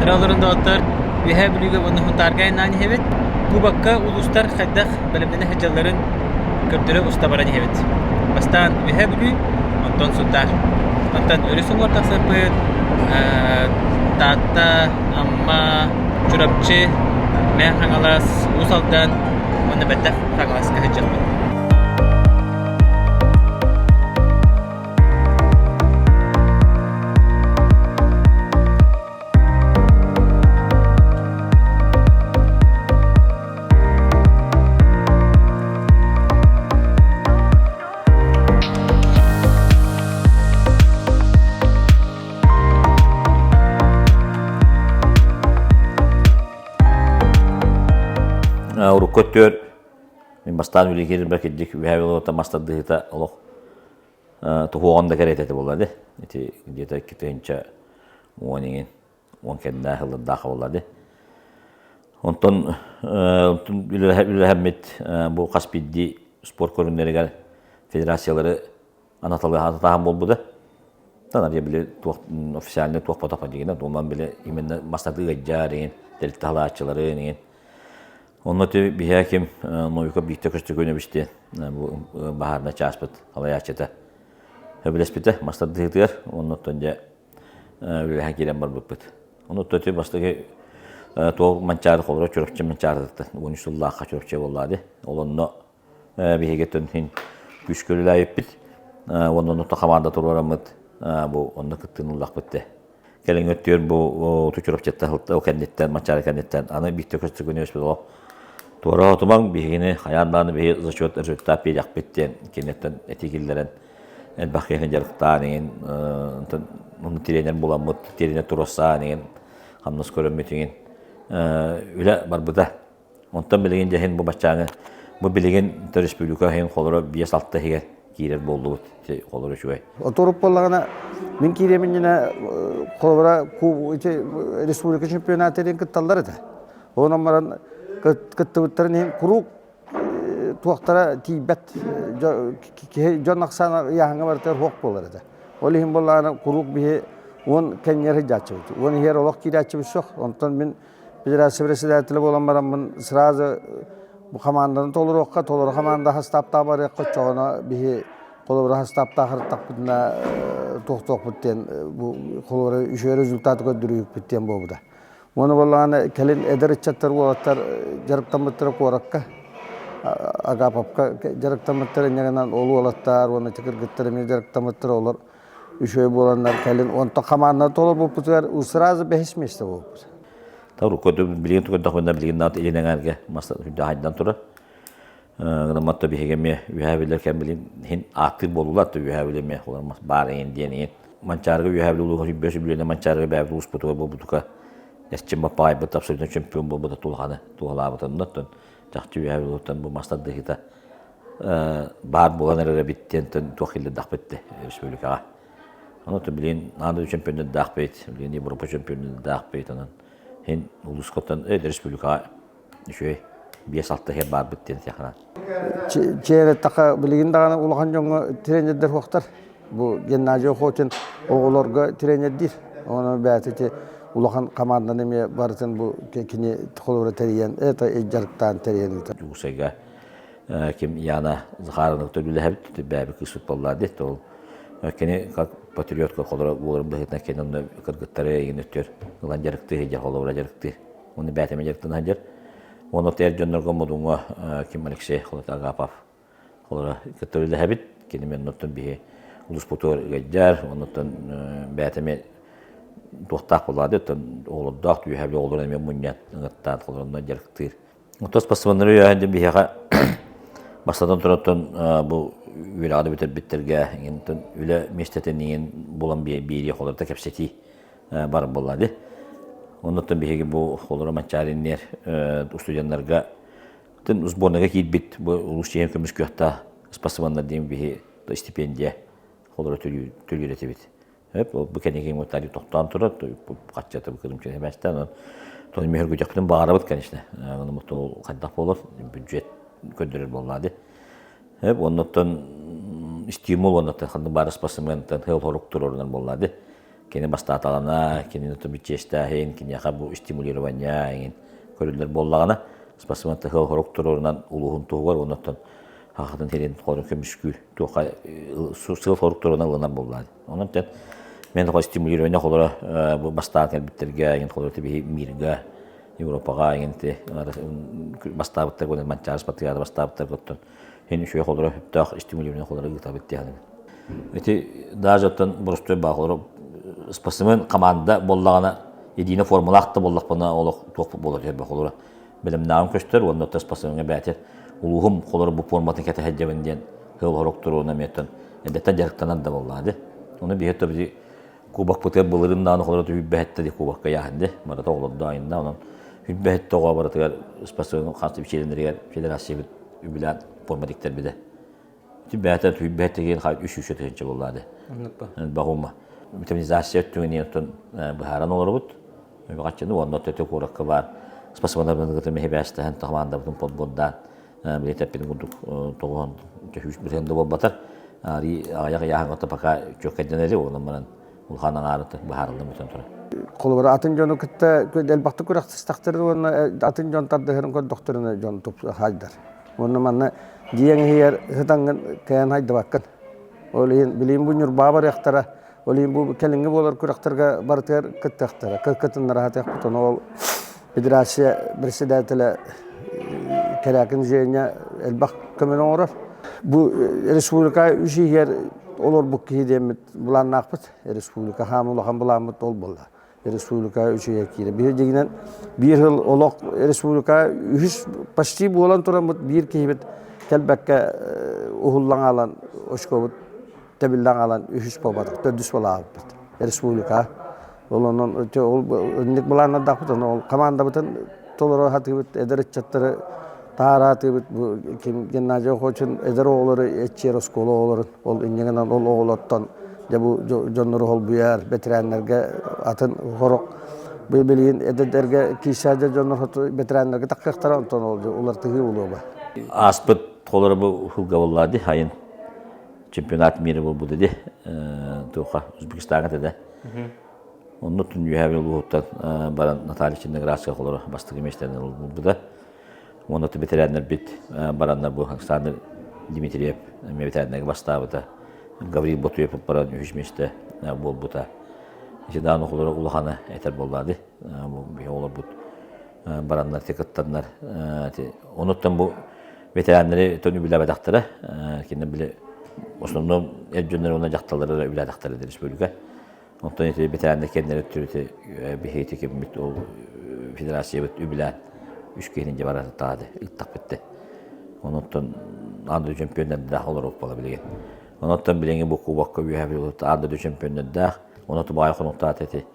Дороолорун доҕоттор, Үөһээ Бүлүүгэ уонна Сунтаарга айаннаан иһэбит. Кубокка улуустар хайдах бэлэмнэнэ сылдьалларын көрдөрө уста баран иһэбит. Бастаан Үөһээ Бүлүү, онтон Сунтаар. Онтон өрүс уҥуор тахсарбыт Таатта, Амма, Чурапчы, Мэҥэ Хаҥалас, Уус Алдан уонна бэттэх Хаҥаласка сылдьыахпыт. Урукку өттүгэр мин бастаан үлэ киирэрбэр кирдик үһээ буолуота мас тардыһыыта олох туһуоҕун да кэриэтэ этэ буолла дии. Ити где-то 2010 иҥин 10 кэннэ сыллардаах буолла дии. Онтон үлэлэһэммит бу хас биирдии спорт көрүҥнэригэр федерациялары анаталыһаататааһын буолбута. Тан арыйа били туох официальный туох ботох дигинэ думан били именно мастаты ыйдьаар иҥин тэрилтэ халааччылары иҥин Онно ти биһээ ким Новиков Бииктэ Көстөкүүнэбич диэн бу баһаарынай чааспыт салайааччыта сөбүлэспитэ мастардыһыытыгар оннуттан дьэ үлэлэһэн киирэн барбыппыт. Онуттан ти бастакы туох Манчаары холоро Чурапчы Манчаарытыттан 13 сыллаахха Чурапчы буоллаа ди. Ол онно биһиги иһин күүскэ үлэлээбиппит. Уонна оннуттан хамаанда туруораммыт бу онно кыттыыны ыллахпыт дэ. Кэлиҥҥи өттүгэр бу Чурапчыттан ол кэнниттэн, Манчаары кэнниттэн аны Бииктэ Көстөкүүнү өспүт олох туора отумаҥ биһигини хайаан даҕаны биһи зачет результат биэриэхпит диэн киниттэн этии киллэрэн элбэх киһини дьарыктаан иҥин онтон тириэнэр буламмыт тириэнэр туруорсаан иҥин хамнас көрөммүт иҥин үлэ барбыта. Онтон билигин дьэһин бу баччааҥы бу билигин республика иһин холоро 5-6 иһигэр киирэр буоллубут. Холоро үчүгэй. Оторуп буоллаҕына мин киириэм иннинэ холобура ити республика чемпионатын кытталлар этэ. Онон баран кыттыбыттарын иһин куруук туохтара тиийбэт киһи дьон ахсаана ыйааһыҥҥа барытыгар суох буолар этэ. Ол иһин буоллаҕына куруук биһи уон кэнньэр сылдьааччыбыт. Уон иһэр олох киирээччибит суох. Онтон мин Федерация председателэ буолан бараммын сразу бу хамаанданы толоруохха, толору хамаанда хастааптаах барыахха, оччоҕуна биһи холобура хастааптаах ырыттахпытына туохтуохпут диэн бу холобура үчүгэй результаты көрдөрүүһүкпүт диэн буолбута. Уонна буоллаҕына кэлин эдэр ыччаттар уолаттар дьарыктаммыттара куоракка Агаповка дьарыктаммыттара инньэ гынан ол уолаттар уонна ити кыргыттар эмиэ дьарыктаммыттара олор үчүгэй буоланнар кэлин онтон хамаанданы толорбуппутугар сразу бэһис миэстэ буолбут. Урукку билигин көрдөхпүнэ билигин наат илин эҥээргэ мас хайдан турар. Гынаммат биһиги эмиэ үөһээ билэр кэм билин хин ааттыыр буолулар то үөһээ билэ эмиэ олор мас баар иһин диэн иһин. Манчаарыга үөһээ билэ улууһа сүбэ сүбүлүнэ Манчаарыга бэйэбит улууспутугар буолбутука эрчим баппаайбыт абсолютно чемпион буолбута тулханы туһалаабытын оттон чахчы үөһээ билуттан бу мас тардыһыыта баар буолан эрэр эбит диэн туох киллэрдэхпит де республикаҕа. Ону билигин аан чемпионнардаахпыт, билигин Европа чемпионнардаахпыт, онон хин улуускаттан республикаҕа үчүгэй 5-6 иһэр баарбыт диэн сиэханан. Чээрэттэхэ билигин даҕаны улахан дьоҥҥо тренердэр суохтар. Бу Геннадий Охотин оҕолорго тренердиир. Онон бэйэтэ ити улахан хамаанданы эмиэ барытын бу кини холобура тэрийэн, это дьарыктаан тэрийэн ыытар. Дьуусайга ким Яна Захаровна үлэһэбит бэйэбит кыыспыт буоллаа дии ол кини как патриотка холоро буоларын быһыытынан кини онно кыргыттары эйигин өттүөр ылан дьарыктыы сылдьар холобура дьарыктыы уонна бэйэтэ дьарыктана сылдьар уонна эр дьоннорго Модуҥҥа ким Алексей Холотагапов холоро кытта үлэһэбит кини мен оннуттан биһи улууспутугар ыгайдьар оннуттан бэйэтэ эмиэ туохтаах буоллаа дии оттон оҕолордоох түөһэбил оҕолорун эмиэ мунньан ыҥыртаан холоронно дьарыктыыр Оттон спортсменнары үөһэн диэн биһиэхэ бастатан туран бу үөрэҕи да бүтэрбиттэргэ иҥин үлэ миэстэтин иҥин булан биэрии холорута кэпсэтии бар буолла дии. Оннуттан биһиги бу холоро Манчаариннэр студеннарга Тын сборныйга киирбит бу улуус чиһин көмүс кыахтаах спасибаннар диэн биһи стипендия холоро төлүүр этибит. Бу кэнники мутари тохтоон турар, хаччата бу кырымчы хэмэстэн, тону мөһөргүтөхпүтүн баҕарабыт, конечно. Оны ол хайдах болор, бюджет көрдөрөр буоллаады. Оннуттан стимул оннуттан ханнык баар спасымыантан хыл хорук турорунан буоллаады. Кини бастаатаҕына, кинини бичиэстээһин, киниэхэ бу стимулирование эҥин көрүллэр буоллаҕына, спасымыанта хыл хорук турорунан улууһун туһугар оннуттан хахатын сирин хорун көмүскүүр туохха сыл хорук турорунан ылынар буоллаады. Онон тэн мен тоҕо стимулирование холоро бу бастаан кэлбиттэргэ эҥин холоро биһи мирга Европаҕа эҥин ти бастаабыттар гонен манчаарыс патриарда бастаабыттар оттон хин үчүгэй холоро хөптөөх стимулирование холоро ыытабыт диэхин. Ити даже оттон боростуой баа холоро спортсмен команда буоллаҕына единая формалаах да буоллахпына олох туох буолар түһэрбэ холоро бэлэмнээҕим көстөр уонна оттон спортсмеҥҥа бээтэр улууһум холоро бу форматын кэтэһэрдьэбин диэн сыл хорок туруона эмиэттэн эрдэттэн дьарыктанар да буоллаады. Ону биһи тоби кубокпытыгар былырын даҕаны холоро түһүбэһэттэ ди кубокка яһынды барыта оҕолордо айында онон хүббэһэттэ оҕо барытыгар спортсмен хас чилиэннэригэр федерациябыт үбүлээн форма диктэрбитэ. Ити бээтэ түһүбэһэттэ киин хай үс үс тыһынча буоллаады. Баҕума витаминизация өттүгүн оттон быһааран олоробут. Үбү-харчыны уонна өттө куоракка баар спортсменнарбытын кытта мэһибээстэһэн хамаандабытын подбордаан били тэппитин курдук тоҕуһан төһүүс бырыһыан да буолбатар аҕыйах ыйааһыҥҥа пока чүөккэйдэнэри онон баран улахан аҥаарыта быһаарыллан бүтэн турар. Холобура атын дьону кытта элбэхтик күрэхтэстэхтэрин уонна атын дьон тардыһарын көрдөхтөрүнэ дьон хайдар. Уонна манна дьиэҥ иһигэр сытаҥҥын кэйэн хайдыбаккын. Ол иһин билигин бу Ньурбаа барыахтара, ол иһин бу кэлиҥҥи буолар күрэхтэргэ барытыгар кыттыахтара, кытыннара сатыахпыт. Ону ол федерация председателэ Кэрякин Женя элбэх көмөнү оҥорор. Бу республика үс иһигэр олорбут киһи диэммит былааннаахпыт. Республика хаам улахан былааммыт ол буолла. Республика үчүгэй киирэ. Биир дьиҥинэн биир сыл олох республика үһүс почти буолан тураммыт биир киһибит кэлбэккэ уһуллан аалан очкобут тэбиллэн аалан үһүс буолбатах, төрдүс буолаабыппыт республика. Ол онон ол инник былааннардаахпыт, ол командабытын толоро сатыыбыт, эдэр ыччаттары таһаара сатыыбыт. Бу ким Геннадий Охочин эдэр оҕолору эччиэр оскуола оҕолорун ол инньэ ол оҕолортон дьэ бу дьоннору холбуйар, бэтэрээннэргэ атын сорох бу билигин эдэрдэргэ киирсээдэр дьоннор бэтэрээннэргэ таххыахтара, онтон ол улартыһыы буолуоба. Ааспыт холоро бу сылга буоллаа айын чемпионат мира буолбута ди туоха Узбекистаҥа этэ Онно түннүһээбин улууһуттан баран Наталья Черноградская холоро бастакы миэстэни ылбыта. Уонна бэтэрээннэрбит бараннар бу Александр Дмитриев эмиэ бэтэрээннэргэ бастаабыта. Гаврил Ботуев баран үһүс миэстэ буолбута. Ити даҕаны холоро улахана этэр буоллаады. Бу биһи оҕолорбут бараннар кыттаннар. Онуттан бу ветераннары тон үбүлээбэтэхтэрэ. Кинилэр били основном эр дьоннор уонна дьахталлары үбүлээтэхтэрэ республика. Онтон ити ветераннар кэннэрэ түрүтэ биһиги киммит ол федерациябыт үбүлээн үс киһини дьэ барар таады ыттахпытты. Онуттан аан дойду чемпионнардаах олорук буола билигин. Онуттан билиҥҥи бу кубокка үөһэ аан дойду чемпионнардаах, ону тубаайы хонуктаат эти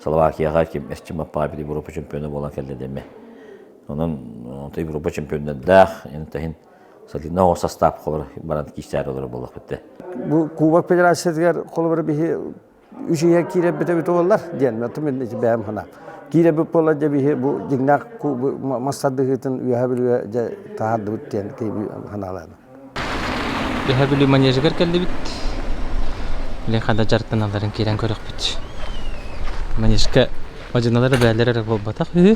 Словакияҕа ким Эсчим Аппаабит Европа чемпиона буолан кэллэ дэмэ. Онон Европа чемпионнардаах, эн Сатина оҕо састаап холор баран киирсээр олоро буоллахпыт. Бу Кубок Федерациятыгар холобура биһи үс ийэ киирэрбит эбит буоллар диэн мин ити бэйэм санаам. Киирэрбит буоллар дьэ биһи бу дьиҥнээх мас тардыһыытын үөһэ бүлүүгэ дьэ таһаардыбыт диэн санаалаатым. Үөһэ Бүлүү манежыгар кэллибит. Билин ханна дьарыктаналларын киирэн көрөхпүт. Манежка мадьыналара бээлэр эрэ буолбатах үһү.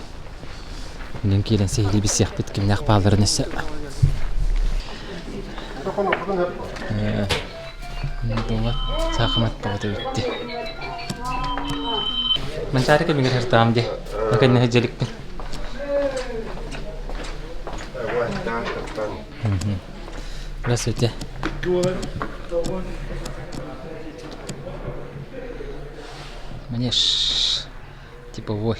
Билин киирэн сиһилии билсиэхпит кимнээх баалларын өссө. Дула саахымат бөҕөтө бүттэ. Манчаары кэмигэр сыртаҕым дии. Кэннэ дьэликпин. Здравствуйте. Манеж типовой.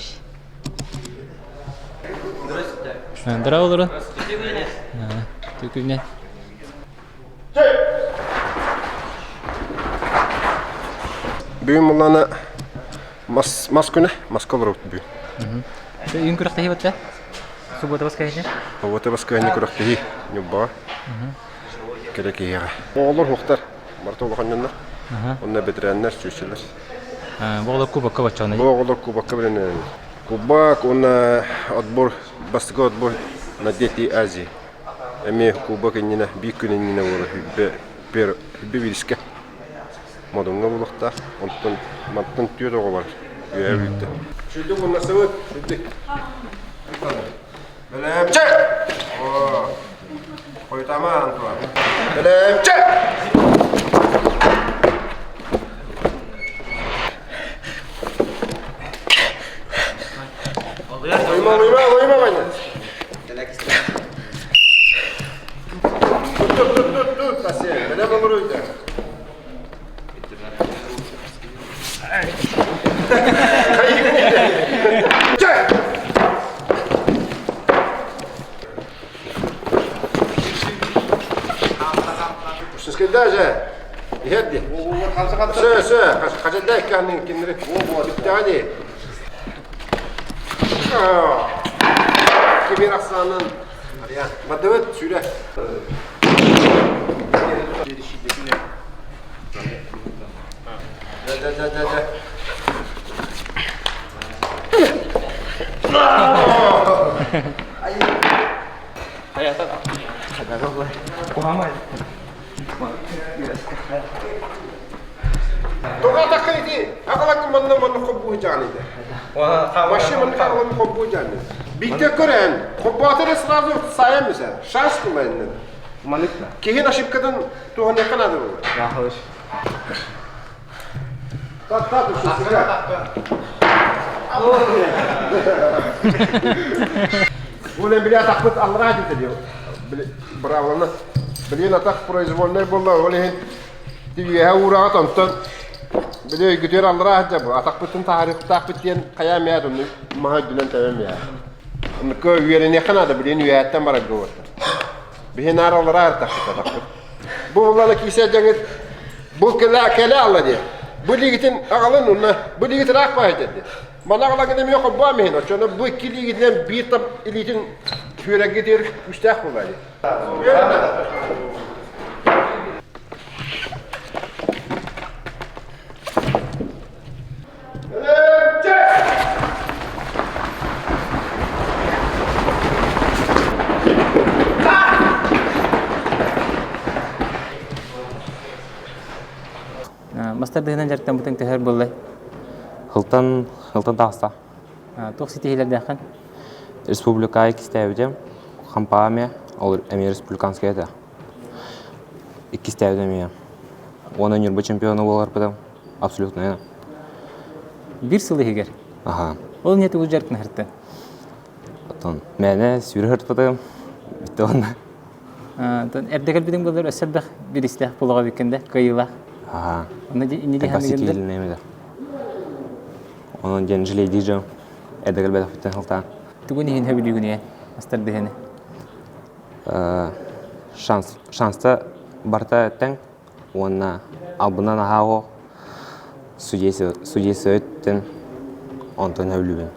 Здорово, Лура. Түкүнэ. Бүгүн буллана мас мас күнэ, маска олоробут бүгүн. Үйүн күрэхтэһии баттаа? Суббота воскресенье? Суббота воскресенье күрэхтэһии Ньурбаҕа. Кэрэ киһиэхэ. Оҕолор уохтар, барыта улахан дьоннор. Онно бэтэрээннэр, сүүсчэлэр. Бу оҕолор кубокка баччаҕына? Бу оҕолор кубокка билинэн. Кубок уонна отбор, бастакы отбор на Дети Азии. Эмиэ кубок иннинэ, биир күн иннинэ буола хүббэ, хүббэ биирискэ. Модуҥҥа булуохтаах. Онтон мантан түөрт оҕо бар. Үөһэ бүттэ. Сүрдүк умнасыбыт, сүрдүк. Бэлэмчэ! Хойутама, Антуан. Бэлэмчэ! Ойма, ойма, ойма, Ваня. Тут, тут, тут, тут, тут, Асия. Бэлэм олоруйда. Даже иһэрди. Сö, сö, хажада икканын киндери. Бүттэҕи Кибер ахсаанын Бадыбыт сүрэ. Да, да, да, да. Тоҕо такайди аҕалаҥ манна манна хоббуу дьаанida. Вообще манна аҕалаҥ хоббуу дьаанida. Биирдэ көрөн хоббоотор сразу сайан мисэ. Шанс кылайнын. Маныкна. Киһин ошибкатын туһаныахха наада буолар. Яхалыш. Так, так, Бу били атахпыт аллараа диэтэ бравлана. Билин атах произвольнай буолла, ол иһин тиийэһэ уураҕат онтон били өйгүтүөр аллараа сылдьа бу атахпытын таһаарыахтаахпыт диэн хайаа мээ онну маһа үрдүнэн тэбэн мээ. Оннукка үөрэниэххэ наада билин үөһэттэн барарга уоттар. Биһи наар аллараа артахпыт атахпыт. Бу буллана киисэ дьаҥыт бу кэлэ кэлэ алла диэ. Бу лигитин аҕалын уонна бу лигит ыраах баайда диэ. Мана аҕалаҥын эмиэ холбоом иһин оччоно бу икки илиигитинэн биир там илиитин түөрэгитигэр күүстээх буолаа дии. Мастардыһынан дьарыктаммытыҥ төһөр буоллай? Хылтан, хылтан таҕыста. Туох ситиһиилэрдээххин? Республика иккистээбитим. Хампаа эмиэ, ол эмиэ республиканскай этэ. Иккистээбитим эмиэ. Уонна Ньурба чемпиона буоларбытым. Абсолютно. Биир сыл иһигэр? Аха. Ол не тугу дьарыктаһыртын? Оттон мээнэ сүүрэ сыртпытым. Бүттэ уонна. Оттон эрдэ кэлбитиҥ буоллар өссө элбэх биристээх буолуоҕа эбиккин да, кыайыылаах. Аха. Онно инни дии Онон диэн жалейдии дьон эрдэ кэлбэтэхпиттэн сылтаан. Тугун иһин сөбүлүүгүнүй астардыһыны? Шанс, шанста барыта тэҥ уонна албынан аһаа судейство өттүн онтон сөбүлүүбүн.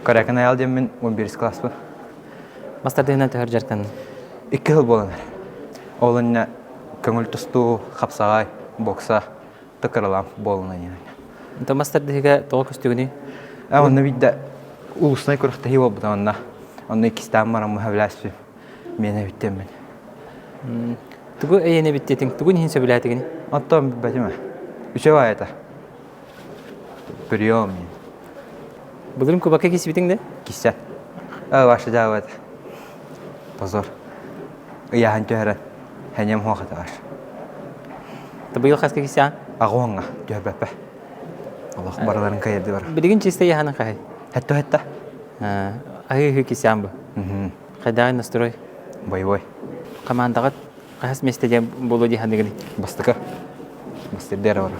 Корякин Айал диэммин 11 класспын. Мастардыһынан төһөр дьарыктаннын? Икки сыл буолан эрэр. Ол иннэ көҥүл тустуу, хапсаҕай, бокса тыкыралаан футболунан иһэн. Онтон мастардыһыга тоҕо көстүгүнүй? Онно биирдэ улуснай күрэхтэһии буолбута онно. Онно иккистээн баран быһа Миэнэ бүттэммин. Тугу эйиэнэ бүттэтиҥ? Тугун иһин сөбүлээтигин? Оттон билбэтим ээ. Үчүгэй аайата. Прием. Былырын кубакка кисибитиҥ да? Киссе. Ваша дьаабат. Позор. Ыйааһын түһэрэн. Хэньэм хуохата бар. Быйыл хаска кисэҕин? Аҕуоҥҥа түһэрбэппэ. Олох барыларын кайырды бар. Билигин чисто ыйааһының хаһый? Хэтто хэтта. Аһыы-ыһыы кисэҕин бу. Хайдаҕый настрой? Боевой. Командаҕыт хаһыс миэстэ диэн буолуо дии саныыгыный? Бастакы. Бастырды эрэ барар.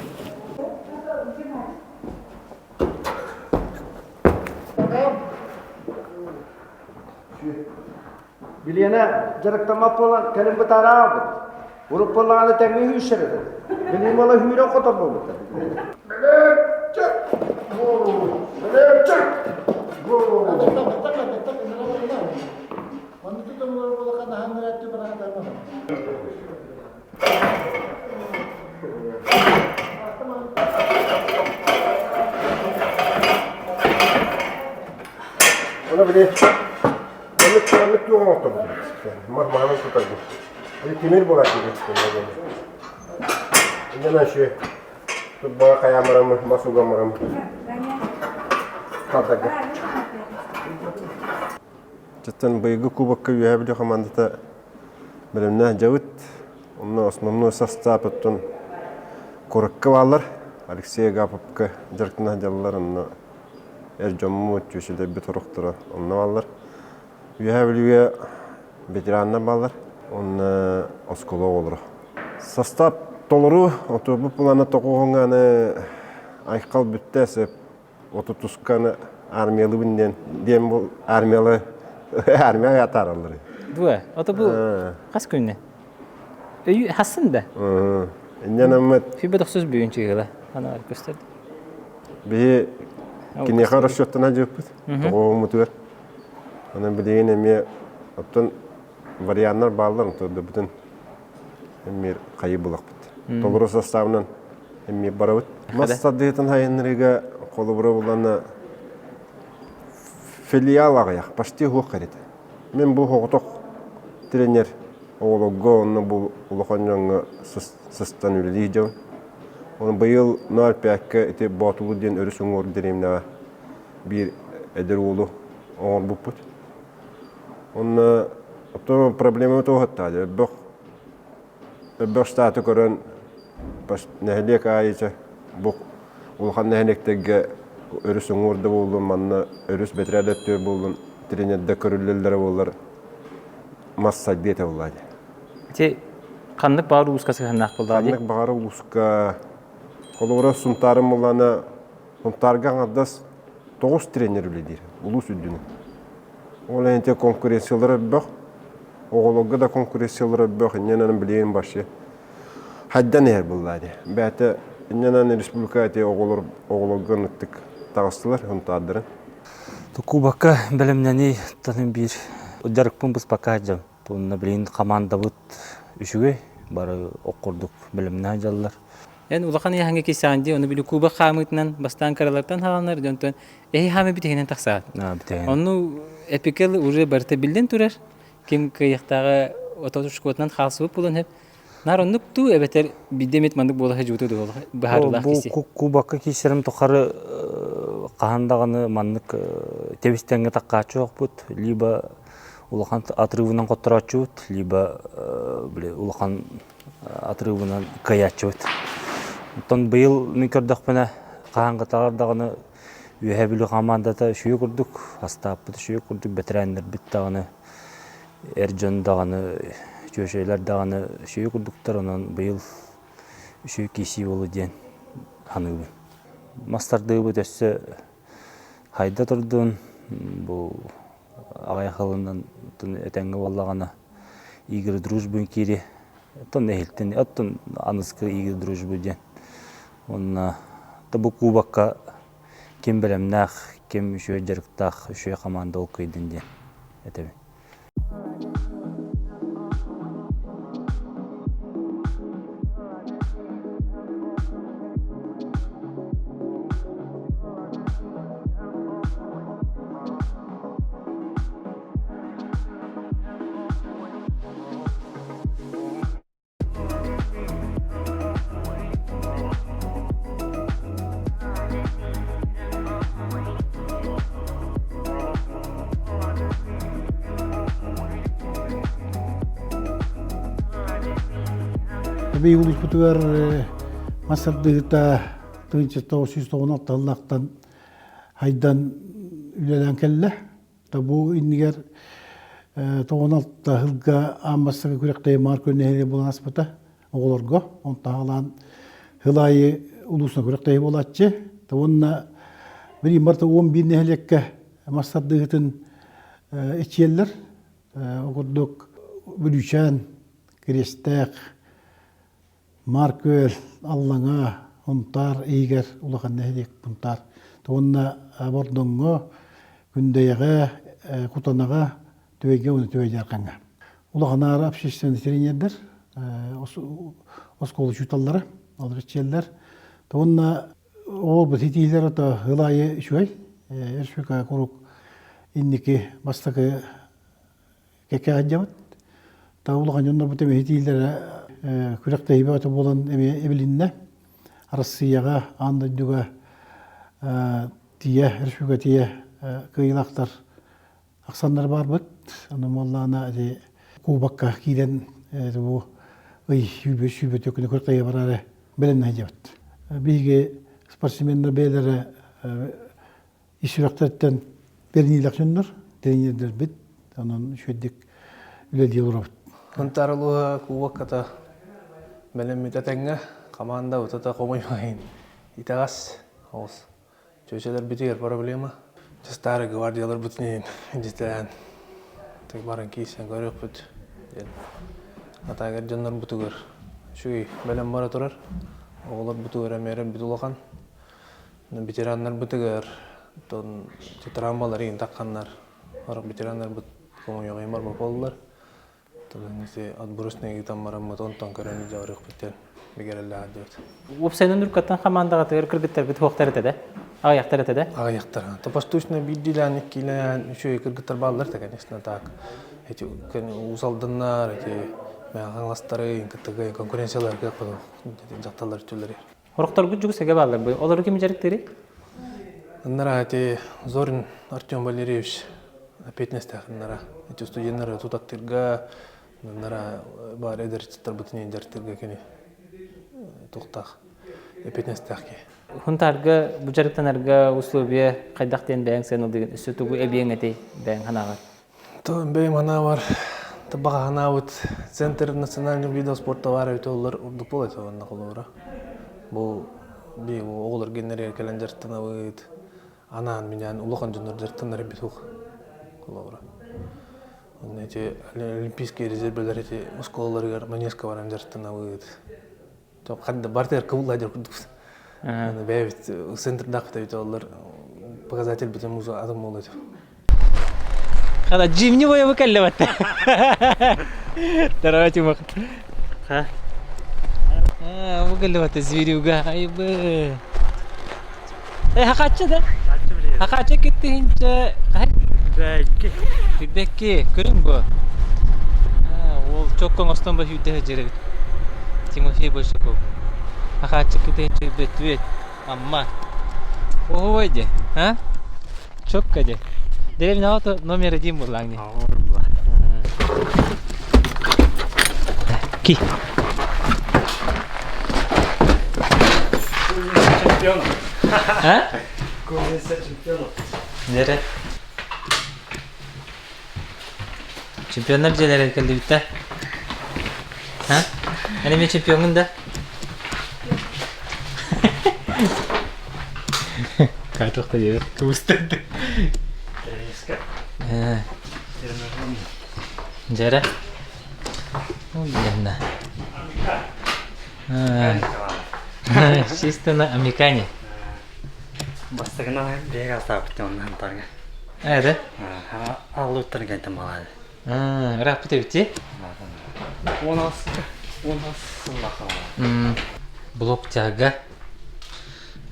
Билиэнэ дьарыктаммат буолан кэлин бытаараабыт. Урут буоллаҕына тэҥҥэ үүсэр этэ. Билигин буола үүрэн хотор буолбуттар. Она били маннык маннык туох оҥортобут маһынан тутарбыт. Били тимир буолар диэн. Инньэ еще Турбаҕа хайаамарамы, мас угамарамы. Тартарга. Чаттан быйылгы кубокка Үөһээ Бүлүү хамаандата бэлэмнээх дьабыт. Онно основной состав оттон куракка бааллар. Алексей Агаповка дьарыктана сылдьаллар. Онно эр дьоммут, чүөчэлэрбит сорохторо онно бааллар. Үөһээ Бүлүүгэ ветераннар бааллар. Онно оскуола оҕолоро. Состав толору, отуорбут плана тоҕуһуҥа аны айхал бүттэ сөп. Отутуска аны армиялыбын диэн диэн бу армиялы армия атаараллар. Дуо, ото бу хас күнне? Өйү хассын да? Инньэнэммит Фиба тохсус бүгүн чыгыла. Ана көстөр. Биһи киниэхэ расчеттана дьыппыт. Тоҕуһуммутугар. Онон билигин эмиэ оттон варианнар бааллар, онтон эмиэ хайы булахпыт. Толору составынан эмиэ барабыт. Мас тардыытын хайыннарыыга холобура булана филиал аҕыйах, почти суох кэриэтэ. Мин бу соҕотох тренер оҕолорго онно бу улахан дьоҥҥо сыстан үлэлии дьон. Оны быйыл 0,5-кэ ити Боотулу диэн өрүс уҥуор дэриэбинэҕэ биир эдэр уолу оҥорбуппут. Онно оттон проблема туоһаттаа элбэх элбэх штаты көрөн нэһилиэк аайы бу улахан нэһилиэктэргэ өрүс уҥуор да буоллун манна өрүс бэтэрээ да өттүгэр буоллун тренердэр көрүллэллэрэ буоллар мас сайдыа этэ буоллаа дии. Ити ханнык баҕар улууска сыһыаннаах буоллаҕа дии? Ханнык баҕар улууска холобура Сунтаарым буллаана Сунтаарга аҥардас тоҕус тренер үлэлиир улуус үрдүнэн. Ол иһин конкуренциялара элбэх, оҕолорго да конкуренциялара элбэх, инньэнэн билигин вообще хайдан иһэр буоллаа дии. Бэйэтэ инньэнэн республика эти оҕолор оҕолорго ынныктык таҕыстылар Сунтаардарын. Кубокка бэлэмнэнии татын биир дьарыкпын быспакка сылдьабын. Уонна билигин хамаандабыт үчүгэй, бары ох курдук бэлэмнээх дьаллар. Эн улахан ыйааһыҥҥа киирсэҕин дии, ону били куба хаамыытынан бастаан кыралартан хааланар, дьонтон эһи хаамыы бүтүһүнэн тахсаат. Онну эпикэл уже барыта биллэн турар. Ким кыайыахтааҕа ототушкуотунан хаалсыбыт буолан сөп. Наар оннук туу эбэтэр биирдэ эмит маннык буола сылдьыбыта дуу быһаарыылаах киси. Бу кубокка киирсэрим тухары хаһан даҕаны маннык тэбистэҥҥэ таккааччы суохпут, либо улахан отрывынан хотторооччубут, либо били улахан отрывынан кыайааччыбыт. Оттон быйыл мин көрдөхпүнэ хаһааҥҥытааҕар даҕаны Үөһээ Бүлүү хамаандата үчүгэй курдук, астааппыт үчүгэй курдук, бэтэрээннэрбит даҕаны, эр дьон даҕаны, чүөчэлэр даҕаны үчүгэй курдуктар, онон быйыл үчүгэй киирсии буолуо диэн саныыбын. Мас тардыыбыт өссө хайда турдун, бу аҕыйах сылынан этэҥҥэ буоллаҕына Игры дружбы киири оттон эһилтин оттон аныскы Игры дружбы диэн уонна бу кубокка ким бэлэмнээх ким үчүгэй дьарыктаах үчүгэй команда ол кыайдын диэн этэбин Эбии улууспутугар мас тардыһыыта 1996 сыллаахтан хайдан үлэлээн кэллэ. Бу иннигэр 96 сылга аан бастакы күрэхтэһии Маар күн нэһилиэгэ буолан ааспыта оҕолорго. Онтон аҕалаан сыл аайы улуусна күрэхтэһии буолааччы. Уонна билигин барыта 11 нэһилиэккэ мас тардыһыытын иччиэллэр. Ол курдук Бүлүүчээн, Кириэстээх, Маар Күөл, Аллаҥа, Һунтаар иһигэр улахан нэһилиэк Һунтаар. Уонна Бордоҥҥо, Күндэйэҕэ, Кутанаҕа, Түбэйгэ уонна Түбэй Дьаархаҥҥа. Улаханаары общественный тренердэр, оскуола учууталлара, олор иччиэллэр. Уонна оҕолорбут итиилэр ото ыл аайы үчүгэй. Республика куруук инники бастакы кэккэ сылдьабыт. Та улахан дьоннорбут эмиэ итиилэрэ күрэхтэһии бөҕөтө буолан эмиэ эбилиннэ. Арассыыйаҕа, аан дойдуга тиийэ, республика тиийэ кыайыылаахтар ахсаннар барбыт. Аны буоллаҕына ити кубокка киирэн бу ый сүүрбэ сүүрбэ төкүнү күрэхтэһиигэ бараары бэлэмнэһэ сылдьабыт. Биһиги спортсменнар бэйэлэрэ ис сүрэхтэриттэн бэриниилээх дьоннор, тренердэрбит. Онон үчүгэйдик үлэлии олоробут. Сунтаар улууһа кубокката бэлэммит этэҥҥэ команда утата хомуйбайын итэҕэс олус Чүөчэлэрбитигэр проблема. Старый гвардияларбытын иһин илдьитээн баран киирсэн көрүөхпүт диэн. Атаагар дьоннорбутугар үчүгэй бэлэм бара турар. Оҕолорбутугар эмиэ эрэлбит улахан. Ветераннарбытыгар тон травмалар иһин тахханнар, сорох ветераннарбыт хомойуоҕайым барбат буоллулар. Отбросный ыытан бараммыт онтон көрөн илдьэ барыахпыт диэн бигэрэллээх диэбит. Уопсайынан Нуркаттан хамаандаҕытыгар кыргыттаргыт суохтар этэ да? Аҕыйахтар этэ да? Аҕыйахтар. То поштучно биирдиилээн, иккилээн үчүгэй кыргыттар бааллар да, конечно, так. Эти Уус Алданнар, эти Хаҥаластары, кыттыгы конкуренциялар дьахталлар үтүлэри. Хорохторгут дьугус эгэ бааллар бу. Олору ким дьарыктыырый? Ыннара эти Зорин Артем Валерьевич ответственностях ыннара эти студенттары тутаттырга ыннара баар эдэрчиттарбытын дьарыктырга кини туохтаах эппиэтинэстээх киһи. Хунтаарга бу дьарыктанарга условия хайдах диэн бэйэҥ сыаналыыгын өссө тугу эбиэҥ этэй бэйэҥ санааҕар? Бэйэм санаабар баҕа санаабыт Центр национальных видов спорта баар эбитэ оллар ордук буолуо этэ уонна холобура. Бу бии оҕолор геннэригэр кэлэн дьарыктанабыт, анаан минээн улахан дьоннор дьарыктанар эбит суох холобура. Уонна ити олимпийские резервэлэр ити оскуолаларыгар манежка баран дьарыктанабыт. Ханна бартыгар кыбыллай дьар курдук. Бэйэбит центрдаах эбит оллар показатель бүтүн муза атын буолуо этэ. Хана Джимни боебу кэллэбэтте. Здорово, Тимох. Ха? Бу кэллэбэтте зверюга. Айбы. Э, хакаччы да? Хакаччы киттиһинче. Хай? Бэкки. Бэкки, көрүн бу. Ол чоккоң остон ба сүүрдэ сылдьар эбит. Тимофей Большаков. Хакаччы киттиһинче бөттүбүт. Амма. Ой де, а? Чокко де. Деревня номер один буоллаҥ дии. Ки. Чемпион. А? Кузница чемпионов. Нере? Чемпионнар дьиэлэрэ кэллибиттэ. А? Эн эмиэ чемпиоҥҥун да? Кайтох да диэбит. Кыбыстырды. Дьэрэ. Ой, Чисто на Амикане. Бастакына бэйэ астаабыт онно хантарга. Ээ, Аллыттан кэнтэн балаады. Ырааппыт эбит Уонас уонас сыллаха. Блок тяга.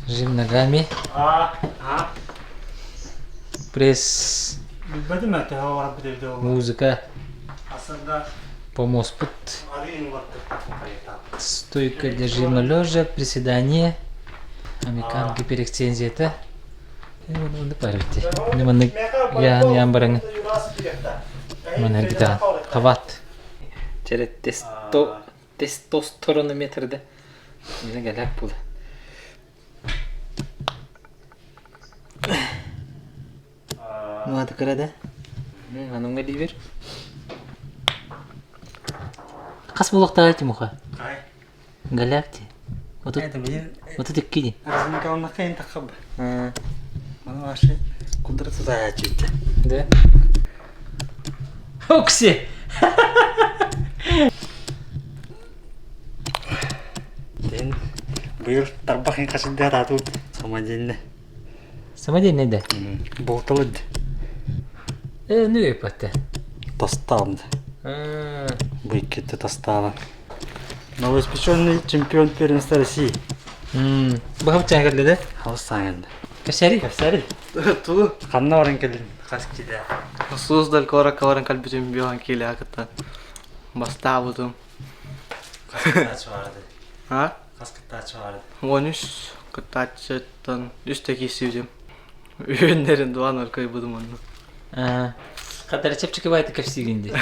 Жим ногами. Пресс. Музыка. Помоспут. Стойка для жима лежа, приседание. Американ гиперэкстензията. Маннык яан яан бараҥы. Манна гитара. Хават. Через тесто тестостеронометрда. Міне галак була. Мына кыра да. Ануҥа диибир. Хас буолуохтааҕый Тимуха? Галякти. 32 дии. Да? Окси! Ден быйыл тарбахын хасырдаатаатут самодельно. Самодельный да? Болталыд. Э, ну өйпөттө. Тостаамды. Бу иккитэ тастаабан. Новоиспеченный чемпион первенства России. Быһап чаан кэллэ да? Хаус саан кэллэ. Кэпсэри? Кэпсэри. Тугу? Ханна баран кэллин? Хас киилэ? Суздаль куоракка баран кэлбитим биохан киилэҕэ кытта бастаабытым. Хас кыттааччы баар этэ? А? Хас кыттааччы баар этэ? 13 кыттааччыттан үстэ киирсибитим. Үөннэрин дуан ыркыйбытым онно. Хатара чэпчэки баайты кэпсиигин дии.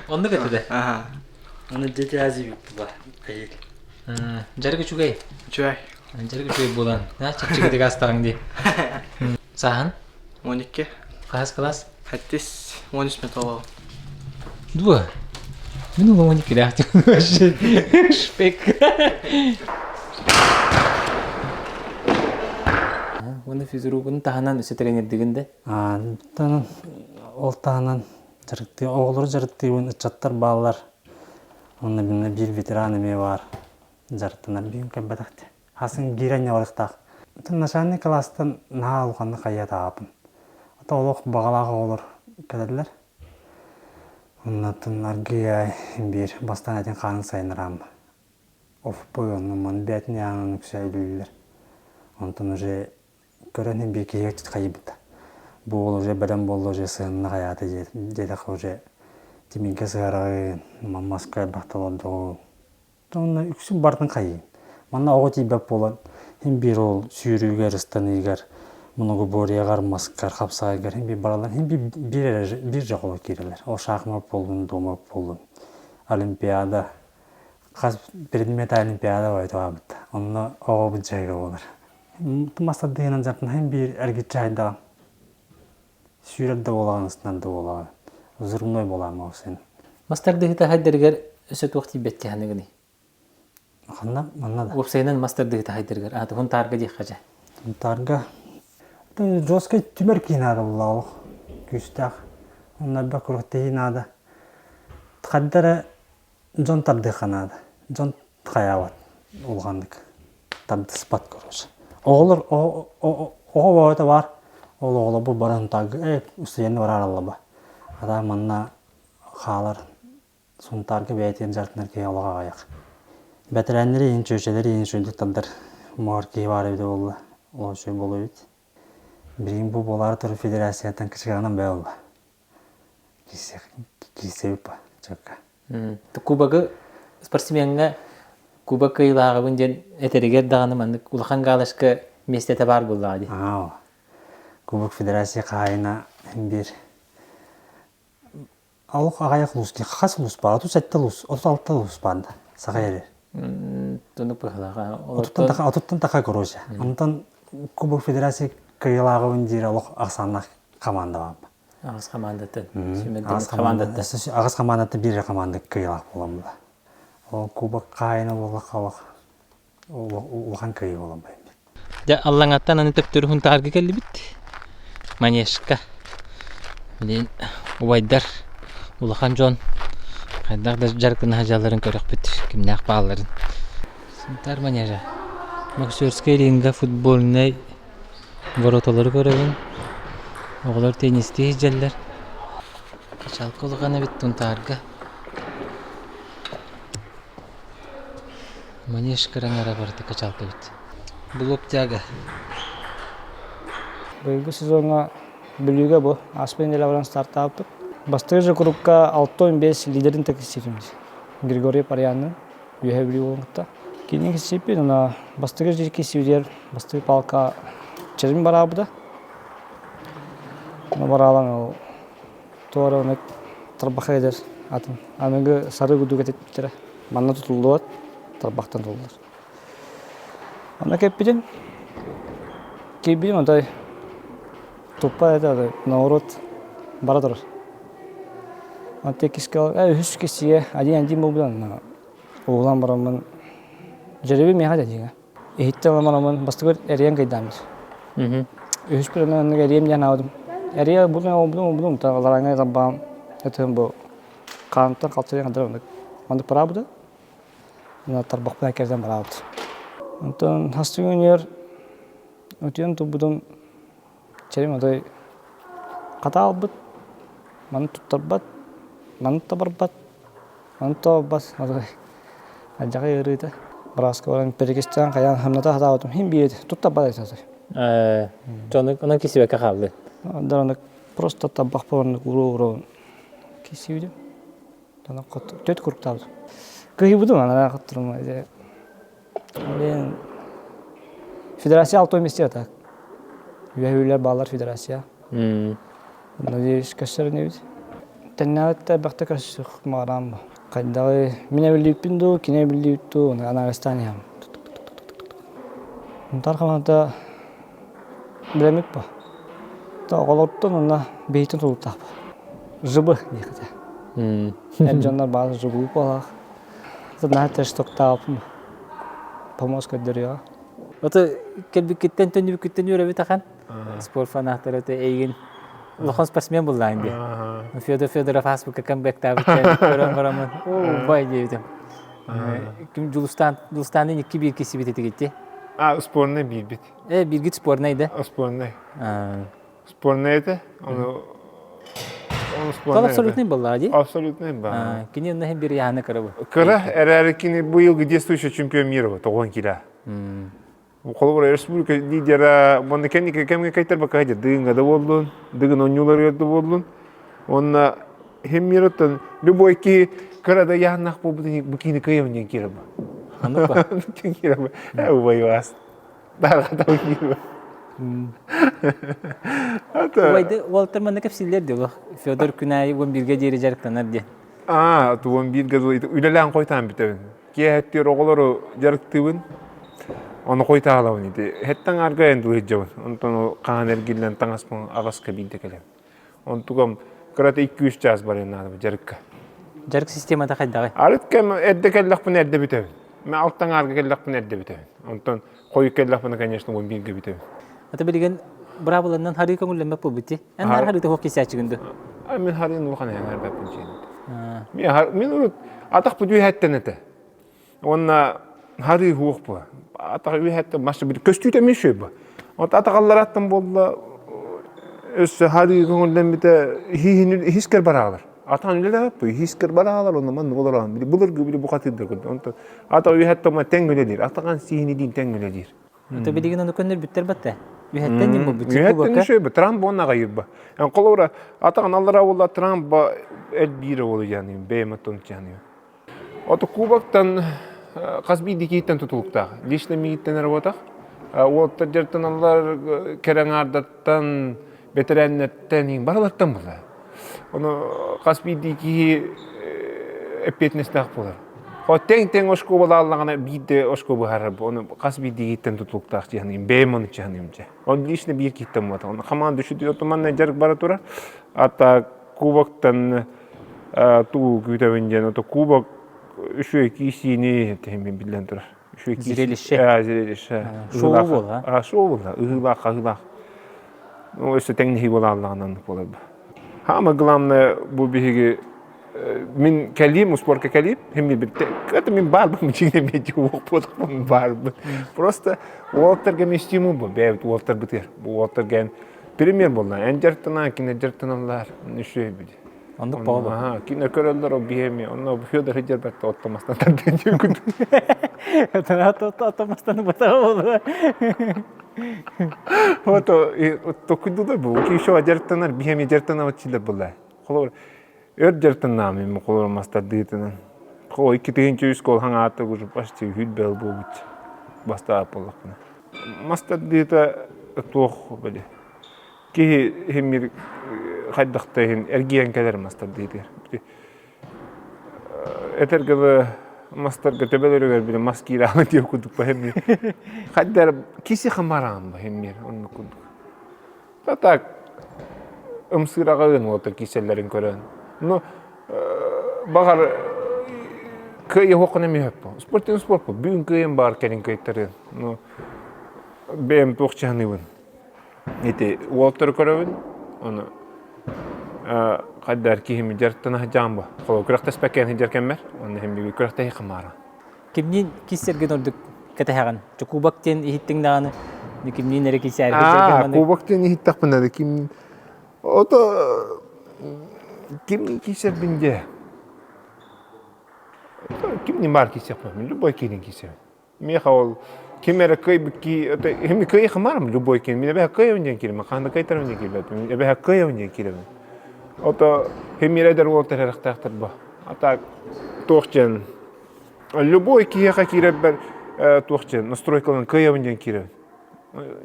Оннук этэ да? Аха. Аны дети Азии була. Эйил. Дьарык үчүгэй. Үчүгэй. Дьарык үчүгэй буолан. Чэпчэкитик астаҕыҥ дии. Сааһын? 12. Хаһыс кылаас? Хэттис 13 металлоҕум. Дуо? Мин улам 12-лээх Шпек. Уонна физругун таһынан өссө тренердигин да? Ол таһынан дьарыктыы, оҕолору дьарыктыыбын, ыччаттар бааллар. Онно биир ветеран эмиэ баар. Дьарыктанар биир кэлбэтэхтэ. Хасын киирэн ньалыктаах. Начальный кылаастан наһаа улаханнык хайыатаабын. Ата олох баҕалаах оҕолор кэлэллэр. Оннуттан аргыый биир бастаан этин хаанын сайыннарааммы. Офпой онну маны бээтин аанын үксэ үлэлииллэр. Онтон уже көрөн иһин биир киһигэ хайыйбыта. Бу уол уже бэлэм буолла уже сыһынна хайаата диэтэххэ уже тимиргэ сыһараҕын, маска элбэхтэ олордоҕун. Онно үксүн барытын хайыйын. Манна оҕо тиийбэт буолан иһин биир ол сүүрүүгэр, ыстаныыгар, многоборьеҕар, маскар, хапсаҕайгар иһин биир бараллар иһин биир биир эрэ биир же оҕолор киирэллэр. Ол шахмат буоллун, дуома буоллун, олимпиада хас предмет олимпиада баайытаабыт. Онно оҕо быдьайга буолар. Мас тардыһыынан дьарыктанаһын биир эргиччи хайдаҕын. Сүүрэр да буолаҕын, ыстанар да буолаҕын. Взрывной буолаама ол син. Мас тардыһыыта хайдарыгар өссө туох тиийбэт киһаныгыный? Ханна? Манна да. Уопсайынан мас тардыһыыта хайдарыгар. А, Хунтаарга диэххэ дьэ. Хунтаарга жесткай түмэр киһи наада буоллаҕа олох. Күүстээх. Онно элбэх күрэхтэһии наада. Хайда эрэ дьон тардыахха наада. Дьон хайаабат улаханнык тардыспат короче. Оҕолор оҕо бөҕөтө баар. Ол оҕолорбут баран Сунтаарга э устудьуонна бараараллаба. Ата манна хаалар Сунтаарга бэйэтин дьарыктанар киһи олох аҕыйах. Бэтэрээннэри иһин, чүөчэлэри иһин үчүгэйдик тардар муор киһи баар эбитэ буолла. Олох үчүгэй буолуо эбит. Билигин бу буолаары турар федерацияттан кычыгаанан бэйэ буолла. Киирсэбит ба чакка. Кубогы спортсмеҥҥа кубок кыайыылааҕыбын диэн этэригэр даҕаны маннык улахан галочка миэстэтэ баар буоллаҕа дии. Аа, Кубок Федерация хаһаайына биир олох аҕыйах улуус дии. Хас улуус баар? 37 улуус, 36 улуус баар да саха эрэр. Тунук быһылаах. Отуттан таха короче. Онтон Кубок Федерация кыайыылааҕыбын диир олох ахсааннаах команда баар. Аҕыс хамаандаттан. Аҕыс хамаандаттан. Аҕыс хамаандаттан биир эрэ хамаанда кыайыылаах буолан була. Ол кубок хаайына буоллахха олох улахан кыайыы буолан байбыт. Дьэ Аллаҥаттан аны төптөрү Хунтаарга кэллибит. Манежка. Билигин убайдар, улахан дьон хайдах да дьарыктана сылдьалларын көрөхпүт, кимнээх баалларын. Сунтаар манежа. Боксерскай ринга футбольнай Вороталары көрөбүн, оҕолор теннистии сылдьаллар. Качалка улахан эбит Тунтаарга. Манеж кыраҥара барыта качалка эбит. Блок тяга. Быйылгы сезоҥҥа Бүлүүгэ бу ааспыт нэдиэлэ баран стартаабыппыт. Бастакы же курукка 6-15 лидерин таксистиибит Григорий Парьяннын Үөһээ Бүлүү уолун кытта. Кини киссиппит, уна бастакы жир киссибитигэр бастакы палка чэрим бараабыта. Ону бараалан ол туора ону тарбаха эдэр атын. Аныгы сары кудук этиппиттэрэ. Манна тутуллубат, тарбахтан тутуллар. Онно кэппитим. Киирбитим отой туппа этэ, наоборот бара турар. Онтон иккискэ үһүс киссигэ один-один буолбутун Уулаан бараммын дьэрэбий миэхэ да диэҥэ. Иһиттэн ылан бараммын бастакы эрийэн кыйдааммыт. Үһүс күнүнэн оннук эриэм диэн аабытым. Эрийэ ылбытым, ылбытым, ылбытым, лараҥҥа тарбаҕым ытыһым бу хаантан халтарыйан хантан оннук маннык бараабыта. Тарбахпын эккирэтэн бараабыт. Онтон хастыы күнүгэр утуйан турбутум чэрим отой хата аалбыт, маны туттарбат. Маннык да барбат, маннык да барбат. Алдьархай ыарыыта. Бырааска баран перекистээн хайаан хамната сатаабытым иһин биир туттарбат этэ. Дьону онон кисибэккэ хаалды. Да оннук просто табахпар оннук уруу-уруу кисибитим. Төт куруктаабытым. Кыһыйбытым анараа хоттурум. Блин, федерация алтой месте так. Үөһүүлэр баалар федерация. Надеюсь, көстөр Тэннээбит да элбэхтэ көрсүөх маҕараам хайдаҕы мин эбиллибиппин дуу, кини эбиллибит дуу, анаҕастаан иһэм. Мунтаар хамаата билэммит бу. Оҕолортон уонна биһиттэн тулуктаах Жыбы диэхэтэ. Эр дьоннор баар жыбы буолаах. Наһаа тештоктаабыппын. Помоз көрдөрүөҕэ. Ото кэлбиккиттэн төннүбүккүттэн үөрэбит ахан. Спорт фанаттара өтө эйигин улахан спортсмен буллаан дии. Федор Федоров ааспыкка камбэктаабыт көрөн бараммын, оо, бай диэбитим. Ким Дьулустаан Дьулустаанын икки биир киссибит этигитти. А, спорный биирбит. Э, бииргит спорный да? Спорный. Спорный это? Ону Ол абсолютный была дии? Абсолютный ба. Кини онно бир яһаны кыра Кыра эрээри кини быйылгы действующий чемпион мира тоҕон килэ. Холобура республика лидера манна кэнники кэмҥэ кайтарбакка дыгынга да буоллун, дыгын оонньууларыгар да буоллун. Уонна хим мираттан любой киһи кыра да яһаннаах буолбутун бу киһини кыайабын диэн киирэ бу. Киирэ бу. Э убайбаас. Убайды уолаттар манна кэпсииллэр дии Федор күн аайы уон бииргэ диэри дьарыктанар диэн. Аа, уон бииргэ үлэлээн хойтаан бүтэбин. Киэһэттиир оҕолору дьарыктыыбын. Ону хойтаалабын ити. Хэттэн арга эн дылыһдьабын. Онтон хаан эргиллэн таҥаспын аҕаска биирдэ кэлэм. Онтугам кырата 2-3 чаас барыан наада дьарыкка. Дьарык системата хайдаҕый? Арыт кэм эрдэ кэллэхпинэ эрдэ бүтэбин. Мен алтан арга кэллэхпинэ эрдэ бүтэбин. Онтон хойут кэллэхпинэ, конечно, уон бииргэ бүтэбин. Ата билигин быраабыланнан харыы көҥүллэммэт буолбут дии. Эн наар харыыта хуох кисээччигин дуу? Мин харыын улахан эһэҥэрбэппин чиэн. Мин урут атах бүдүүһэттэн этэ. Уонна харыы хуох бу. Атах үөһэттэн мас көстүүтэ эмиэ үчүгэй бу. От атаҕаллараттан буолла өссө харыы көҥүллэммитэ иһискэр бараалар. Атаан үлэлээбэт бу иһискэр бараалар онно маннык олорон былыргы били бухатыырдар курдук. Онтон ата үөһэттэн тэҥ үлэлиир. Атаҕан сиһинидиин тэҥ үлэлиир. Ото билигин ону көннөрбүттэр батта. Үһэттэн ньим булбут. Үһэттэн үчүгэй бу Трамп уонна аҕайырба. Эн холобура атаҕын аллара буолла Трамп элбиирэ буолу диэн бэйэм оттон диэн. Ото кубоктан хас биирдии киһиттэн тутулуктаах. Лично миигиттэн эрэ буотах. Уолаттар дьарыктаналлар кэрэ аҥаардартан, бэтэрээннэртэн, барылартан буолар. Ону хас биирдии киһи эппиэтинэстээх буолар. Тэҥ-тэҥ оскуолалааллаҕына биирдэ оскуола быһаарар. Ону хас биирдии киһиттэн тутулуктаах дьиһаныйым. Бэйэм ону чаһаныйым дьэ. Ол лично биир киһиттэн буолар. Ону хамаанда үчүгэй манна дьарык бара турар. А кубоктан тугу күүтэбин диэн ото кубок үчүгэй киисиини тэһимин биллэн турар. Үчүгэй Зрелище. Зрелище. Шоу буола. Шоу буола. Ыһыылаах, хаһыылаах. Ну, өссө тэҥнэһии буолааллаҕынан буолар. Самое главное бу биһиги мин кэлиим, успуорка кэлиим, химми битте, это мин баарбын, дьиҥэ медиа уоппутум баарбын. Просто уолаттарга мистиму бу, бэйэбит уолаттарбытыгар. Бу уолаттарга Премьер буолла. Эн дьарыктанан, кине дьарыктаналлар. Үчүгэй били. Оннук буолла. Аха, кине көрөллөр ол биһиэми. Онно Федор Хидерберт оттомастан тардын диэн Оттомастан бата буолла. Вот токуйдулар бу. Еще дьарыктанар, биһиэми дьарыктанабыт силер буолла. Холобур, өр дьарыктаннаам холобур мастардыытынан. Хо 2003 кол хаҥаатта уже почти хүл бэл буолбут. Бастаап буоллахпына. Мас тардыыта туох били киһи иһиммир хайдахта иһин эргийэн кэлэр мас тардыытыгар. Этэргэ дылы мастарга төбөлөрүгэр били мас киирээҕин диэх курдук баһыммир. Хайдар киси хамараан баһыммир оннук курдук. А так ымсыыраҕа ыан уолаттар киирсэллэрин көрөн. Ну баҕар кыайыаххын эмиэ сөп. Спорт спорт бүгүн кыайан баар кэлин кыайтарыан. Ну бэйэм туох чаһыныыбын. Ити уолаттары көрөбүн. Ону хайдар киһими дьарыктана сылдьаҕын бу. Холобур күрэхтэспэккэ сылдьар кэммэр, онно иһин бүгүн күрэхтэһии хамаара. Кимниин киссэргин ордук кэтэһэҕин? Кубок диэн иһиттиҥ даҕаны кимниин эрэ кисээргэ Аа, кубок диэн иһиттэхпинэ да ким ото ким киисэрбин дьэ. Ким баар киирсиэхпин, любой киирин киирсэбин. Миэхэ ол ким эрэ кыайбыт кии, эми кыайыхымарым любой киин. Мин эбэһэ кыайабын диэн киирэмин, хаһан да кыайтарабын диэн киирбэппин. Эбэһэ кыайабын диэн киирэбин. Ото химиэрэ эдэр уолаттар эрэхтээхтэр бу. А так туох диэн любой киһиэхэ киирэрбэр туох диэн настройкаларын кыайабын диэн киирэбин.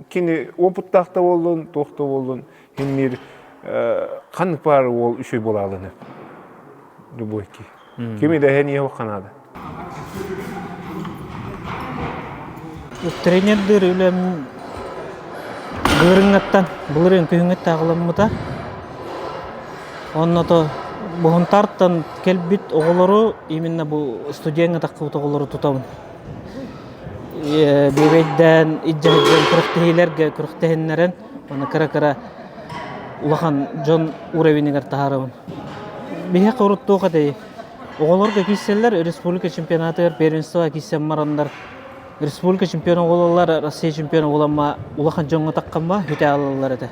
Кини опыттаах да буоллун, туох да буоллун, химмир ханнык баар уол үчүгэй буолаалыны. Любой киһи. Ким идэһэн иһэ ханаада. Тренердир үлэм былырыҥҥаттан, былырыын күһүҥҥүттэн аҕаламмыта. Онно то Бухунтартан кэлбит оҕолору именно бу студеҥҥа таххыбыт оҕолору тутабын. Биэбэйдээн илдьэ күрэхтэһиилэргэ күрэхтэһиннэрэн уонна кыра-кыра улахан дьон уровенигар таһаарабын. Биһиэхэ урут туох этэй? Оҕолорго киирсэллэр республика чемпионатыгар первенствоҕа киирсэн бараннар республика чемпиона буолаллар, Россия чемпиона буоламма улахан дьоҥҥо таххамма бүтэ аалаллар этэ.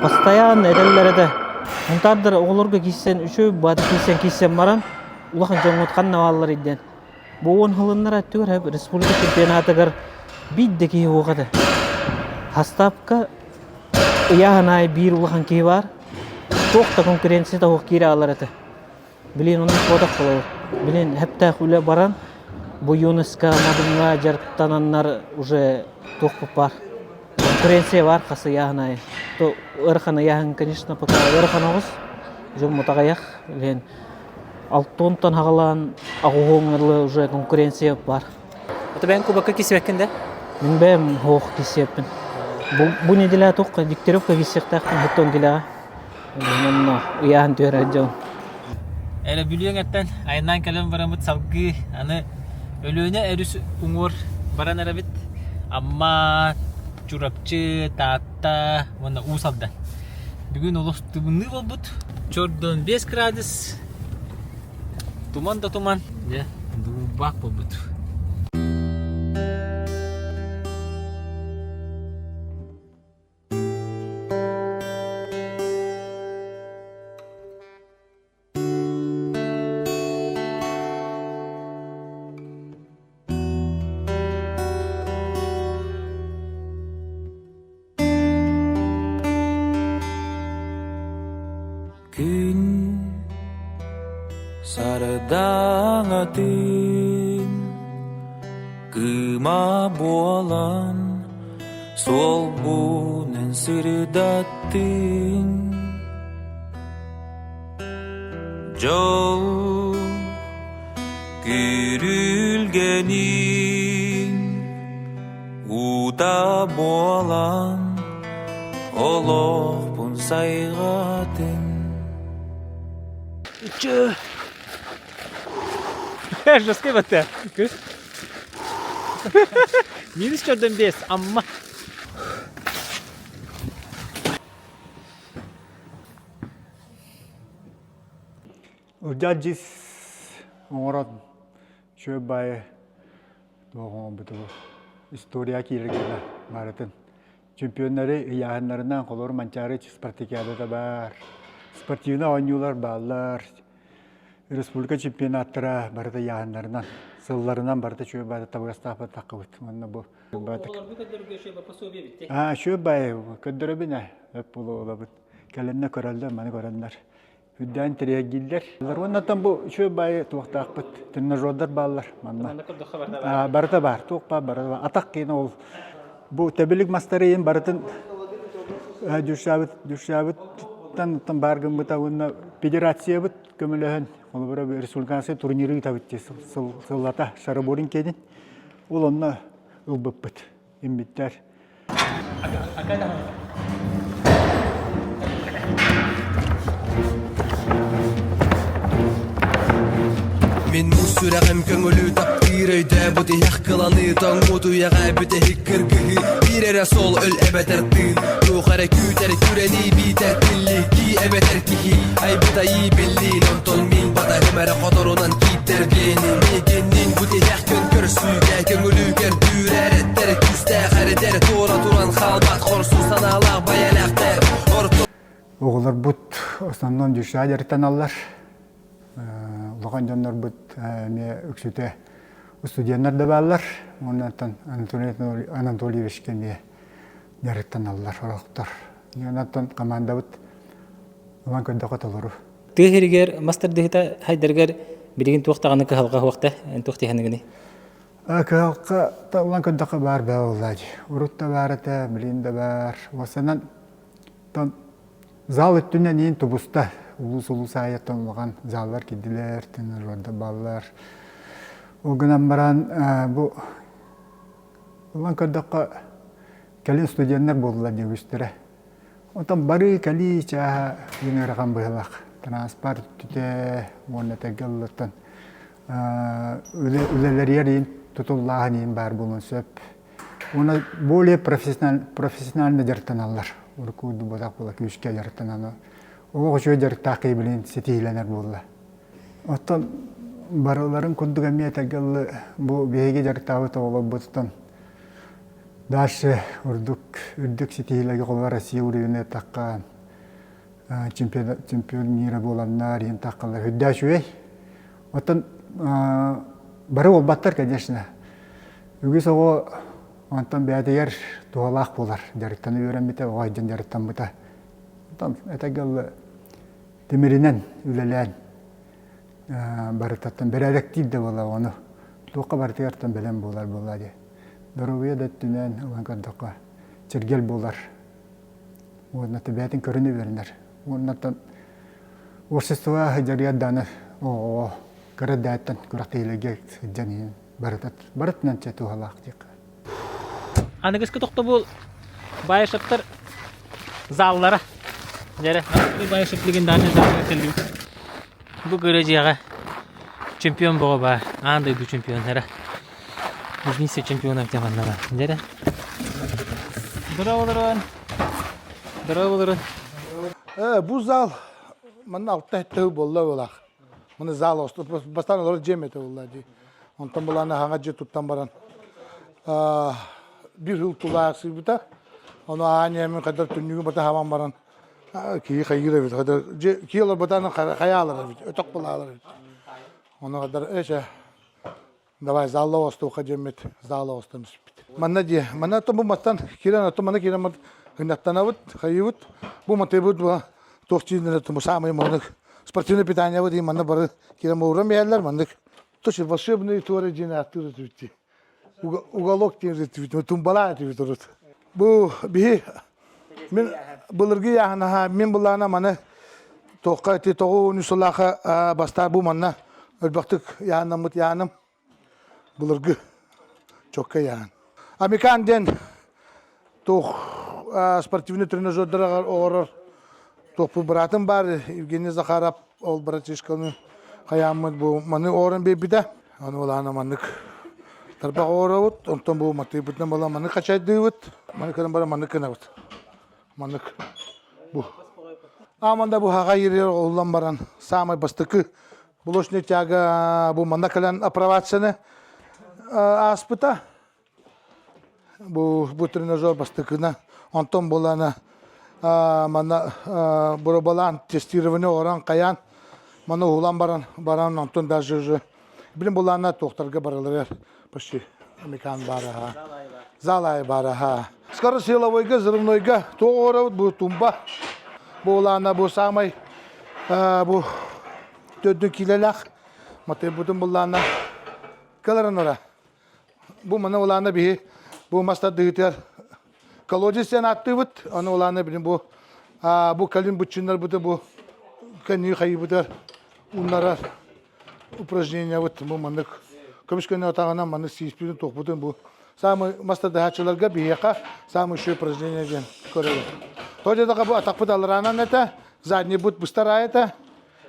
Постоянно этэллэр этэ. Мунтаардар оҕолорго киирсэн үчүгэй баата киирсэн киирсэн баран улахан дьоҥҥут ханна бааллар диэн Бу уон сылыннара өттүгэр республика чемпионатыгар биир да киһи суох этэ. Хастаапка ыйааһын аайы биир улахан киһи баар. Туох да конкуренцията суох киирэ аалар этэ. Билин оннук буотах буолар. Билин хэптээх үлэ баран бу юноска, модуҥҥа дьарыктананнар уже туох баар. Конкуренция баар хас ыйааһын аайы. То ыарахан ыйааһын, конечно, пока ыарахан оҕус. Дьоммут аҕыйах. Билин Алтонтон хаҕалаан аҕуһуоҥҥа уже конкуренция бар. Ото бэйэҥ кубокка кисибэккин да? Мин бэйэм суох кисиэппин. Бу, бу неделя туохха Дегтяревка киссиэхтээхпин хеттон килэҕэ. Онно ыйааһын түһэрэр дьон. Эрэ Бүлүүҥ эттэн айаннаан кэлэн бараммыт салгыы аны Өлүөнэ өрүс уҥуор баран эрэбит. Амма, Чурапчы, Таатта уонна Уус Алдан. Бүгүн олус тымныы буолбут. Чордон 5 градус. Туман да туман. Дьэ, дуубаах буолбут. Күн сардаҥатын кыыма буолан суолбунан сырдаттын Дьол күрүлгэнин Уута буолан олохпун сайҕатын Чё? Жесткий бата. Минус чордон бес, амма. Ылдьаа дьиз оҥорон үчүгэй баайы туох оҥорбуту история киирэргэ барытын чемпионнары ыйааһыннарынан холобур Манчаары спартакиадата баар спортивнай оонньуулар бааллар республика чемпионаттара барыта ыйааһыннарынан сылларынан барыта үчүгэй баайы табыгастаах таххыбыт уонна бу Аа үчүгэй баайы көрдөрөбүн ээ өп буолуо кэлэннэ көрөллөр маны көрөннөр үрдээн тириэрдииллэр. Уоннаттан бу үчүгэй баайы туохтаахпыт, тренажердар бааллар манна. Барыта баар, туох баар барыта баар. Атах киин ол бу тэбилик мастары иһин барытын дюшабыт, дюшабыттан баар гыммыта уонна федерациябыт көмөлөһөн, холобура республиканскай турниры ыытабыт дии сыллата шараборин киэнин. Ол онно ылбыппыт. Иммиттэр. Мин муус сүрэҕим көҥүлү таптыыр өйдөөбүт иһэх кыланыы тоҥмут үйэҕэ бүтэһик кыргыһыы биир эрэ суол өл эбэтэр тыын туох эрэ күүтэр күрэнии биитэр тиллии кии эбэтэр киһи айбыт айыы биллиин онтон мин батаһым эрэ хоторунан кииттэр биэнин миигинниин бу тиһэх күн көрсүүгэ көҥүлү көрдүүр эрэттэр күүстээх эрэдэр туора туран хаалбат хорсун санаалаах байэлээхтэр орто Оҕолорбут основном дюша дьарыктаналлар. Улахан дьоннорбут эмиэ үксүтэ студеннар да бааллар. Уонна Анатолий Анатольевичка эмиэ дьарыктаналлар орохтор. Онтон командабыт ылан көрдөхө толору. Тыа сиригэр мас тардыһыта хайдарыгар билигин туох даҕаны кыһалҕа суохта эн туох тиһэныгыный? Кыһалҕа ылан көрдөхө баар баа буоллаа дии. Урут да баар этэ, билигин да баар. Уосанан тон зал өттүнэн иин тубуста. Улуус-улуус аайыттан улахан заллар кирдилэр, тренажердар бааллар. Ол гынан баран бу ылан көрдөххө кэлин студеннар буоллулар дии үгүстэрэ. Оттон барыы-кэлии чааһа диэн ыарахан быһыылаах. Транспорт өттүтэ уонна тэгэ ыллыттан үлэлэригэр иин тутуллааһын иин баар буолуон сөп. Уонна более профессионально дьарыктаналлар. Урукку буолбатах буола күүскэ дьарыктанан олох үчүгэй дьарыктаах киһи билигин ситиһиилэнэр буолла. Оттон барыларын курдук эмиэ этэргэ дылы бу биһиги дьарыктаабыт оҕолорбутуттан дальше үрдүк үрдүк ситиһиилэргэ холобур Россия уровенын эттэххэ чемпион чемпион мира буоланнар иһин таххалар үрдээ үчүгэй. Оттон бары буолбаттар, конечно. Үгүс оҕо онтон бэйэтигэр туһалаах буолар. Дьарыктана үөрэммитэ, оҕо айдьан дьарыктаммыта. Онтон этэргэ дылы тимиринэн үлэлээн барытаттан бэрээдэктиир да буолла ону туохха барытыгартан бэлэм буолар буолла дии. Доруобуйа да өттүнэн ылан көрдөххө чиргэл буолар. Уонна бэйэтин көрүнэ үөрэнэр. Уоннаттан общество дьарыйар дааны оҕоҕо кыра дээттэн күрэхтэһиилэргэ сылдьан иһин барыта барытынан чэ туһалаах диэххэ. Аныгыскы тохтобул Баишевтар заллара. Дьэрэ, Баишев легендарный залга кэллибит. Бу кыра дьиэҕэ чемпион бөҕө баар. Аан дойду чемпионнара. Вместе чемпионов диэн манна баар. Дьэрэ. Здорово, Здорово, Бу зал манна алта хэттэ буолла буолаах. Маны зал бастаан олорор дьиэм этэ буолла дии. Онтон былаана хаҥа дьиэ туттан баран биир сыл тулаайахсыйбыта. Ону аан мин хайдар түннүгүн бата хабан баран киһи хайыыр эбит. Хайдар дьиэ киһи олорботаан хайаалар эбит, өтөх булаалар эбит. Ону хайдар эчэ Давай залла оҕостуохха диэммит зал оҕостон түспүт. Манна дии, манна бу мастан киирэн оттон манна киирэн ыннаттанабыт, хайыыбыт. Бу матыыбыт бу туох чииннэрэ бу самый маннык спортивное питание дии манна бары киирэн ууран биһэллэр маннык. Точно волшебные туора диэн ааттыыр этибит Уголок диэн этибит, тумбалаа этибит урут. Бу биһи мин былыргы яһанаха мин былаана маны туохха ити тоҕу сылааха бастаа бу манна өлбөхтүк яһаннаммыт яһаным былыргы чокка яһан. Амикан диэн туох спортивный тренажердар оҕорор туохпу быраатым бар Евгений Захаров ол братишканы хайааммыт бу маны оорон биэрбитэ. Аны улаана маннык тарбах оҕоробут, онтон бу матыыбытынан буолан маннык хачайдыыбыт, маннык гынан баран маннык гынабыт. Маннык бу. Ааманда бу хаҕа ириэр оҕуллан баран саамай бастакы блочный тяга бу манна кэлэн апробацияны ааспыта. Бу бу тренажер бастакына онтон буолана манна боробалаан тестирование оҥорон хайаан маны уһулан баран баран онтон даже уже билин булаана туохтарга бараларыгар почти американ баара зал аайы баара скоросиловойга взрывнойга туох оҥоробут бу тумба бу улаана бу самай бу төрдүн киилэлээх матыйбытын буллаана кыларанара Бу маны улаана биһи бу мас тардыһыытыгар колодец диэн ааттыыбыт. Аны улаана билин бу бу кэлин быччыннарбыты бу кэннии хайыыбытыгар уннарар упражнениябыт бу маннык көмүс көнө атаҕынан маннык сииспитин туохпутун бу самый мас тардыһааччыларга биһиэхэ самый еще упражнение диэн көрөбүт. То диэтэххэ бу атахпыт аллараанан этэ, задний бут быстар аайы этэ.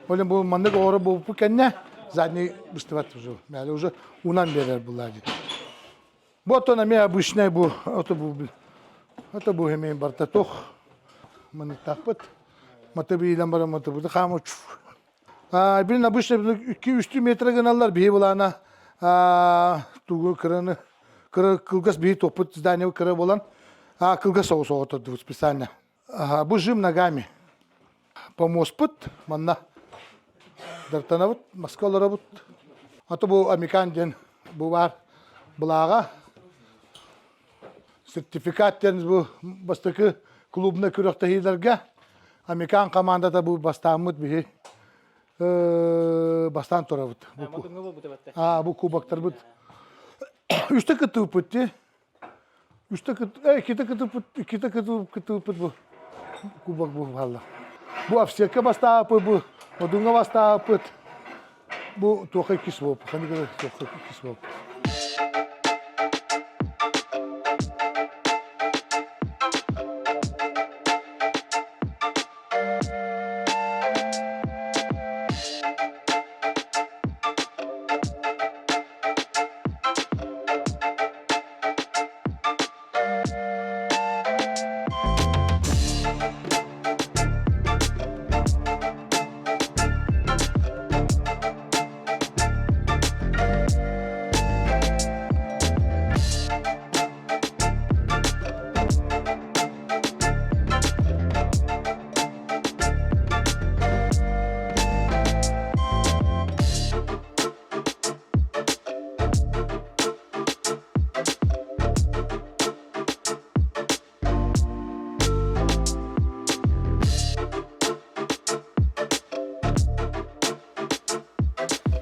Ол бу маннык оҕоро буолбуппут кэннэ задний быстыбат уже. Мэли уже унан биэрэр булла дии. Бу оттон эмиэ обычный бу это бу это бу эмиэ барта туох маныктаахпыт. Маты биилэн баран матыбыты хаамыч. Билин обычно 2-3 метр гыналлар биһи булаана тугу кыраны кыра кылгас биһи топпут здание кыра болан кылгас соҕус оҕоттордубут специально. Бу жим ногами. Помоспут манна. Дартанабыт, маска олоробут. Аты бу Амикан диэн бу баар былааҕа. Сертификат диэн бу бастакы клубнай күрэхтэһиилэргэ Амикан командата бу бастааммыт биһи бастаан турабыт. А, бу кубоктарбыт. Үстэ кыттыбыппыт дии. Үстэ кыт, э, иккитэ кытыппыт, иккитэ кытыппыт бу кубок бу хаалла. Бу овсекка бастааппыт, бу Одунга бастааппыт. Бу туохха иккис буолп, ханыгы туохха иккис буолп.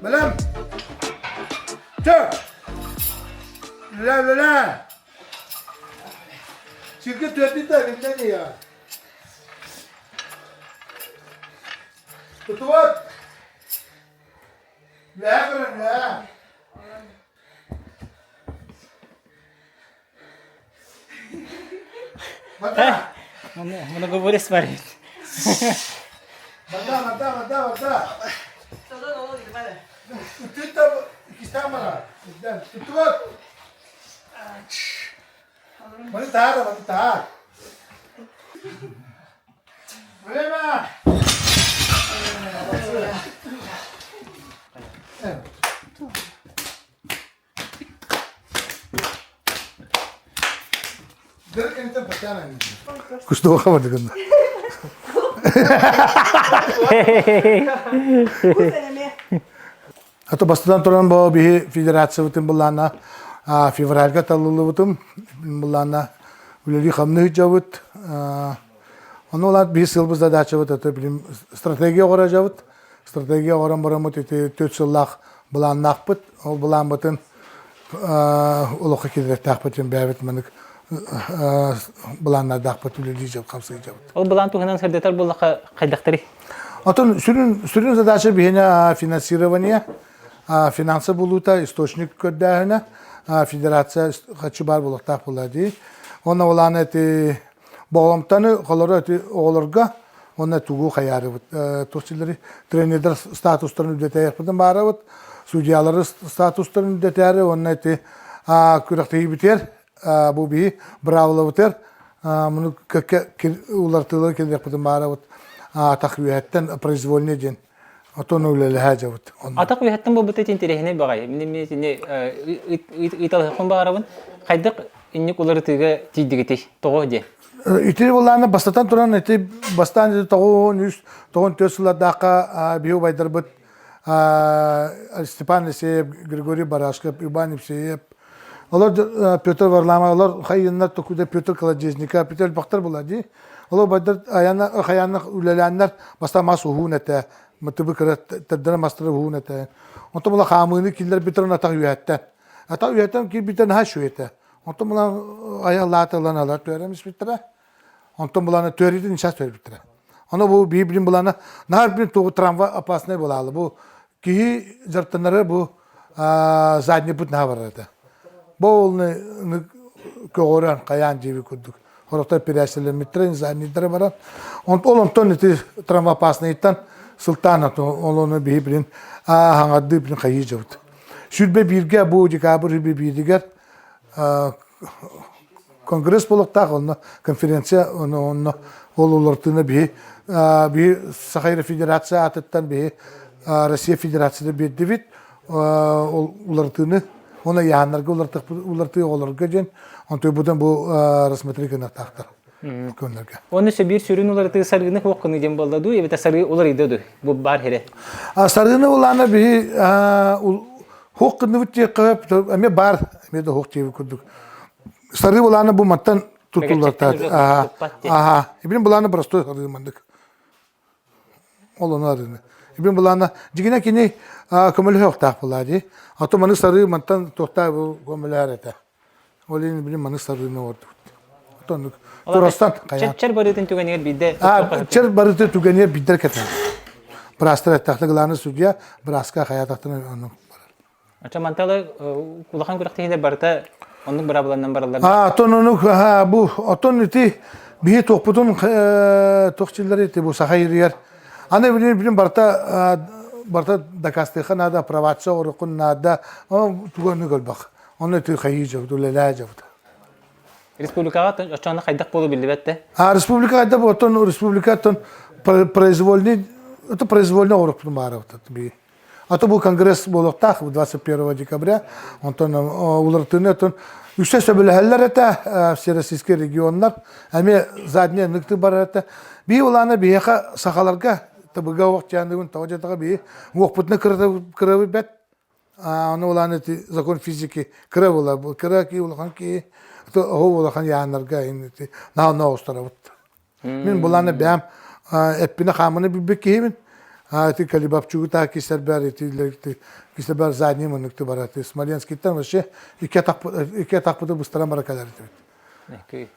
Бэлэм! Чэ! Үлэ, үлэ! Сиргэ төрдүн да билинэн ийэ. Тутуот! Үлэ көрөн, үлэ! Много более смотреть. Вода, вода, вода, вода. Ты там, Тут. Маны таара, маны таар. Время! Кустуга барды гынна. Ата бастан туран бу биһи федерациябытын былаана февральга талылыбытым былаана үлэли хамны жабыт. Ону олар биһи сылбыз задачабыт это билим стратегия оҕоражабыт. Стратегия оҥорон бараммыт ити төрт сыллаах былааннаахпыт. Ол былааммытын олоххо киллэртэхпитин бэйэбит маннык былааннардаахпыт үлэлии дьыл хамсыы дьабыт. Ол былаан туһунан сырдатар буоллахха хайдахтарый? Отон сүрүн сүрүн задача биһиэнэ финансирование, финансы булуута, источник көрдөөһүнэ, федерация хаччы баар буолуохтаах буолла дии. Онно былаана ити Боҕомтону холоро ити оҕолорго уонна тугу хайаарыбыт туох тренердэр статустарын үрдэтээхпитин баарабыт, судьялары статустарын үрдэтээри уонна ити күрэхтэһиибитигэр бу биһи быраабылабытыгар муну уларытыылары киллэриэхпитин баарабыт атах үөһэттэн произвольный диэн Отон үлэлэһэ дьабыт. Атах үөһэттэн буолбута интэриэһинэй баҕайы. Мин эмиэ итини ыыталаһыахпын баҕарабын. Хайдах инник уларытыыга тиийдигитий? Тоҕо диэн? Ити былааны бастатан туран ити бастаан ити 93 94 сыллардаахха биһи убайдарбыт Степан Алексеев, Григорий Барашков, Иван Евсеев, олор Петр Варламов, олор хайыннар токуда Петр Колодезников, Петр Бахтар була дии. Ол убайдар айана хайаанна үлэлээннэр бастаан мас уһуун этэ, мытыбы кыра тэрдэрэ мастары уһуун этэ. Онтон була хаамыыны киллэрбиттэрин атах үөһэттэн. Атах үөһэттэн киирбиттэрин наһаа үчүгэй этэ. Онтон була айаллаата ылан алар түөрэн испиттэрэ. Онтон булана түөритин сейчас түөрбүттэрэ. Ону бу биир билин булана наар бир тугу трамвай опасный булаалы. Бу киһи дьарыктанары бу задний путь наһаа барар этэ. Бу ол көҕөрөн хайаан дьиби курдук. Хорохтор перээсэлэммиттэрэ, заднийдара баран. Ол онтон ити травмоопасныйтан сылтаан ол ону биһи билин хаҥардыы билин хайыы дьабыт. Сүрбэ бииргэ бу декабрь сүрбэ бииригэр конгресс буолуохтаах онно конференция онно ол улартыына биһи биһи Саха Федерация аатыттан биһи Россия Федерацияда биэрдибит ол уларытыыны уонна яһаннарга улартыы оҕолорго диэн онтуйбутун бу рассмотри гынахтаахтар. Көннөргө. Оны сөбүр сүрүн уларытыы сарыыны хуох гыны диэн буолла дуу, эбэтэ сарыы уларыйда дуу? Бу бар хире. Сарыыны улаана биһи хуох гынныбыт диэххэ эмиэ бар, эмиэ да хуох диэбит курдук. Сарыы улаана бу мантан тутуллар. Аха. Ибин булаана простой сарыы мандык. Ол ону арыыны. Ибин булаана дьигинэ кини көмөлөһүөхтээх буолаа дии. Ато маны сарыы мантан туохтаа бу көмөлөһөр этэ. Ол иһин билим маны сарыыны оҥордубут. Оннук турастан хайаан. Чэр барыытын түгэнигэр биирдэ Чэр барыытын түгэнигэр биирдэ кэтэн. Быраастар эттэхтэ главный судья бырааска хайаатахтына оннук барар. Ача манталы улахан күрэхтэһиилэр барыта оннук быраабыланан бараллар. А, отон оннук бу отон ити биһи туохпутун туох дьиллэр ити бу саха иригэр аны билин билин барыта барыта дакаастыахха наада апробация оҥоруоххун наада тугу оннук өлбөх Онно ити хайыы дьабыт, үлэлээ дьабыт. Республикаҕа оччоҕуна хайдах буолу биллибэт да? А республика хайдах оттон республикаттан произвольный это произвольный оҥорохпутун баарабыт би. А то бу конгресс буолуохтаах 21 декабря. Онтон уларытыыны оттон үксэ сөбүлэһэллэр этэ всероссийский регионнар эмиэ задний ыныкты барар этэ. Би улаана биһиэхэ сахаларга табыга уохтяныгын тоҕо дьатаҕа би уохпутуна кырабы бэт Аны улаан ити закон физики кыра буолар. Кыра киһи улахан киһи оһо улахан яаннарга ити наһаа оҕустарабыт. Мин булааны бэйэм эппине хаамыны билбит киһибин. Ити Калибабчугу таа кисэрбэр ити кисэрбэр задний муннукты барар. Смоленскиттан вообще икки атахпыты быстаран бара кэлэр этибит.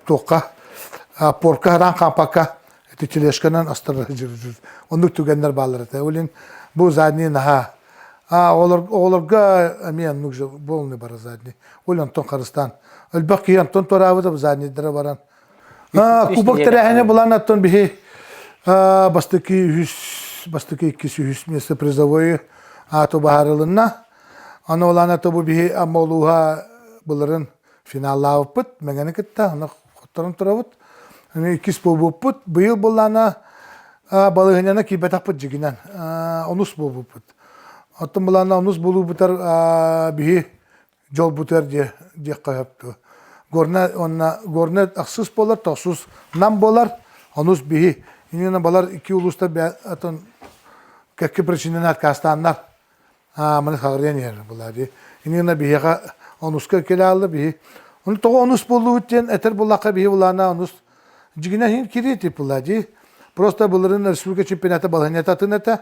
Туохха порка хараан хаампакка ити тележканан астарар оннук түгэннэр бааллар этэ. Ол бу задний наһаа оҕолорго эмиэ оннук же полный бара задний. Ол онтон харыстаан өлбөх киһи онтон туораабыта бу заднийдара баран кубок тэрээһинэ булан оттон биһи бастакы үһүс бастакы иккис үһүс место призовой ааты баһарылынна. Аны ол ана бу биһи Амма улууһа былырын финаллаабыппыт Мэҥэни кытта аны хотторон турабыт. Аны иккис буолбуппут. Быйыл буллаана балыыһанньаны киирбэтэхпит дьигинэн. Онус буолбуппут. Оттон булаана онус буолуубутар биһи дьолбутугар диэххэ сөп. Горнай уонна Горнай ахсыс буолар, тохсус Нам буолар, онус биһи. Иннинэ балар икки улуустар атын кэкки причинаны отказтааннар маны хаҕырыйан иһэр буолаа дии. Иннинэ биһиэхэ онуска кэлэ аалла биһи. Ону тоҕо онус буоллубут диэн этэр буоллахха биһи булаана онус дьигинэ иһин кириэ тип буолаа дии. Просто былырын республика чемпионата балаһыанньата атын этэ.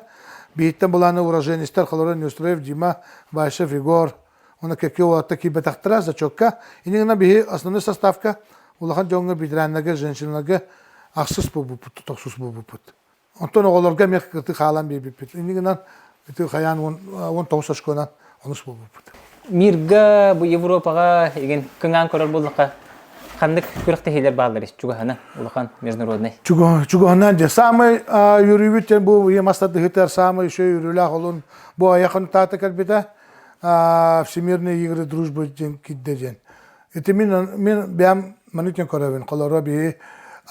Биһиттэн булаана уроженецтэр Холорон Неустроев, Дима, Башев, Егор, уонна кэккэ уолаттар киирбэтэхтэрэ зачетка. Иннинэ биһи основной составка улахан дьоҥҥо ветераннарга, женщиналарга ахсыс буолбуппут, тохсус буолбуппут. Онтон оҕолорго эмиэ кытыы хаалан биэрбиппит. Инньэ гынан ити хайаан 19 очконан онус буолбуппут. Мирга бу Европаҕа игин кыҥаан көрөр буоллахха ханнык күрэхтэһиилэр бааллар чугаһына улахан международный? Чугаһынан дьэ самый үөрүүбүт диэн бу ийэ мастардыһытар самый еще үөрүүлээх олун бу айахан таата кэлбитэ Всемирные игры дружбы диэн кидде диэн. Ити мин мин бэйэм маннык диэн көрөбүн. Холоро биһи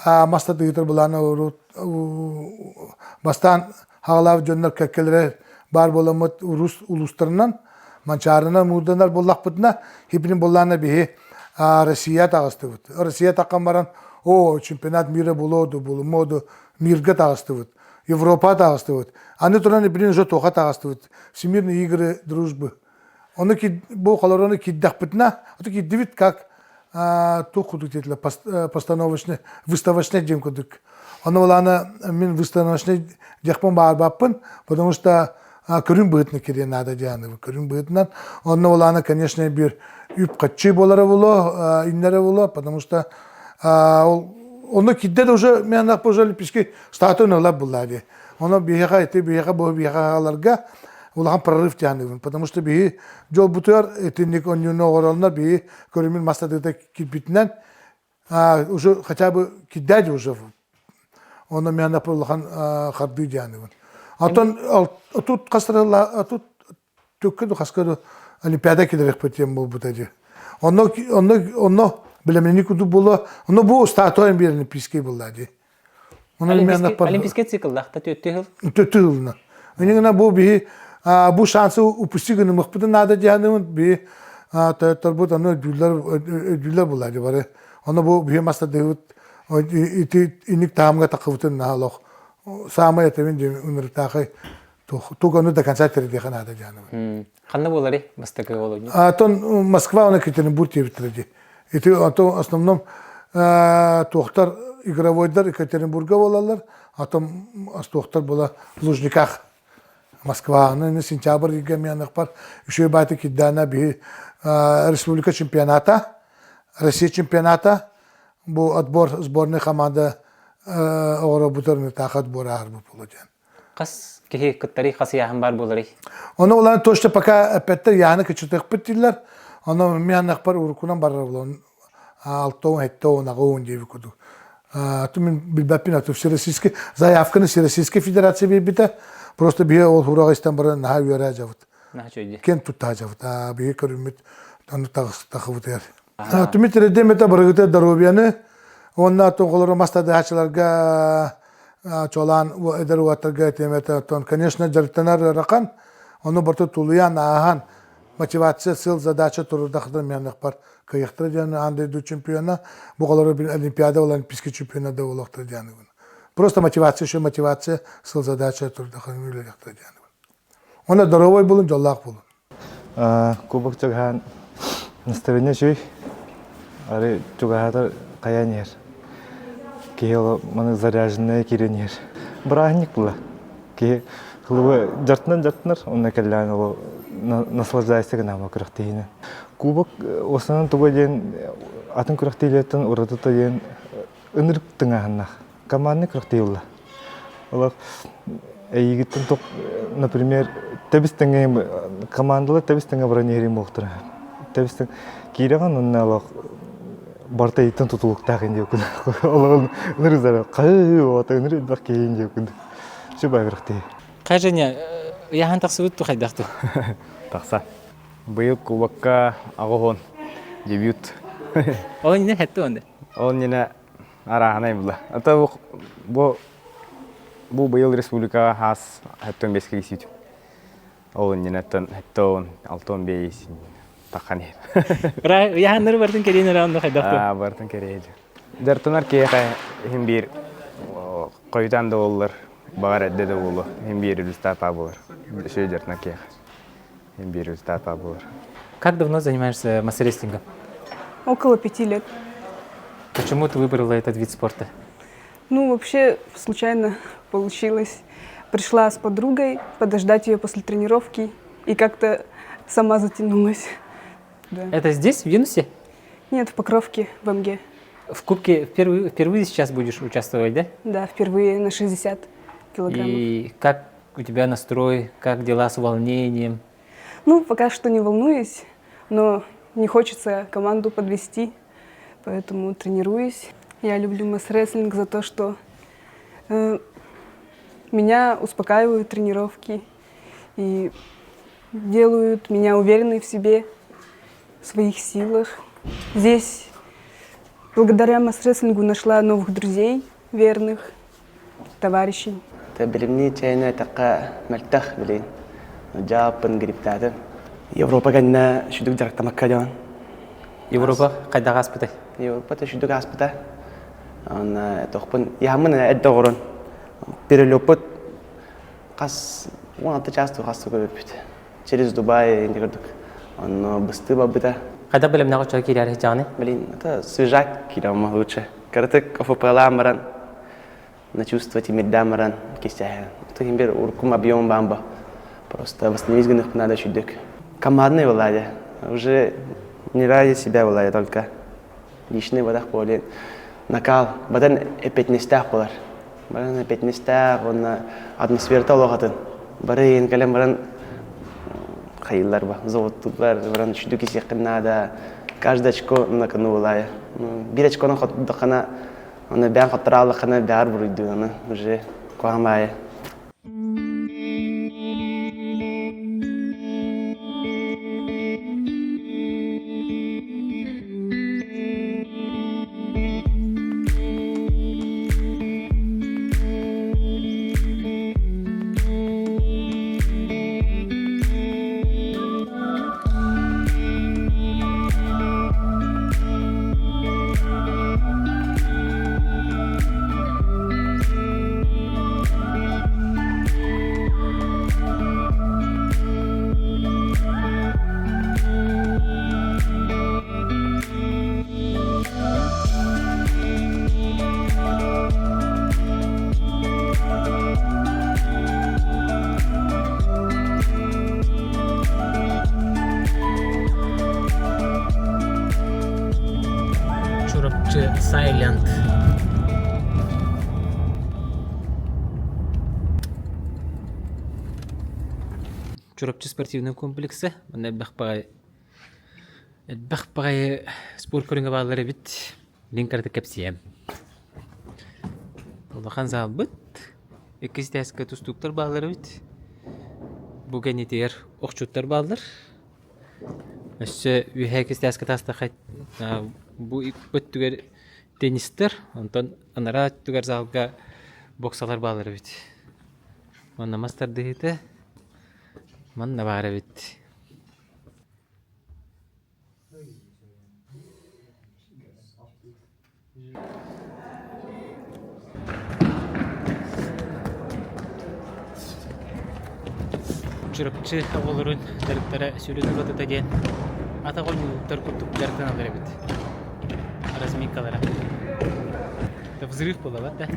мастардыһытар былааны бастаан хаҕалаабыт дьоннор кэккэлэрэ баар буоламмыт урус улуустарынан Манчаарынан муурданар буоллахпытына хипнин буоллаана биһи Россия таҕыстыбыт. Россия таххан баран о чемпионат мира булуоду булумуоду мирга таҕыстыбыт. Европа таҕыстыбыт. Аны туран билин уже туоха таҕыстыбыт. Всемирные игры дружбы. Ону бу холорону кирдэхпитинэ, аты кирдибит как туох курдук диэтилэр постановочный, выставочный диэн курдук. Ону булаана мин выставочный диэхпин баарбаппын, потому что көрүҥ быһыытынан кириэн наада диэн көрүҥ быһыытынан. Онно булаана, конечно, биир үп-харчы буолара буолуо, иннэрэ буолуо, потому что ол онно кирдэ да уже мен уже олимпийский статуны ылар булла дии. Ону биһиэхэ ити биһиэхэ бу биһиэхэ аҕаларга улахан прорыв тианыыбын, потому что биһи дьолбутугар итинник онньууну оҕороллор биһи көрүмүн мастатыыта кирбитинэн уже хотя бы кирдээди уже онно мен улахан хардыы дианыыбын. Оттон тут хастарылла тут түккү ду хаска ду олимпиада килэрихпит диэн буолбута дии. Онно онно онно билэмини курдук буолуо. Онно бу статуя биэр олимпийский буолла дии. Олимпийский цикллаах та түөттүү сыл. Түөттүү сылына. Инигина бу биһи бу шансы упусти гынымыкпытын наада диэханыбын биһи тойотторбут аны өйдүүллэр өйдүүллэр буолла дии бары. Ону бу биһи мастардыыбыт ити инник таһымга таххыбытын наһаа олох саамай этебин диэн ынырыктаахай туох ону до конца тирдиэхэ наада дианыбын. Ханна буоларый бастакы олунньу? Атын Москва оны Екатеринбург диэбиттэрэ дии. Ити ото основном туохтар игровойдар Екатеринбурга буолаллар, атом туохтар була Лужниках Москваны сентябрь ыйга мианахпар үчүгэй бааты киддаана биһи республика чемпионата, Россия чемпионата бу отбор сборная команда оҕоробутар таах отбор ааһар буолуо диэн. Хас киһи кыттарый, хас ыйааһын баар буоларый? Ону улаан точно пока эппэттэр яаны кычытыахпыт дииллэр. Ону мианахпар уруккунан барар булан алтоон, хеттоон, аҕоон диэби курдук. Мин билбэппин аты Всероссийский заявканы Всероссийская Федерация биэрбитэ. Просто биһи ол хураҕа истэн баран наһаа үөрэ дьабыт. Кен тутта дьабыт. Биһи көрүммүт аны тахыбытыгар. Түмүт тирэдем это барыгыта здоровьяны уонна тоҕолору мас тардыһааччыларга чолаан эдэр уолаттарга этиэм этэ. Оттон, конечно, дьарыктанар ыарахан, ону барыта тулуйан, ааһан, мотивация, сыл, задача турурдахтар миэннэхпар кыайыахтара диэн аан дойду чемпиона, бу оҕолору олимпиада олимпийский чемпиона да буолуохтара диэн Просто мотивация, еще мотивация, сыл, задача турдахтар үлэлиэхтэрэ диэн. Онно здоровой булун, дьоллоох булун. Кубок чугаһаан настроение үчүгэй. Ары чугаһаатар хайаан иһэр. Киһи ол маны заряженная киирэн иһэр. Бырааһынньык була. Киһи хылыбы жартынан жартынар, онно кэллээн ол наслаждайся гынаама күрэхтэһиинэн. Кубок основном туга диэн атын күрэхтэһиилэртэн уратыта диэн ынырык тыҥааһыннаах. Командный күрэхтэһии буолла. Олох эйигиттэн туох, например, тэбис тэҥэ командалар тэбис тэҥэ баран иһэрин буолуохтара. Тэбис тэҥ киирэҕин онно олох барыта эйиттэн тутулуктаах ин диэккин. Олоҕун ынырызара хайыы оҕото ыныр элбэх киһи ин диэккин. Все баайбырахтыы. Хай Женя, ыйахан тахсыбыт ту хайдах ту? Тахса. Быйыл кубокка аҕыһон дебют. Ол иннинэ хэтти онда. Ол иннинэ арааһынай була. Ата бу бу быйыл республикаҕа хаас хэттон бэске кисүүтүм. Ол иннинэттэн хэттон алтон бейс таххан иһэр. Ыйаһаннары бартын кэриэн эрэ онно хайдах Аа бартын кэриэдьи. Дартынар киһиэхэ иһин биир хойутаан да буоллар, баҕар эрдэ да буолуо, иһин биир результат буолар. Үчүгэй дьартынар киһиэхэ. Иһин биир результат буолар. Как давно занимаешься мас-рестлингом? Около 5 лет. Почему ты выбрала этот вид спорта? Ну, вообще, случайно получилось. Пришла с подругой подождать ее после тренировки и как-то сама затянулась. Да. Это здесь, в Винусе? Нет, в Покровке, в МГ. В Кубке впервые, впервые сейчас будешь участвовать, да? Да, впервые на 60 килограммов. И как у тебя настрой, как дела с волнением? Ну, пока что не волнуюсь, но не хочется команду подвести, поэтому тренируюсь. Я люблю масс-рестлинг за то, что меня успокаивают тренировки и делают меня уверенной в себе, в своих силах. Здесь благодаря масс-рестлингу нашла новых друзей, верных товарищей. Билимни чайна такка мөлтөх билин. Жааппын гриптаатым. Европа кэннэ шүдүк дьарыктамакка дьон. Европа хайдах ааспытай? Европа шүдүк ааспыта. Онно тохпун яһаммын эдде оҕорон перелеппут хас 16 час хас көбүппүт. Через Дубай инде көрдүк. Онно быстыы барбыта. Хайдах бэлэмнээх оччо киирэр сылдьаҕыный? Блин, это свежак киирэ лучше. Кыратык ОФП-лаан баран на чувство тимирдээн баран кистэһэн. Тыһын бир уруккум объем бамба. Просто восстановить гынах надо чудек. Командный была Уже не ради себя была, я только личный бадах болен. Накал. Бадан эпетнестях болар. Баран эпетнестях, онна атмосферта олохатын. Бары ен кэлэн баран хайыллар ба, заводтулар, баран шүдүк исиэххин наада. Каждый очко на кону была. Бир очкону хотдохана Оны бэйэн хотторо бээр буруйдуун аны уже куһаҕан баайы. Silent. Чурапчы спортивнай комплекса. Манна элбэх баҕайы элбэх баҕайы спорт көрүҥэ бааллар эбит. Мин кыратык кэпсиэм. Улахан заалбыт. Иккис этээскэ тустууктар бааллар эбит. Бу кэннитигэр охчуттар бааллар. Өссө үөһээ иккис этээскэ таастахха бу өттүгэр теннистэр, онтон анараа өттүгэр залга боксалар бааллар эбит. Манна мас тардыһыыта манна баар эбит. Чурапчы оҕолорун дьарыктара сүрүн уратыта диэн атах оонньуулуктар курдук дьарыктаналлар эбит. Разминкалара. Это взрыв буолабат да?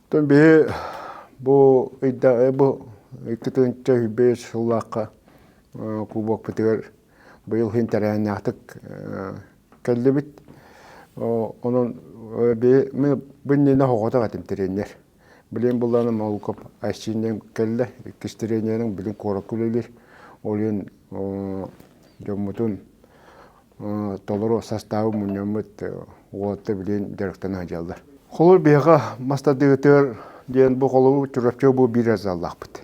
Оттон биһи бу ыйда бу 2005 сыллаахха кубокпытыгар быйыл иһин тэрээһиннээхтик кэллибит. Онон мин бу иннинэ оҕотох этим тренер. Билигин буллаҕына Молуков Айсиинньэм кэллэ, иккис тренерим билин куоракка үлэлиир. Ол иһин дьоммутун толору састаабы мунньаммыт уолаттар билигин дьарыктана сылдьаллар. Холобур биһиэхэ мас тардыытыгар диэн бу холобур Чурапчы бу биир заллаахпыт.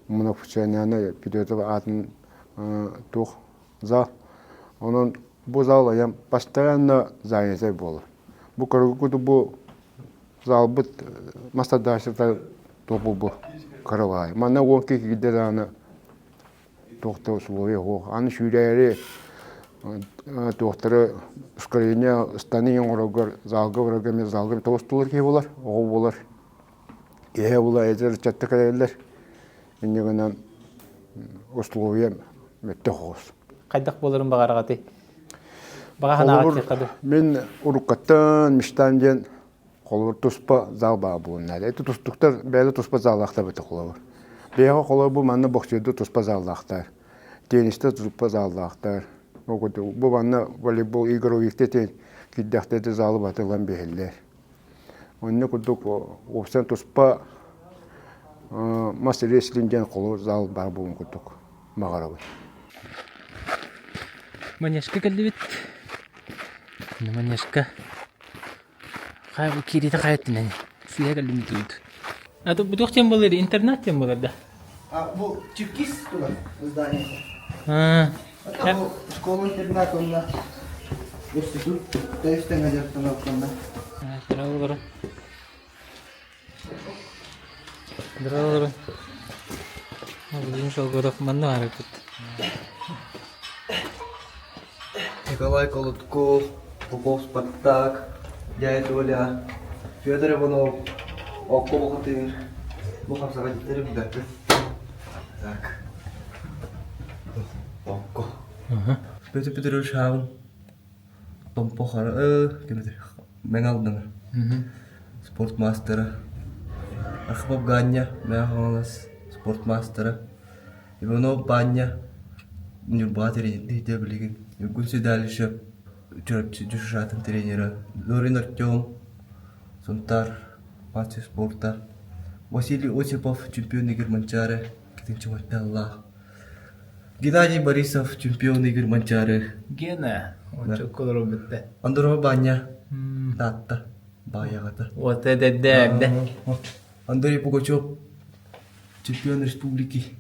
Многофункциональнай Федотов аатын туох зал. Онон бу зал айан постоянно занятый буолар. Бу көрүгү бу залбыт мас тардыта туох бу кырабаай. Манна уон киһи даҕаны туох да условия суох. Аны сүүрээри туохтары ускорение станыы оҥороргор залга барарга эмиэ залга тоҕус киһи буолар, оҕо буолар. Киһи була эдэр ыччаттар кэлэллэр. Инньэ гынан условия мөттөх оҕус. Хайдах буоларын баҕараҕытый? Баҕа санааҕыт Мин уруккаттан мечтам диэн холобур туспа зал баар буолунна. Это тустуктар бэйэлэ туспа заллаахтар быта холобур. Бэйэҕэ холобур бу манна боксерду туспа заллаахтар. Теннистэ туспа заллаахтар. Бу манна волейбол игровикте тен кирдэхтэрде залы батылан биһэллэр. Онно курдук уопсан туспа мас рестлинг диэн холобур зал баар буолун курдук баҕарабын. Манежка кэллибит. Манежка Киириитэ хайа өттүнэн сыыһа кэллим туут. А тут бутух тем болар, интернат тем болар да? А, бу чекист тула здание. А, Это бу школа-интернат онна институт тэстен дьарыктанар Здорово. Здорово. Блин, шалгодов манна арыппыт. Николай Колотков, Попов Спартак, дядя Толя, Федор Иванов, Окко Бухатыр. Бу хамсаҕа билбэппин. Так. Окко. Петр Петрович Хавин Томпо Хара Мэҥэ Алдана спорт маастара Архипов Ганя Мэҥэ Хаҥалас спорт маастара Иванов Баанньа Ньурбаҕа тренердиир билигин Ньургун Седалищев Чурапчы ДЮСШ-атын тренера Зорин Артем Сунтаар мастер спорта Василий Осипов чемпион игр Манчаары Китинчиматталлаах Геннадий Борисов чемпион игр Манчаары Гена оччокко бүттэ. Андорова Баанньа Таатта Баайаҕата Вот это да Андрей Пугачев чемпион республики.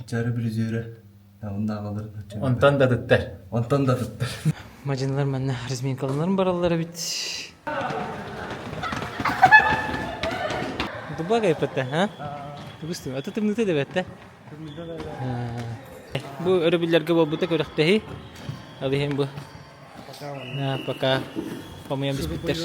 Чары призеры. Оннааҕаларын. Онтон да атыттар. Онтон да атыттар. Мадьыналар манна разминкаланарын бараллар эбит. Дуба кайпатта, а? Тугустум, аты тымныта дебетте. Бу өрөбүллэргэ буолбута күрэхтэһии. Ал иһин бу. Пока хомуйан биспиттэр.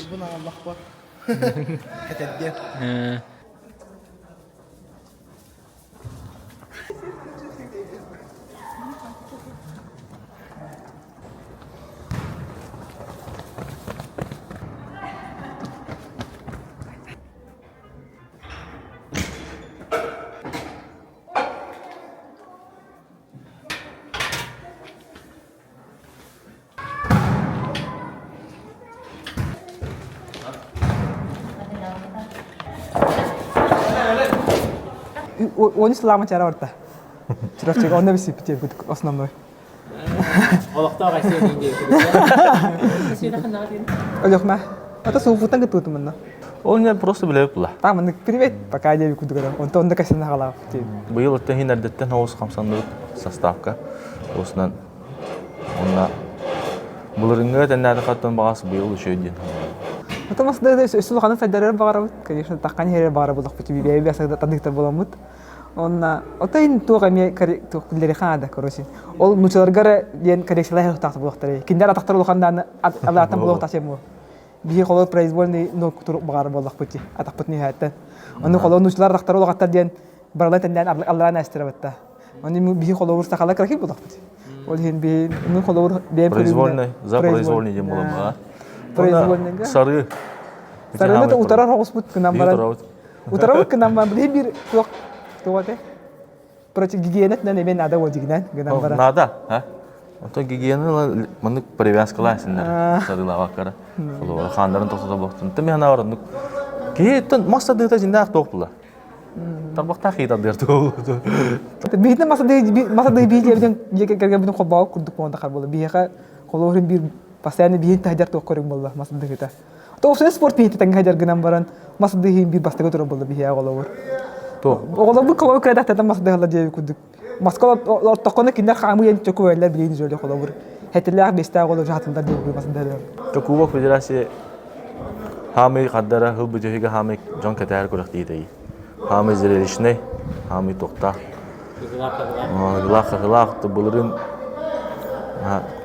Оны сылаама чара барта. Чурапчыга онно бисиппит основной. Олохтоох Айсен диэн Өлөхмә. Ата суупутан кытуутум манна. Ол не просто билэбит була. Тааманы привет пока диэби кудугара. Онто онда кэсен хагалаах диэн. Быйыл оттон хин эрдэттэн оҕус хамсанныбыт составка. Осунан онна былырыҥҥы тэннээтэхаттан баҕас быйыл үчүгэй диэн. Ата мас да өссө улаханын сайдарар баҕарабыт. Конечно, таххан иһэрэр баҕара булахпыт. Бэйэ бэйэ тандыктар буламмыт. Онна отайын туох эмиэ туох күллэри хаада, короче. Ол нучаларга эрэ диэн коррекциялаах тахта буолуохтарай. Кинилэр атахтар улаханнааны алаатан буолуохтаах буо. Биһи холор произвольный ног турук баҕар буоллахпыт атахпыт нүһээттэн. Ону холор нучалар атахтар улахаттар диэн баралан тэннээн алларaan ээстэрэ Оны биһи холобур сахала крахи булахпыт. Ол иһин биһи ну холобур бэйэм Произвольный, за произвольный диэн буолан Произвольныйга. Сары. Сарыны утарар оҕуспут гынан баран. Утарабыт гынан баран билиһин биир туох туох этэй? Против гигиенатынан эмиэ наада буол дигинэн гынан баран. Наада, а? Онтон гигиена маннык привязкалаа синнэр сарыылаабаккара. Холобура хааннарын тохтото буохтун. Тым яна баран киһи тон мас садыыта жиндаах туох була. Тарбахтаах киһи тардыар туох. Биһитин масадыы биһи дьиэ кэргэн холбоо курдук буолан тахар буола. Биһиэхэ холобурун биир постоянно биһин таһдьар туох көрүҥ буолла масадыыта. Тоҕусуна спорт биһити тэҥҥэ сылдьар гынан баран мас дыһыын биир бастакы турар буолла биһиэхэ оҕолобур. Оҕолорбут холобур кырадахтардан мас дыһаллар диэби курдук. Маска ортоххоно кинилэр хаамыы диэн чөкүбэллэр билигин дьөлө холобур. Хэтилээх биэстээх оҕолор жаатыллар диэби мас дыһаллар. Кубок Федерация хаамыы хардара хыл бүтүһүгэ хаамыы дьон кэтэһэр күрэхтиитэй. Хаамыы зрелищный, хаамыы туохтаах. Ыгылаах ыгылаах былырын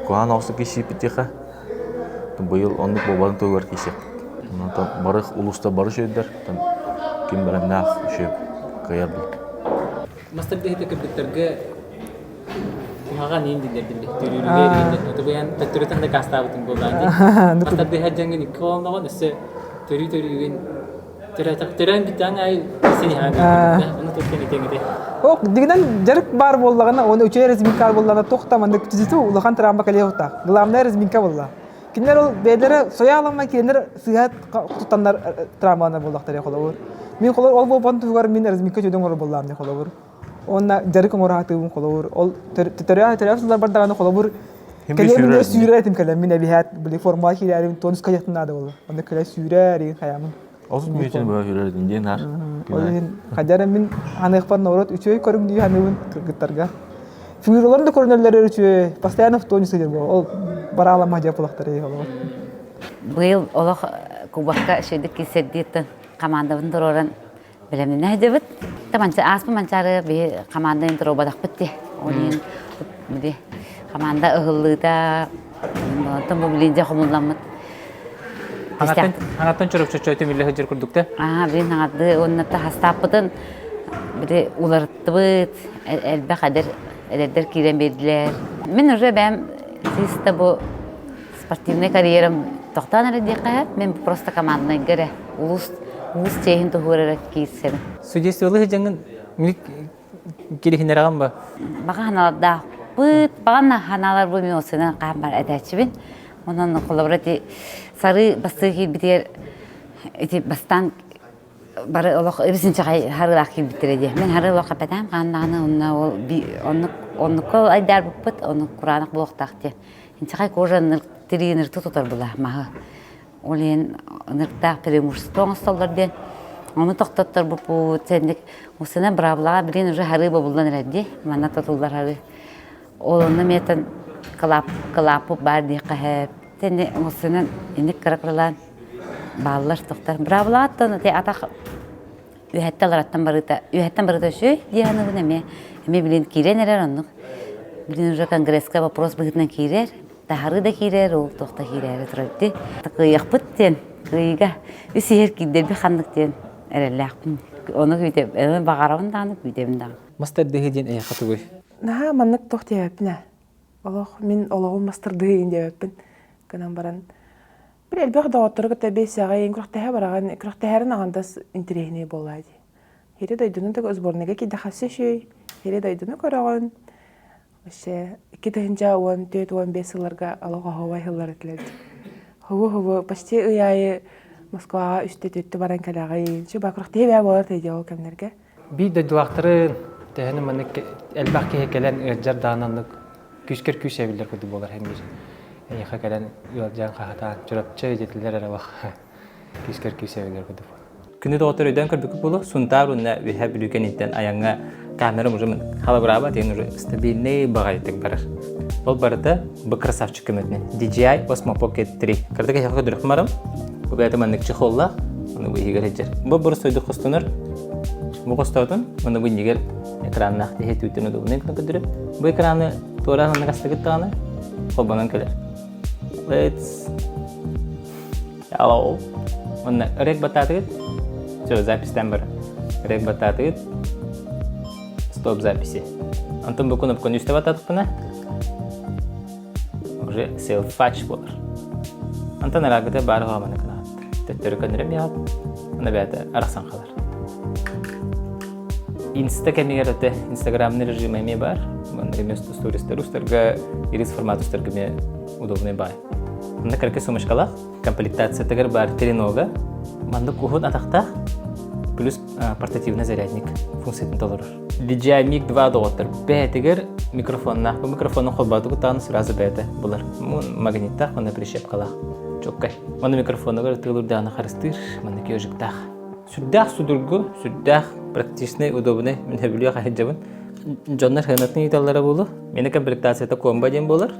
куһаан оҕусу киссииппитиэхэ Быйыл оннук буолбатын туһугар киирсиэхпит. Онтон бары улууста бары үчүгэйдэр, ким бэлэмнээх үчүгэй кыайар буолуо. Мастер-дыһыта кыргыттарга куһаҕан иин диллэрдим төрүүрүгэр иин отубуйан төттөрүтэн дакаастаабытым буоллаан дии. Мастер-дыһа дьаҥын икки оҕолоноҕун өссө төрүү төрүүгүн төрөөн бүттэҕин аайы син иһэҕин ону туттан итиэҥ Ок, дигинэн дьарык баар буоллаҕына, уонна үчүгэй разминка буоллаҕына, туох да маннык түзүтү улахан травма кэлиэ суохтаах. Главное разминка буолла. Кинилэр ол бэйэлэрэ сояаламмай кинилэр сыыһа туттаннар травмаланар буоллахтара холобур. Мин холобур ол буолбан туһугар мин разминка үчүгэй оҥорор буоллаам дии холобур. Уонна дьарык оҥоро сатыыбын холобур. Ол төрөө төрөө сыллар бардаҕына холобур кэлиэм сүүрэр этим кэлэн мин эбиһээт били формаға киирээрим тонуска ятын наада буолла. Онно кэлэ сүүрэр игин хаямын. Отут мүнүүтүн быһа сүүрэр этим диэн аар. Ол иһин хадьара мин ханыахпар наоборот үчүгэй көрүҥ дии саныыбын кыргыттарга. Фигураларын да көрүнэллэр үчүгэй. Постоянно в тонусе сылдьар буолар. Ол бараалама дьэ булахтар олоҕор. Быйыл олох кубокка шедик киирсэрдииттэн командабын туруоран бэлэмнэнэ сылдьабыт. Ааспыт Манчаары биһи команда туруорбатахпыт дии. Ол иһин били команда ыһыллыыта онтон бу билин дьэ хомулламмыт. Аҥаттан чороччоччо түмүллэ сылдьар курдук да? Аа, билин аҥарды уонна хастааппытын били уларыттыбыт, элбэх эдэр эдэрдэр киирэн биэрдилэр. Мин уже бэйэм чисто бу спортивнай карьерам тохтоон эрэ диэххэ мен просто команднайга эрэ улуус улуус чиэһин туһугар эрэ киирсэбин. Судействолыы сылдьаҥҥын кириһиннэрэҕин ба? Баҕа ханалардаахпыт, баҕа ханалар бу мен осынан хаан бар этээччибин. Онон холобура ити сарыы бастыы киирбитигэр ити бастаан бары олох ыбыс-инчэҕэй харыылаах киирбиттэрэ дии. Мин хары олох эпэтээм хааннаҕына онно ол оннук оннукка айдаарбыппыт, оннук кураанах буолуохтаах диэн. Инчэҕэй кожа тириин ырты тутар була маһы. Ол иһин ынырыктаах преимущество оҥостоллор диэн. Ону тохтотторбуппут, сэнник усына быраабылаҕа билин уже харыы бобуллан эрэр дии, манна тотуллар харыы. Ол онно миэтэн кылаап кылааппыт баар диэххэ сөп. Тэнни усунан инник кыра-кыралаан бааллар тохтор. Быраабылаҕаттан ити атах үөһэттэн алараттан барыыта үөһэттэн барыыта үчүгэй дии саныыбын эмиэ эмиэ билин киирэн эрэр оннук билин уже конгресска вопрос быһыытынан киирэр таһарыы да киирэр ол туох да киирээри турар дии кыайыахпыт диэн кыайыыга үс иһэр киирдэрби ханнык диэн эрэллээхпин ону күүтэбин баҕарабын даҕаны күүтэбин даҕаны Мас тардыһыы диэн эйиэхэ тугуй? Наһаа маннык туох диэбэппин ээ. Олох мин олоҕум мас тардыһыы диэбэппин. Гынан баран Били элбэх доҕоттору кытта бэйсэҕин, күрэхтэһэ бараҕын, күрэхтэһэрин аҕандас интэриэһинэй буоллаа дии. Хири дойдуну да сборныйга киирдэххэ үчүгэй, хири дойдуну көрөҕүн. Вообще 2014-15 сылларга олох оһуобай сыллар этилэр дии. Хобу-хобу почти ый аайы Москваҕа үстэ-түөртэ баран кэлэҕин. Чү ба күрэхтэһии бээ буолар дии ол кэмнэргэ. Биир дойдулаахтарын төһөнү маннык элбэх киһи кэлэн ыалдьар даҕаны оннук күүскэр күүс эбиллэр курдук буолар һэн биир эйиэхэ кэлэн ыалдьан хаһытаан Чурапчы дьэтилэр эрэ олох күүскэр күүс эбиллэр курдук Күнү доҕоттор өйдөөн көрбүккүт буолуо Сунтаар уонна Үөһээ Бүлүү кэнниттэн айаҥҥа камерам уже халабыраабат диэн уже стабильный баҕайытык барар. Ол барыта бу красавчик көмөтүнэн DJI Osmo Pocket 3. Кырдык эһиэхэ көрдөрөх марым. Бу бэйэтэ маннык чехоллаах, аны бу иһигэр сылдьар. Бу боростойдук хостонор. Бу хостоотун, уонна бу иннигэр экраннаах тиһэ түүтүн удобнай гына көрдөрөр. Бу экраны туораан маннык астыгыт даҕаны холбонон кэлэр. Let's Hello. Уонна рек баттаатыгыт. Все, записьтан бар. Рек баттаатыгыт. Стоп записи. Антон бу кнопканы үстэ баттаатыкпына уже селфач болар. Антон арагыта баар хооманы кынаат. Төттөрү көннөрөм яат. Ана бэйэтэ арахсан халар. Инста кэмигэр өтө инстаграмный режим эмиэ бар. Манна эмиэ стористер устарга ирис формат устарга эмиэ удобный бай. Манна кыракый сумочкалаах, комплектациятыгар баар тренога, маннык уһун атахтаах, плюс портативный зарядник функциятын толорор. DJI Mic 2 доҕоттор бэйэтигэр микрофоннаах. Бу микрофону холбоотугут даҕаны сразу бэйэтэ булар. Магниттаах уонна прищепкалаах. Чоккай. Уонна микрофонугар тыылырдааны харыстыыр, маннык ежиктаах. Сүрдээх судургу, сүрдээх практичный, удобный. Мин сөбүлүөх сылдьабын. Дьоннор сыанатын ыыталлара буолуо. Мені комплектацията комбо диэн буолар.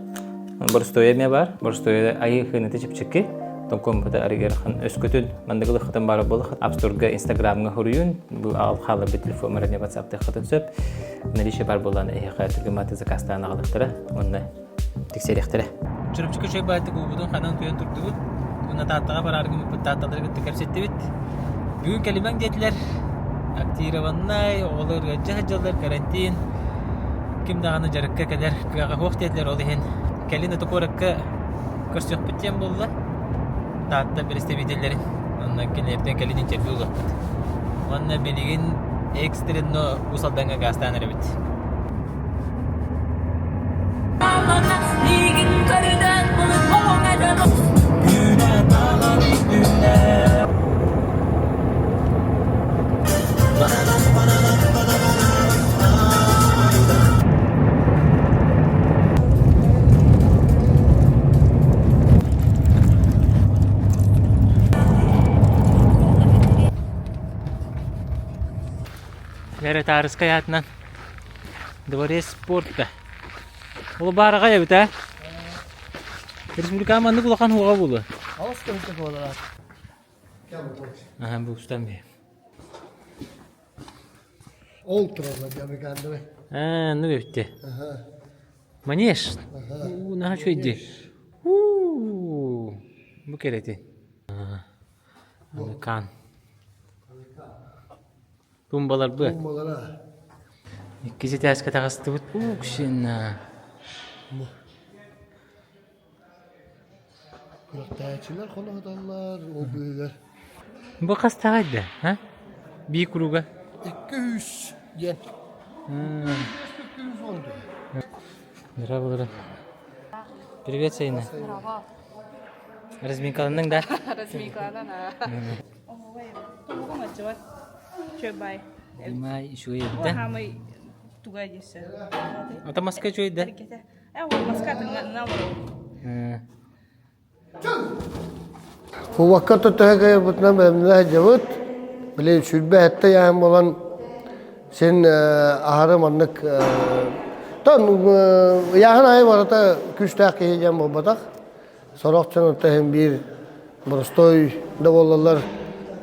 Боростуойа эмиэ баар. Боростуойа айыы хыыныта чэпчэки. Оттон комбота арыгыархан өскөтүн мандыгылыххытын баар буоллаххыт App Store-га, Instagram-га хоруйун бу аҕал хаалларбыт телефоммар эмиэ WhatsApp-тыаххытын сөп. Наличие баар буоллаҕына эһиэхэ түргэн заказтаан аҕалыахтара уонна тиксэриэхтэрэ. Чурапчыга үчүгэй баайдык уубутун ханан куйан турдубут. Уонна Тааттаҕа бараары гыммыппыт Таатталары кытта кэпсэттибит. Бүгүн кэлимэҥ диэтилэр. Актированнай, оҕолор ыалдьа сылдьаллар, карантин. Ким даҕаны дьарыкка кэлэр кыаҕа суох диэтилэр, ол иһин кэлин аты куоракка көрсүөхпүт диэн буолла. Таатта представителлэрин онно кинилэртэн кэлин интервью ылыахпыт. Уонна билигин экстренно Уус Алдаҥҥа гаастаан эрэбит. Вера Таарыскай аатынан Дворец спорта. Ол баараҕай эбит ээ. Республикаҕа маннык улахан уоҕа буолуо. Алыс көмүскэ буолар. Аха, бу устан бе. Ол тураллар дьабыкаандары. Аа, ну эбитте. Манеж. Уу, наһаа үчүгэй Уу, бу кэрэтин. Кан. Тумбаларбы. Тумбалара. Иккис этээскэ таҕыстыбыт. Уксина. Күрэхтэһээччилэр хоноһуталлар, ол быыһыгар. Бу хастаҕай да, а? Бии круга. 200 диэн. 210 Здорово, Привет, Сайна. Разминкаланның да? Разминкаланан, Димай үчүгэй эбит да? Ата маска үчүгэй да? Кубакка төһө кыайбытынан бэлэмнээх дьабыт. Били 27 ыйааһын буолан син аһары маннык тон ыйааһын аайы барыта күүстээх киһи диэн буолбатах. Сорох дьон иһин биир боростуой да буоллаллар,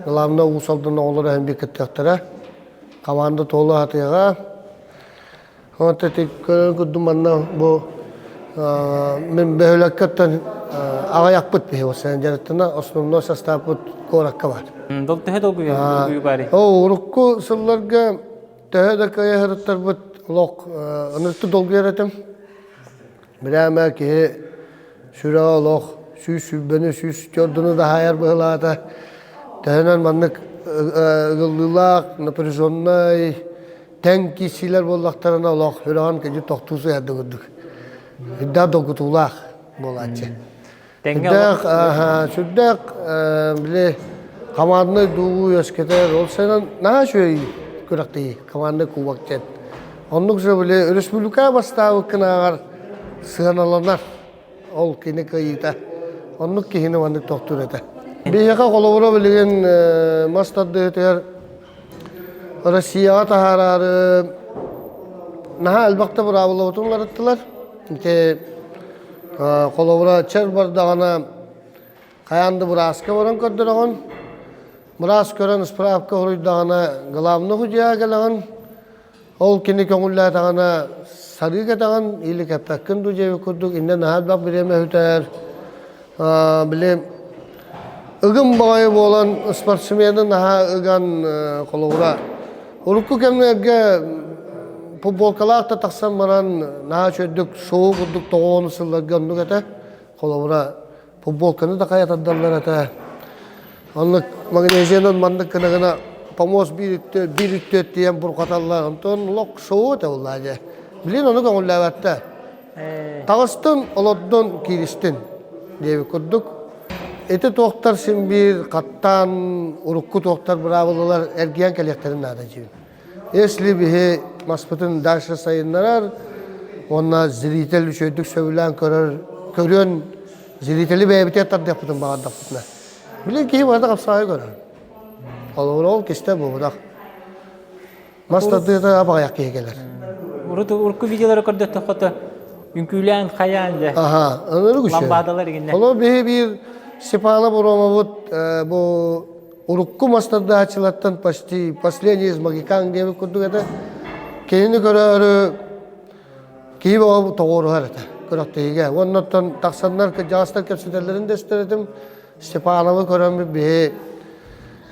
главное Уус Алдан оҕолоро иһин биир кыттыахтара. Команда туолу аһатыаҕа. Вот ити көрөн курдук манна бу мин бөһүөлэккэ оттон аҕыйахпыт биһи осен дьарыктана основной составпыт куоракка бар. Дол төһө долгуйуу баары? О, урукку сылларга төһө да кыайа сырыттарбыт олох ынырты долгуйар этим. Бирээмэ киһи сүрэҕэ олох 120-нү, 104-нү да хаайар быһылаата. Төһөнөн маннык ыгыллыылаах, напряженнай, тэҥ киирсиилэр буоллахтарына олох сүрэҕин кыдьы тохтуу сыһар да курдук. Сүрдээх долгутуулаах буолааччы. Сүрдээх, сүрдээх били команднай дуугу үөскэтэр, ол сайынан наһаа үчүгэй күрэхтэһии, команднай кубок диэн. Оннук же били республика бастаабыккынааҕар сыаналанар ол кини кыайыыта. Оннук киһини маннык тохтуур этэ. Биһиэхэ холобура билигин мас тардыһыытыгар Россияҕа таһаараары наһаа элбэхтэ быраабылабытын уларыттылар. Ити холобура чэр бардаҕына хайаан да бырааска баран көрдөрөҕүн. Быраас көрөн справка хоруйдаҕына главный судья кэлэҕин. Ол кини көҥүллээтэҕинэ сарыы кэтэҕин или кэппэккин дуу диэбит курдук иннэ наһаа элбэх бириэмэ сүтэр. Били ыгым баҕайы буолан спортсмены наһаа ыган холобура урукку кэмнэргэ футболкалаах да тахсан баран наһаа үчүгэйдик шоу курдук тоҕуону сылларга оннук этэ. Холобура футболканы да хайа тардаллар этэ. Оннук магнезиянан маннык гына гына помост биир үттү биир үттү тиийэн бурҕаталлар. Онтон олох шоу этэ буоллаа дьэ. Билин ону көҥүллээбэттэр. Таҕыстын, олордун, кииристин диэбит курдук. Ити туохтар син биир хаттаан урукку туохтар быраабылалар эргийэн кэлиэхтэрин наада дьиибин. Если биһи маспытын дальше сайыннарар уонна зритель үчүгэйдик сөбүлээн көрөр, көрүөн зрители бэйэбитигэр тардыахпытын баҕардахпытына. Билин киһи барыта хапсаҕайы көрөр. Холобура ол кистэл буолбатах. Мас тардыыта абаҕайах киһи кэлэр. Урут урукку видеолары көрдөттөххө үҥкүүлээн хайаан дьэ. Аха, ынырык үчүгэй. Ламбадалар игиннэ. Олор биһи биир Степанов Ромовут бу урукку мас тардааччылартан почти последний из могикан диэбит курдук этэ. Кинини көрөөрү киһи бөҕө тоҕуоруһар этэ күрэхтэһиигэ. Уонна тахсаннар кырдьаҕастар кэпсэтэллэрин да истэр этим. Степановы көрөммүт биһи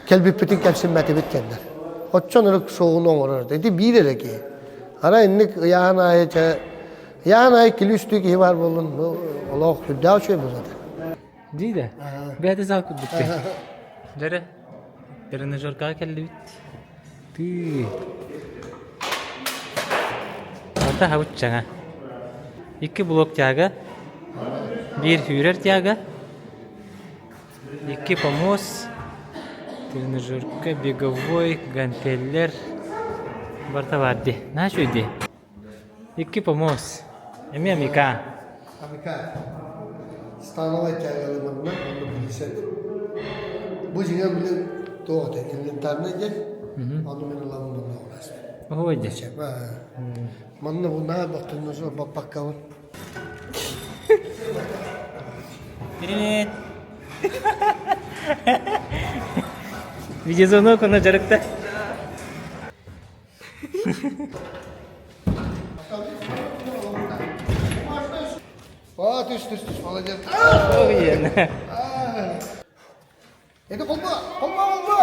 кэлбиппитин кэмсиммэтибит диэннэр. Оччон ырык суоҕун оҥорор этэ. Ити биир эрэ киһи. Арай инник ыйааһын аайы чэ ыйааһын аайы килүүстүү киһи баар буоллун бу олох сүрдээх үчүгэй буолуо этэ. Дии да. Бэйэтэ зал курдук Дьэрэ, тренажеркаҕа кэллибит. Тыы. Ата хабыччаҥа. Икки блок тяга, биир сүүрэр тяга, икки помост, тренажерка, беговой, гантеллэр барыта баар дии. Наһаа үчүгэй дии. Икки помост. Эмиэ Амика. Амика. Становой тягалы манна, онно билсет. Бу дьиҥэ били туох этэ, инвентарный диэн, ону мин ыламмын манна оҕураспын. Оһуой дии. Манна бу наа баттынна баппаккабын. Привет! Видеозвонок онно дьарыкта. А, түс, түс, түс, молодец. Это колба, колба, колба.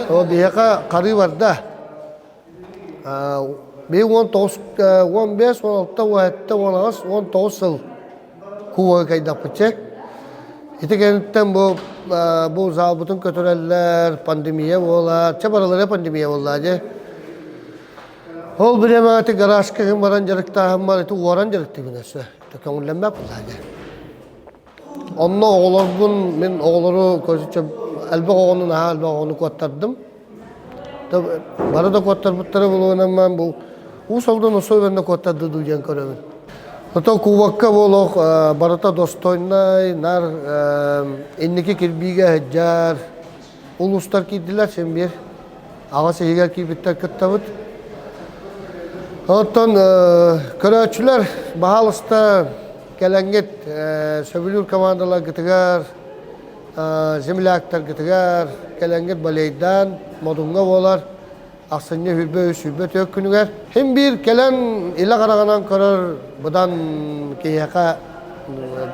О, биһиэхэ харыы барда. Биһиги 19, 15, 16, 17, 18, 19 сыл кубогы кайдахпыт чэ. Ити кэнниттэн бу бу залбытын көтүрэллэр, пандемия буолар. Чэ барылара пандемия буолла дьэ. Ол бириэмэҕэ ити гаражка ким баран дьарыктааһын бар, ити уоран дьарыктыыбын өссө. Көҥүллэммэт буолла дьэ. Онно оҕолорбун, мин оҕолору көрсүччэ элбэх оҕону наһаа элбэх оҕону куоттардым. Бары да куоттарбыттара буолуонан бу Уус Алдан особенно куоттарды дуу диэн көрөбүн. Ото кубокка буолуох барыта достойнай, нар инники кирбиигэ сылдьар улуустар киирдилэр син биир. Аҕыс иһигэр киирбиттэр кыттабыт. Оттон көрөөччүлэр баһаалыста кэлэҥҥит сөбүлүүр командаларгытыгар, земляктаргытыгар кэлэҥҥит болейдаан Модуҥҥа буолар ахсынньы 23 24 күнүгэр син биир кэлэн илэ хараҕынан көрөр быдан киһиэхэ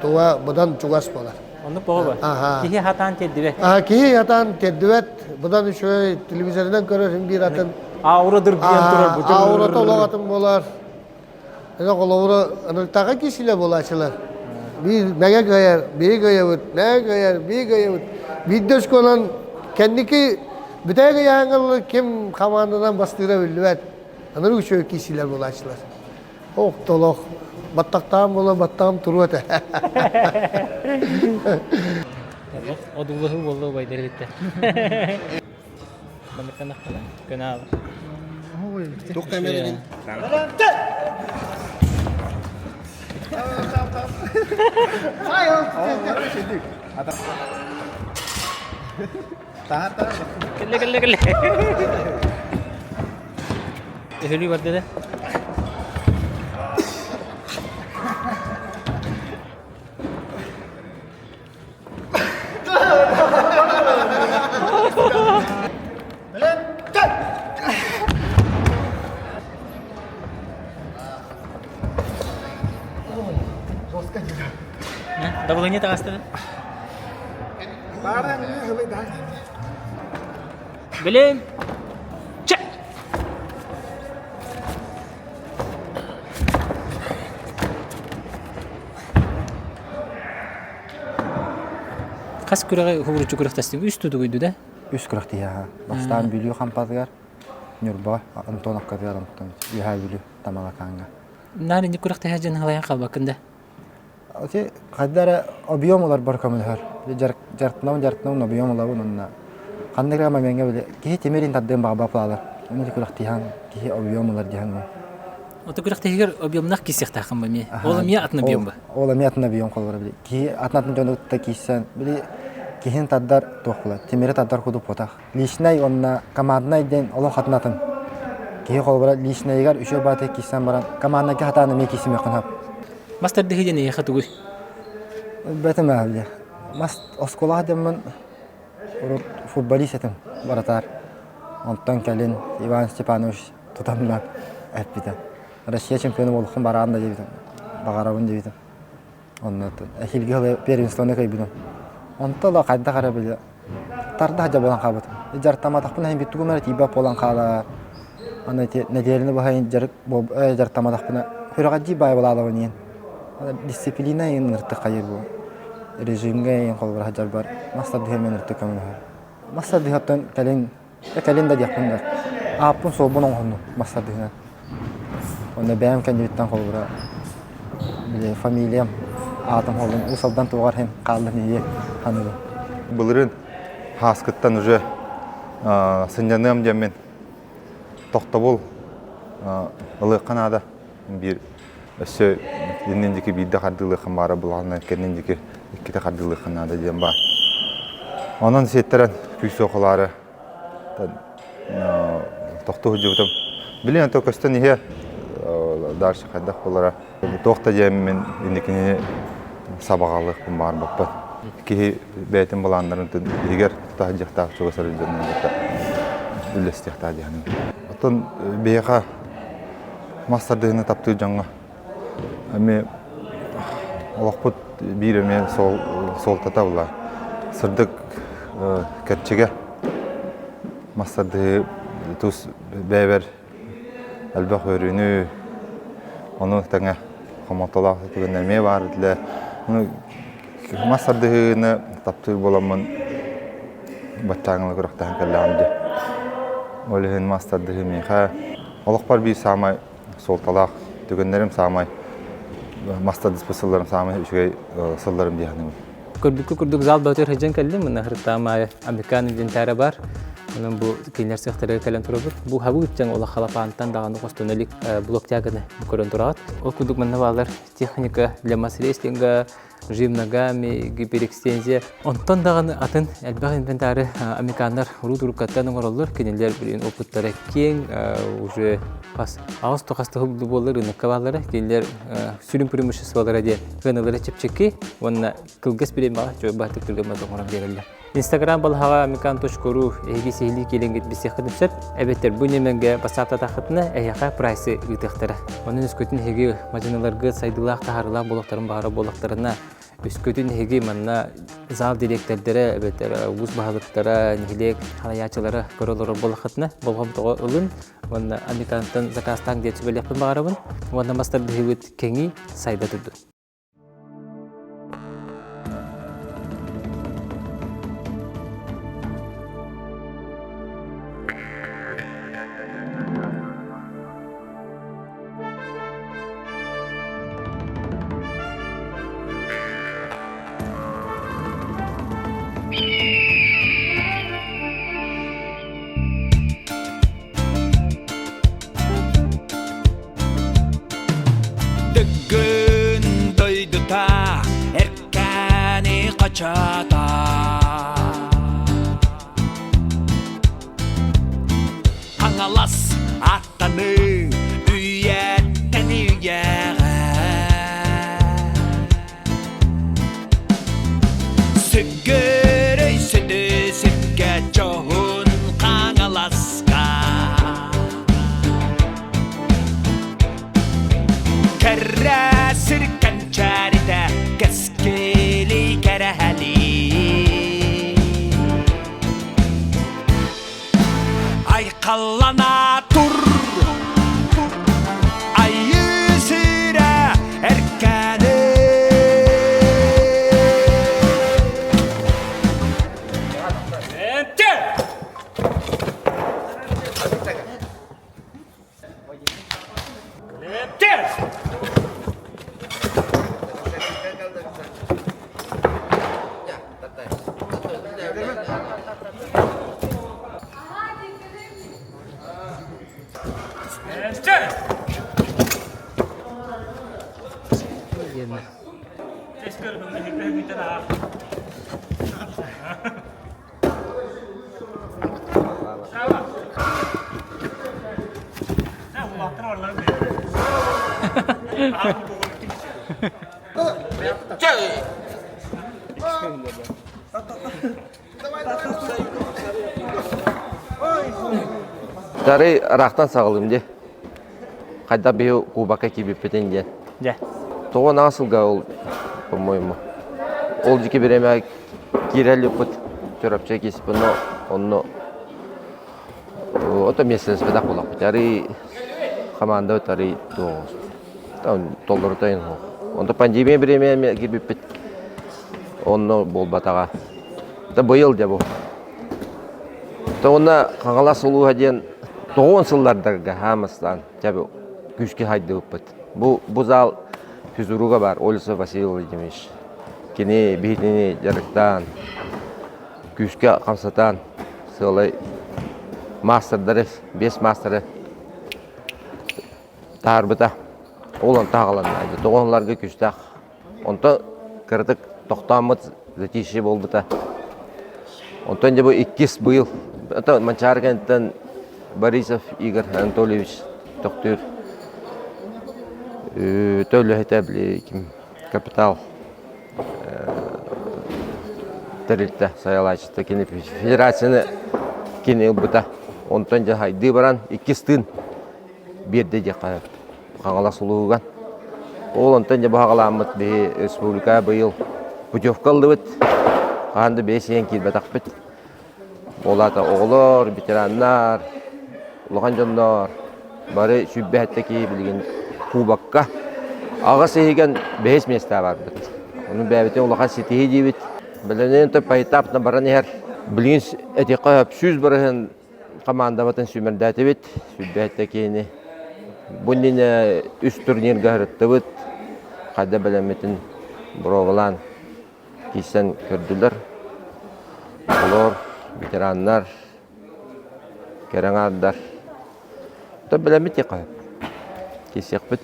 туга быдан чугас буолар. Оннук боҕо Киһи хатаан тиэрдибэт. Киһи хатаан тиэрдибэт. Быдан үчүгэй телевизорынан көрөр син биир атын. Аура дыргыйан турар бу. Аурата олох атын буолар. Эгэ холобура ыныртаҕа киисилэ буолааччылар. Биир мэгэ кыайар, биир кыайабыт, мэгэ кыайар, биир кыайабыт. Биирдэ оскуолан кэнники бүтэһик ыйааһыҥҥа ким хамаанданан бастыыра биллибэт. Ынырык үчүгэй киисилэр буолааччылар. Ох, толох. Баттахтаан буола баттаҕым туруо этэ. Одуулаһыы буолла убайдар эбиттэр. Манныктан көнө аалар. Туох кэмэрин? Кэллэ кэллэ кэллэ. Өһөлүү барда да. Давление таҕыстыгын? Билим! Чэ! Хас күрэҕи уһугуруччу күрэхтэстиҥ? Үс тутугуйду да? Үс күрэхтэһии Бастаан Бүлүү Хампатыгар, Ньурба Антоновкатыгар, онтон Үөһээ Бүлүү Тамалакааҥҥа. Наар инник күрэхтэһэ дьон халайан хаалбаккын да? Ити хайда эрэ объем ыларбар көмөлөһөр. Дьарыктанабын, дьарыктанабын, объем ылабын уонна ханнык эрэ момеҥҥа били киһи тимирин тардыан баҕарбат буолалар. Ону күрэхтэһэн киһи объем ылар диэн Ото күрэхтэһигэр объемнаах киирсиэхтээххин ба эмиэ. Ол эмиэ атын объем ба? Ол эмиэ атын объем холобура били. Киһи атын-атын дьону кытта киирсэн, били киһини тардар туох буолар, тимири тардар курдук буотах. Личнай уонна команднай диэн олох атын-атын. Киһи холобура личнайыгар үчүгэй баҕайытык киирсэн баран, команднайга хатаан эмиэ киирсимиэххин сөп. Мас тардыһыы диэн эйиэхэ тугуй? Билбэтим ээ били. Мас оскуолаҕа диэммин урут футболист этим баратаар. Онтон кэлин Иван Степанович тутанна эппитэ. Россия чемпиона буолуоххун бараан да диэбитим. Баҕарабын диэбитим. Онно эһиилги сылы первенствоны кыайбытым. Онто да хайдах эрэ били тарда сылдьа буолан хаалбытым. Дьарыктамматахпына иһин тугум эрэ тиийбэт буолан хаалар. Аны ити нэдиэлэни быһа дьарык дьарыктамматахпына сүрэҕэлдьии баайа буолаалабын иһин. Дисциплина иһин ыртык хайыр бу. Режимҥэ иһин холобура сылдьарбар мас тардыһыам ыртык көмөлөһөр. Мас тардыһыттан кэлин Кэлин да диэхпин да ааппын-суолбун оҥоһуннум мас тардыһынан. Онно бэйэм кэннибиттэн холобура били фамилиям аатым холун Уус Алдан туоҕар иһин хааллын ийэ ханыгын. Былырыын һааскыттан уже сынньаныам диэммин тохтобул ылыахха наада. Биир өссө иннин диэки биирдэ хардыылыаххын баара булаҕына кэннин диэки иккитэ хардыылыаххын наада диэн баар. Онон сиэттэрэн күүс суох ылаары тохтуу сылдьыбытым. Билин ото көстөн иһэ дальше хайдах буолара туох да диэммин инникини сабаҕалыахпын баҕарбаппын. Киһи бэйэтин былааннарын иһигэр тута сылдьыахтаах чугас эрэ дьонун кытта үллэстиэхтээх диэхиним. Оттон биһиэхэ мас тардыһыыны таптыыр дьоҥҥо эмиэ олохпут биир эмиэ суолтата буолар. Сырдык кэрчигэ мас тардыһыы тус бэйэбэр элбэх үөрүүнү, ону тэҥэ хомолтолоох түгэннэр эмиэ баар этилэр. Мас тардыһыыны таптыыр буоламмын баччааҥҥа күрэхтэһэн кэллэҕим дии. Ол иһин мас тардыһыы миэхэ олохпор биир саамай суолталаах түгэннэрим саамай мас тардыспыт сылларым саамай үчүгэй сылларым дии саныыбын. Көрбүккэ курдук зал бөтөр сылдьан кэллим. Мына Хыртаам аайы Американ инвентаря бар. Онон бу кинилэр сыахтарыгар кэлэн турабыт. Бу хабы ыччаҥ олох халапаантан даҕаны хостоно илик блоктяганы көрөн тураҕыт. Ол курдук манна баалар техника для масс-рестлинга, жим ногами, гиперэкстензия. Онтон даҕаны атын элбэх инвентары американнар урут уруккаттан оҥороллор. Кинилэр билигин опыттара киэҥ, уже хас аҕыс тухастыһы буоллар ыныкка бааллара. Кинилэр сүрүн преимуществолара диэн сыаналара чэпчэки уонна кылгас бириэмэҕэ чугас түргэн оҥорон биэрэллэр. Инстаграм балаһаҕа amikan.ru эһиги сиһилии киирэҥҥит билсиэххитин сөп. Эбэтэр бу ньэмэҥҥэ бассааттатаххытына эһиэхэ прайсы ыытыахтара. Онон өскөтүн эһиги мадьыналаргыт сайдыылаах таһаарыылаах буолуохтарын баҕара буоллахтарына, өскөтүн эһиги манна зал дириэктэрдэрэ эбэтэр улуус баһылыктара, нэһилиэк салайааччылара көрө олорор буоллаххытына, болҕомтоҕо ылын уонна Амикантан заказтааҥ диэн сүбэлиэхпин баҕарабын. Уонна мас тардыһыыбыт кэҥии сайда турдун. Дыгын дойдута эркээни хачата Хаҥалас аттаныы үйэттэн үйэҕэ Сүгүрүй сүдү сүккэ чоһун Хаҥаласка Кэрэ сир кэнчээритэ кэскили кэрэһэлии Айхаллана тур Айыы сирэ эркээни Тары ыраахтан саҕалыым дии. Хайдах биһи кубокка киирбиппитин диэн. Дьэ. Тоҕо наҕа сылга ол, по-моему. Ол дьики бириэмэ киирэлиппит Чурапчы киспин, но онно ото миэстэлэспэтэх буоллахпыт. Арый команда арый толлорутайын Онто пандемия бириэмэ киирбиппит. Онно буолбатаҕа. Да быйыл дьэ бу. Тоҕуна Хаҥалас улууһа диэн тоҕуон сыллардарга хаамыстаан дьэ күүскэ хайдыбыппыт. Бу бу зал физруга бар Ольга Василий Владимирович. Кини биһитини дьарыктаан, күүскэ хамсатан сыалай маастардары, биэс маастары таһаарбыта. Ол онто аҕаланна. Тоҕонларга күүстээх. Онто кыратык тохтооммут затишье буолбута. Онтон дьэ бу иккис быйыл это Манчаары кэнниттэн Борисов Игорь Анатольевич тохтуур төлөһүтэ били ким капитал тэрилтэ сайалааччыта кини федерацияны кини ылбыта. Онтон дьэ хайдыы баран иккис тыын биэрдэ диэххэ Хаҥалас улууһугар. Ол онтон дьэ баһаҕалааммыт биһи республика быйыл путевка ыллыбыт. Хаһан да бэйэ сиэн киирбэтэхпит. Ол аата оҕолор, ветераннар, улахан дьоннор бары сүүрбэһэттэ киһи билигин кубокка аҕыс иһигэн бэһис миэстэ барбыт. Ону бэйэбитин улахан ситиһии диибит. Бэлэмнэнэн поэтапно баран иһэр. Билигин этиэххэ сөп 100% Хамаандабытын сүүмэрдээтибит, сүүрбэһиттэ киһини. Бу иннинэ үс турнирга сырыттыбыт. Хайда бэлэммитин боруобалаан киирсэн көрдүлэр. Оҕолор, ветераннар. Кэрэ аҥаардар. То бэлэммит диэххэ Кисиэхпит.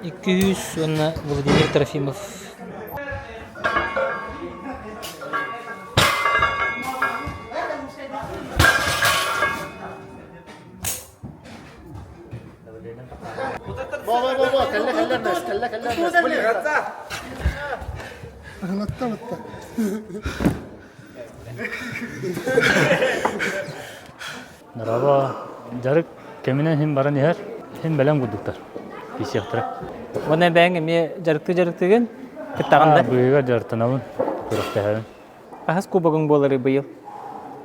200 уонна Владимир Трофимов. Дорообо, дьарык кэминэн иһин баран иһэр, иһин бэлэм курдуктар, киирсиэхтэрэ. Уонна бэйэҥ эмиэ дьарыктыы дьарыктыыгын, кыттаҕын да? Быыһыгар дьарыктанабын, күрэхтэһэбин. Хаһыс кубогуҥ буоларый быйыл?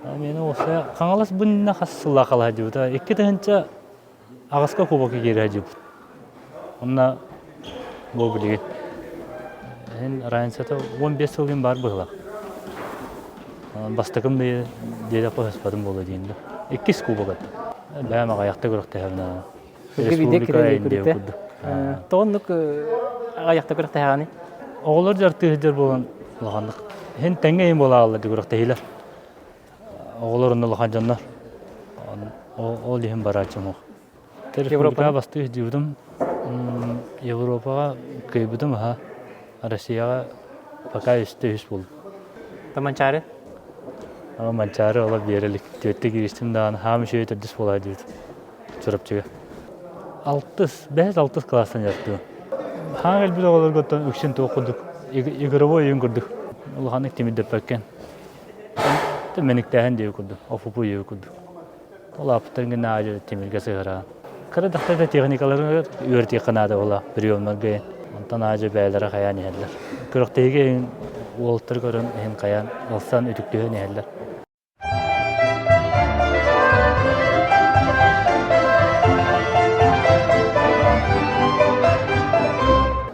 Миэнэ уопсайа Хаҥалас бу иннинэ хас сыллаах халаһа дьыбыта? 2008-ка кубокка киирэ дьыбыт. Онно бу билигин иһин разницата 15 сыл баар быһыылаах. Бастакым да диэтэххэ өспөтүм буолуо диэн да. Иккис кубок этэ. Бэйэм аҕыйахта күрэхтэһэбин Республика Индия курдук. Тоҕоннук аҕыйахта күрэхтэһэҕиний? Оҕолор дьартыы сылдьар буолан улаханнык. Иһин тэҥҥэ иһин буолааллар дии күрэхтэһиилэр. Оҕолор онно улахан дьоннор. Ол иһин барааччым суох. Республикаҕа бастыы сылдьыбытым. Европаҕа кыайбытым аһа. Россияҕа пока үстэ үс буоллум. Манчаары? Манчаары ола биэрэ илик. Түөртэ кииристим даҕаны хаам үчүгэй төрдүс буолаа диэбит. Чурапчыга. Алтыс, бэһис алтыс кылаастан дьарыктыыбын. Хаан кэлбит оҕолорго оттон үксүн туох курдук игровой ойуун курдук улаханнык тимирдэппэккин. Мэниктээһин диэби курдук, офупу диэби курдук. Ол ааппыттарын гына аадьы тимиргэ сыһыараан. Кыра дахта техникаларын үөрэтиэххэ наада буола приемнарга Онтон аадьы бэйэлэрэ хайаан иһэллэр. Күрэхтэһиигэ уолаттары көрөн иһин хайаан ылсан үтүктүһэн иһэллэр.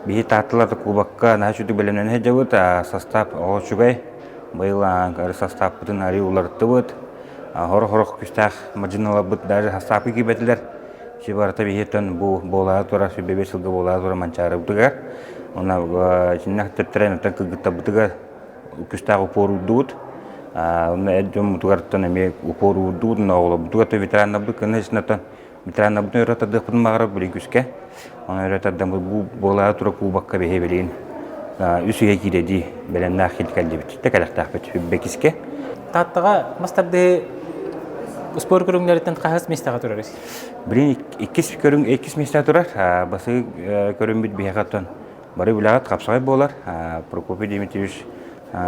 Биһи Таатталар кубокка наһаа үчүгэй бэлэмнэнэ сылдьабыт. Состав оҕо үчүгэй. Быйыл составпытын арыый уларыттыбыт. Хорох-хорох күстээх мадьыналарбыт даже састаапка киирбэтилэр. Си барыта биһиттэн бу буолаары турар, сүбэбиэ сылга буолаары турар Манчаарыбытыгар. Уонна итиннэх төптөрөн оттон кыргыттарбытыгар күстээх упор уурдубут. Онно эр дьоммутугартан эмиэ упор уурдубут, онно оҕолорбутугар то ветераннарбыт кынна исинаттан ветераннарбытын өрө тардыахпытын баҕарар билин күскэ. Онон өрө тардаммыт бу буолаары турар кубокка биһи билигин үс үйэ киирэдии бэлэмнээх кэллибит. Тэ кэлэхтээхпит Үббэкискэ. Тааттаҕа мас тардыһыы спорт көрүҥнэриттэн хаһыс миэстэҕэ турарый? Билин иккис көрүҥ иккис миэстэҕэ турар. Басыы көрүҥмүт биһиэхэ оттон бары үлэҕит хапсаҕай буолар. Прокопий Дмитриевич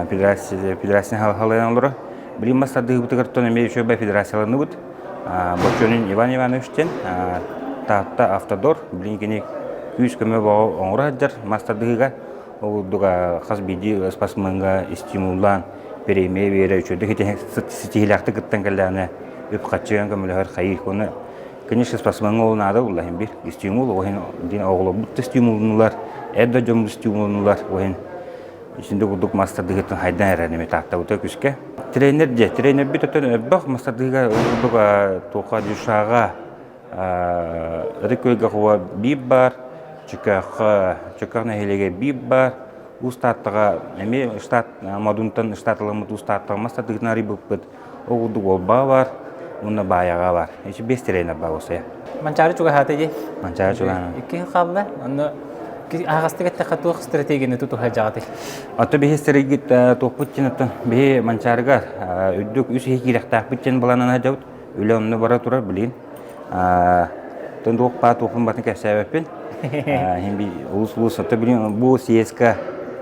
федерация халайан олорор. Билин мас тардыһыыбытыгар оттон эмиэ үчүгэй федерацияланныбыт. Боччуонун Иван Иванович диэн Таатта Автодор билин кини күүс-көмө боҕо оҥоро сылдьар мас тардыһыыга. Ол курдук хас биирдии спортсмеҥҥа стимуллаан премия биэрэ үчүгэйдик ситиһиилээхтик кыттан кэллэҕинэ үп-харчынан көмөлөһөр хайыы. Оны конечно спортсмеҥҥа ол наада буолла иһин биир стимул ол иһин диэн оҕолорбут да стимулнулар, эр да дьоммут стимулнулар ол иһин итинник курдук мас тардыһыытын хайдан эрэр эми тааттабыта күскэ. Тренер дьэ, тренербит өтөн өрбөх мас тардыһыыга ол курдук туохха дюшаҕа Ытык Күөлгэ хуба биир баар, Чөкөөххө, Чөкөөх нэһилиэгэ биир баар, Уус Тааттаҕа эмиэ штат Модунтан штатыламмыт Уус Тааттаҕа мас тардыытын арыйбыппыт. Ол курдук Уолбаҕа баар уонна Баайаҕа баар. Ити биэс тренер баар уопсайа. Манчаары чугаһаата дии. Манчаары чугаһаата. Икки хаалла. Онно аһаҕастык эттэххэ туох стратегияны тутуһа дьаҕатый? Ото биһи стратегит туохпут диэн оттон биһи Манчаарыга үрдүк үс иһи киирэхтээхпит диэн былааннана сылдьабыт. Үлэ онно бара турар билигин. Тон туох баа туохпун батын кэпсээбэппин. Иһин би улус улус ото билин бу съездка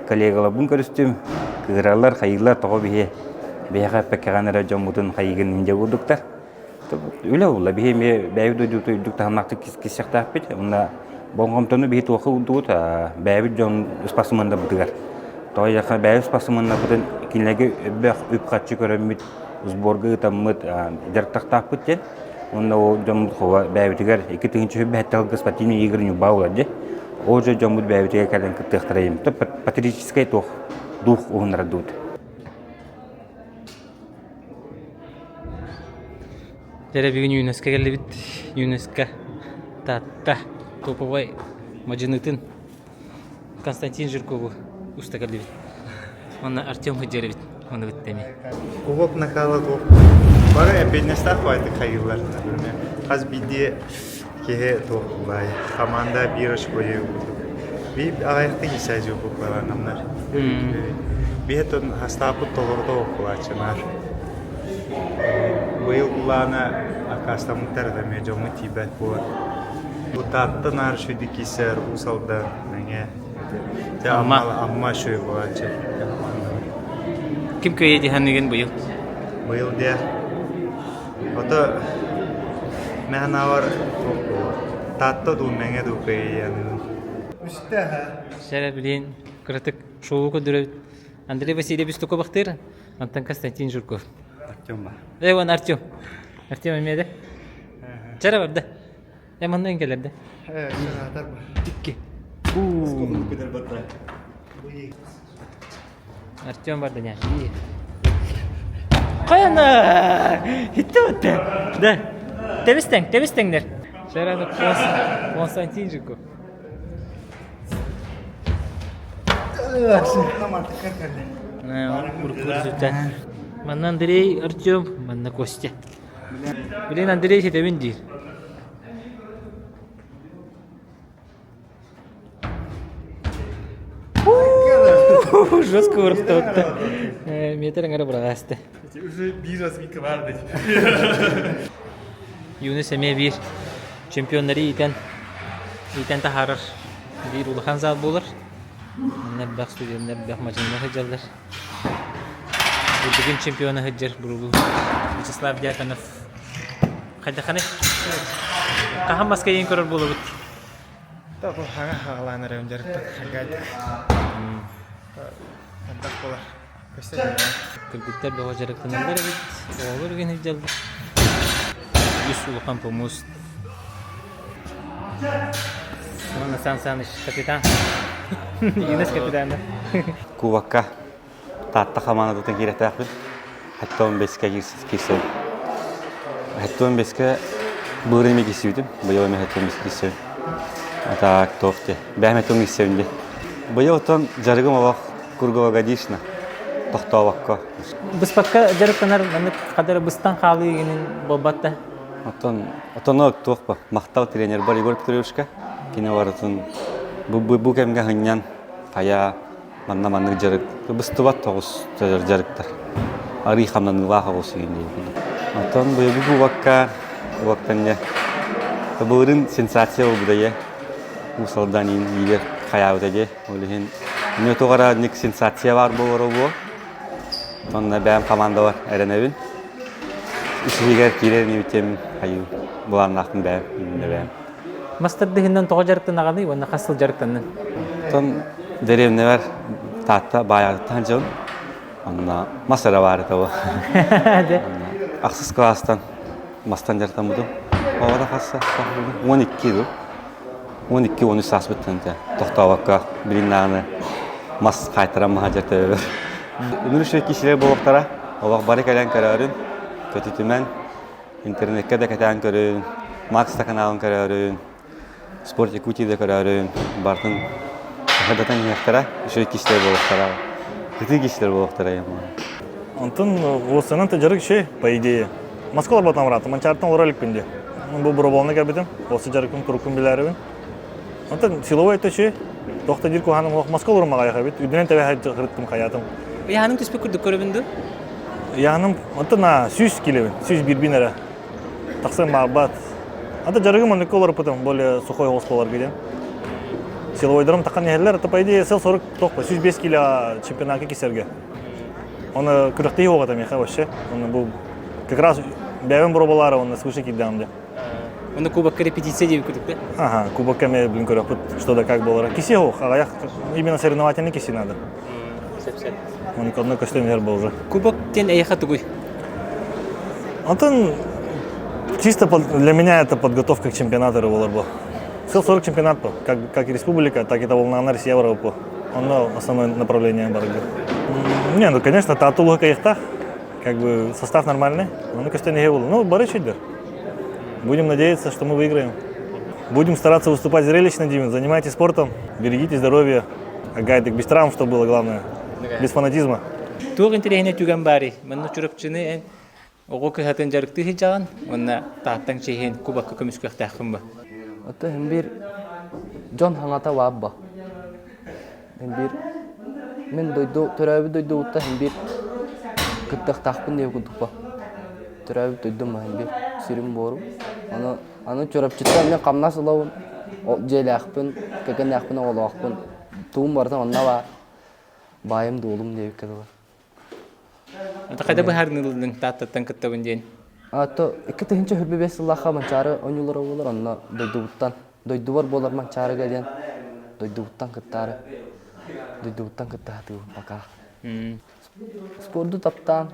коллегаларбын көрүстүм. Кыыраллар, хайыылар тоҕо биһи биһиэхэ эппэккэҕин эрэ дьоммутун хайыгын индия курдуктар. Үлэ буолла. Биһи эмиэ бэйэбит дойдубутун үрдүк таһымнаахтык киссэхтээхпит. Уонна болҕомтону биһи туохха уурдубут бэйэбит дьон ыспасыманнарбытыгар. Тоҕо диэтэххэ бэйэбит ыспасыманнарбытын кинилэргэ өбөх үп-харчы көрөммүт сборга ыытаммыт дьарыктахтаахпыт диэн. Уонна ол дьоммут хова бэйэбитигэр 2007 сылга спортивный игры Ньурба буолар дии. Ол же дьоммут бэйэбитигэр кэлэн кыттыахтара им. Патриотическай туох дух уһуннара дуут. Дьэ бүгүн ЮНЕСКО кэллибит. ЮНЕСКО Таатта топовай мадьынытын Константин Жиркову уста кэллибит. Уонна Артем Хыдьеровит. Ону кытта Кубок накала туох бары эппиэтинэстээх баайтык хайыылар например хас биирдии киһи туох баай команда биир очкойу курдук биир аҕыйахтык исээдьи куклалаанамнар биһи тон хастааппыт толорута оккулааччынаар быйыл улаана аккаастаммыттар да эмиэ дьоҥҥо тиийбэт буолан бу Таатта наар үчүгэй киисэр Уус Алдан Мэҥэ Дьэ Амма Амма үчүгэй буолааччы Ким кыайа дии саныыгын быйыл? Быйыл диэ Ото мин санаабар Таатта дуу Мэҥэ дуу кыайыаныгын. Сэрэ билин кыратык шоу көрдөрөбүт. Андрей Васильевич Тукобахтыр, онтон Константин Жирков. Артем ба. Э, вон Артем. Артем эмиэ да. Чара барда. Э, манна кэлэр да. Э, Икки. Артем барда не. Хайана! Хитте бутта. Да. Тебистең, тебистеңдер. Шараны Константин Жуков. Манна Андрей, Артем, манна Костя. Блин, Андрей ситэбин диир. Жестко урухтаутта. Метр аңара быраҕаасты. Уже биир разминка бар деді. Юнус эмиэ биир чемпионнары иитэн иитэн таһаарар биир улахан зал буолар. Манна элбэх студеннар, элбэх мадьыннар сылдьаллар. Бурдугун чемпиона сылдьар Бурулу Вячеслав Дьяконов. Хайдаханы? Хаһан маска иин көрөр буолабыт? Та бу хаҥа хаҕалаан эрэбин дьарыктан хагайдык. Элбэх буолар. Кыргыттар бөҕө дьарыктаналлар эбит. Оҕолор үгэн сылдьаллар. Үс улахан помост. Уонна Сан Саныч капитан. Юнес капитана. Кубокка Таатта хамаандатын киирэтээхпин. Хэттон бэскэ киирсэбин. Хэттон бэскэ былырыын эмиэ киирсибитим. Быйыл эмиэ хэттон бэскэ киирсэбин. А так туох дии. Бэйэм хэттон киирсэбин дии. Быйыл оттон дьарыгым олох круглогодично. Тохтообокко. Быспакка дьарыктанар маннык хадары быстан хаалыы игинин буолбат да? Оттон отоно туох ба махтал тренер бар Егор Петровичка. Кини барытын бу, бу, бу кэмҥэ хынньан хайа манна маннык дьарык быстыбат тоҕус дьарыктар. Арый хамнаныылаах оҕус игин диэн. Оттон быйылгы кубокка кубоктан дьэ былырын сенсация буолбута дьэ. Уус Алдан иигэр хайаабыта дьэ. Ол иһин эмиэ туох эрэ ник сенсация баар буолара буо. Онно бэйэм командабар эрэнэбин. Үсүһүгэр киирэр инибитим хайыы былааннаахпын бэйэм иннинэ бэйэм. Мас тардыһынан тоҕо дьарыктанаҕыный уонна хас сыл дьарыктанныҥ? Оттон дэриэбинэбэр Таатта Баайаҕаттан дьон онно мас эрэ баар этэ ол. Ахсыс кылаастан мастан дьарыктаммытым. Оҕото хас 12 дуу. 12-13 сааспыттан этэ. Тохтообокко билин даҕаны мас хаайтаран маһа дьарыктанабын. Үнүр үчүгэй киһилэр буолуохтара. Олох бары кэлэн көрөөрүн, көтүтүмэн Интернеккэ да кэтээн көрүн, Макс да каналын көрөөрүн, Спорт Якутии да көрөөрүн, барытын сырдатан иһиэхтэрэ, үчүгэй киһилэр буолуохтара, кытыы киһилэр буолуохтара Онтон уоссанан дьарык үчүгэй, по идее. Москва олорботон бараатым, Манчаартан олоро иликпин дии. Бу Бороболно кэлбитим, уосса дьарыкпын турукпун билээрибин. Онтон силовой это үчүгэй, туох да диир куһаҕаным суох. Москва олорумаҕа эбит, үрдүнэн тэбэ сырыттым хайаатым. Ыйааһының түспүт курдук көрөбүн дуу? Ыйааһыным онтон 100 килобин, 101 эрэ. Тахсан баарбат. Ата дьарыгым оннукка олорпутум, более сухой оҕус буоларга диэн. Силовойдарым таххан иһэллэр, это по идее сыл-сорук туох 105 кило чемпионатка кисэргэ. Оны күрэхтэһии оҕото миэхэ вообще. Оны бу как раз бэйэм боробалаары онно свыше киирдэҕим дии. Оны кубокка репетиция диэбит курдук да? Ага, кубокка эмиэ блин көрөхпүт, что да как буолара. Киси ох, аҕыйах именно соревновательный киси надо. Сөп-сөп. Оны одно көстөн иһэр уже. Кубок диэн эйиэхэ тугуй? Антон чисто для меня это подготовка к чемпионату буолар бу. Сыл-сорок чемпионат был, как, как и республика, так и того Россия Европа. Онно основное направление барыгы. Не, ну конечно, татулуга кайыктах, как бы состав нормальный, но көстөн иһэ был. Ну, бары чүйдер. Будем надеяться, что мы выиграем. Будем стараться выступать зрелищно, Димин. Занимайтесь спортом, берегите здоровье. Гайдик, без травм, что было главное. Без фанатизма. Туох интэриэһинэй түгэн баарый? Манна Чурапчыны эн оҕо кыһатын дьарыктыы сылдьаҕын уонна Тааттаҥ чиэһин кубокка көмүскүөхтээххин бу. Ото иһин биир дьон хаҥата баабба. Иһин биир мин дойду төрөөбүт дойдубуттан иһин биир кыттыахтаахпын диэн курдукпа. Төрөөбүт дойдум иһин биир сирим буорум. Аны аны Чурапчыттан мин хамнас ылабын, дьиэлээхпин, кэргэннээхпин, оҕолоохпун. Тугум барыта онно баар. Баайым дуолум диэбиккэ дылы. Это хайда быһаарыныллыҥ Тааттаттан кыттабын диэн? То 2025 сыллаахха Манчаары оонньуулара буолар, онно дойдубуттан, дойдубар буолар Манчаарыга диэн дойдубуттан кыттаары, дойдубуттан кытта сатыыбын пока. Спорду таптаан,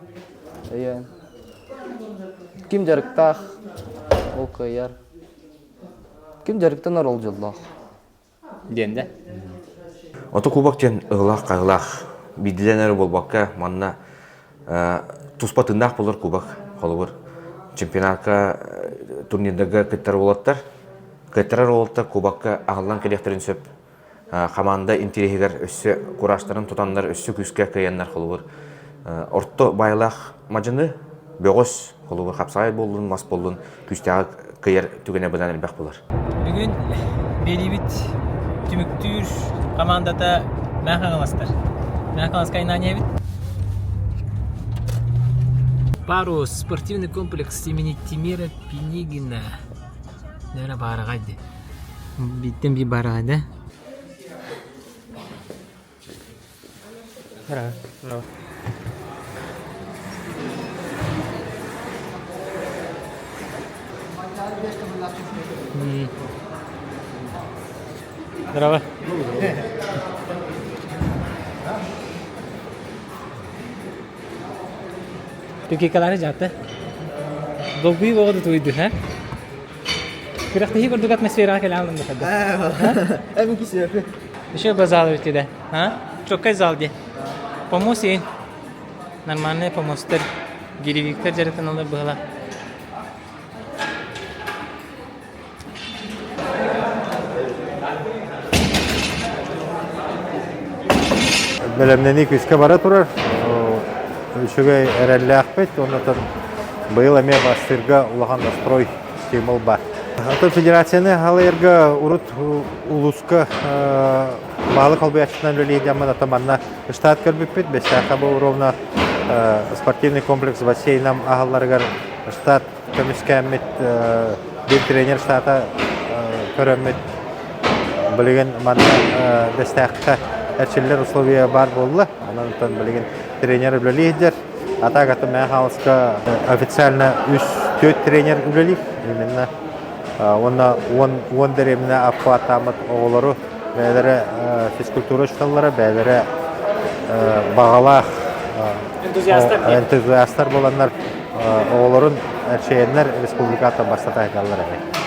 өйөөн. Ким дьарыктаах, ол кыайар. Ким дьарыктанар, ол дьоллоох. диэн да. Ото кубок диэн ыһылаах-хаһылаах биирдилээн эрэ буолбакка манна туспа тыыннаах буолар кубок холобур чемпионатка турнирдарга кыттар уолаттар кыттарар уолаттар кубокка аһыллан кэлиэхтэрин сөп команда интириэһигэр өссө кураастарын тутаннар өссө күүскэ кыайаннар холобур орто баайылаах мадьыны бөҕөс холобур хапсаҕай буоллун мас буоллун күүстээҕи кыайар түгэнэ быдан элбэх буолар. Бүгүн биэриибит түмүктүүр командата Мэҥэ Хаҥаластар. Мэҥэ Хаҥаласка айнаан эбит. Парус спортивный комплекс имени Тимира Пинигина. Наверное, баараҕай дии. Бииртэн биир баараҕай да? Здорово. Түкикалары жатты. Долгуй боҕоду туйду, ха? Күрэхтэһии курдук атмосфераҕа кэлэн алым да. Эми кисиэпи. Еще бы зал өтүдэ. А? Чоккай зал де. Помост ин. Нормальный помосттар. Гиревиктер дьарыктаналар быһыла. Бэлэмнэнии күүскэ бара турар. Үчүгэй эрэллээхпит. Оннотон быйыл эмиэ бастыырга улахан настрой стимул бар. Атын федерацияны халайарга урут улууска баалы холбуйааччытынан үлэлиир ата манна штат көрбүппүт. Бэстээххэ бу ровно спортивный комплекс бассейном аһалларыгар штат көмүскээммит биир тренер штата көрөммүт билигин манна Бэстээххэ эрчиллэр условия баар буолла. Онон билигин тренер үлэлиир. А так это Мэҥэ Хаҥаласка официально үс төрт тренер үлэлиир. Именно уонна уон дэриэбинэ аппааттааммыт оҕолору бэйэлэрэ физкультура учууталлара, бэйэлэрэ баҕалаах энтузиастар буоланнар оҕолорун эрчийэннэр республикаттан бастата айталлар эбит.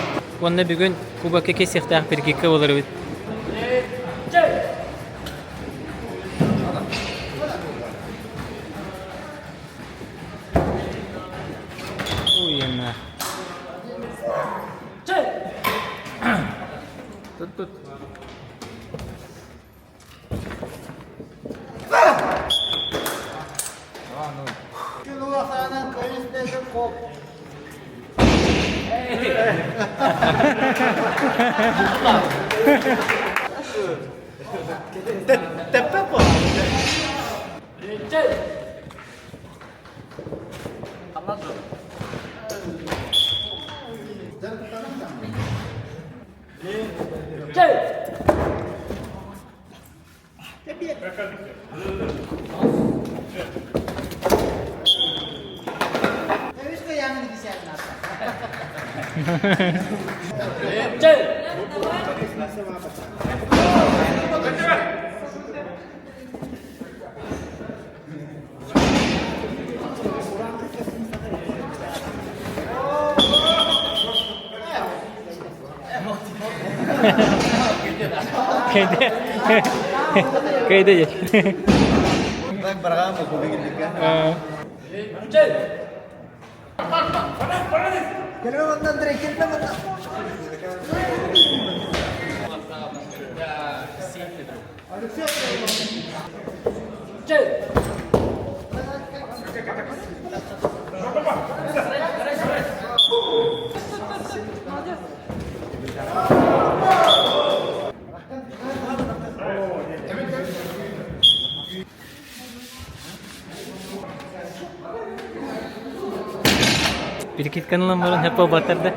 Уонна бүгүн кубокка кэсиэхтээх прикидка болар эбит. Уйана. Тут тут. Кайда Перекидканы ылан баран хэппэ батар да.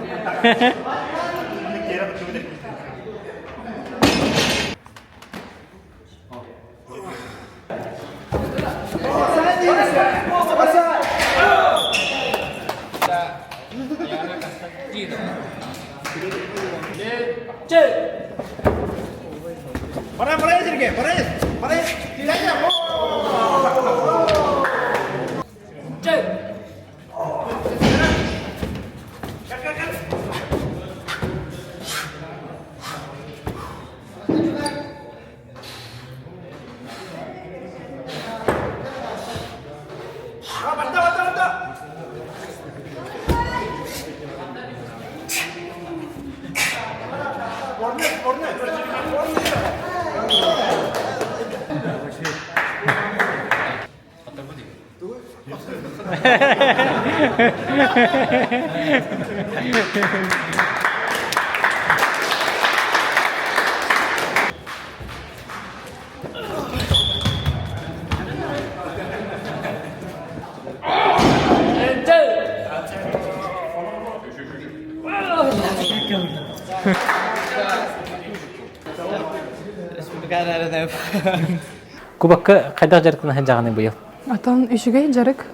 Кубокка хайдах дьарыктана сылдьаҕыный быйыл? Отон үчүгэй дьарык.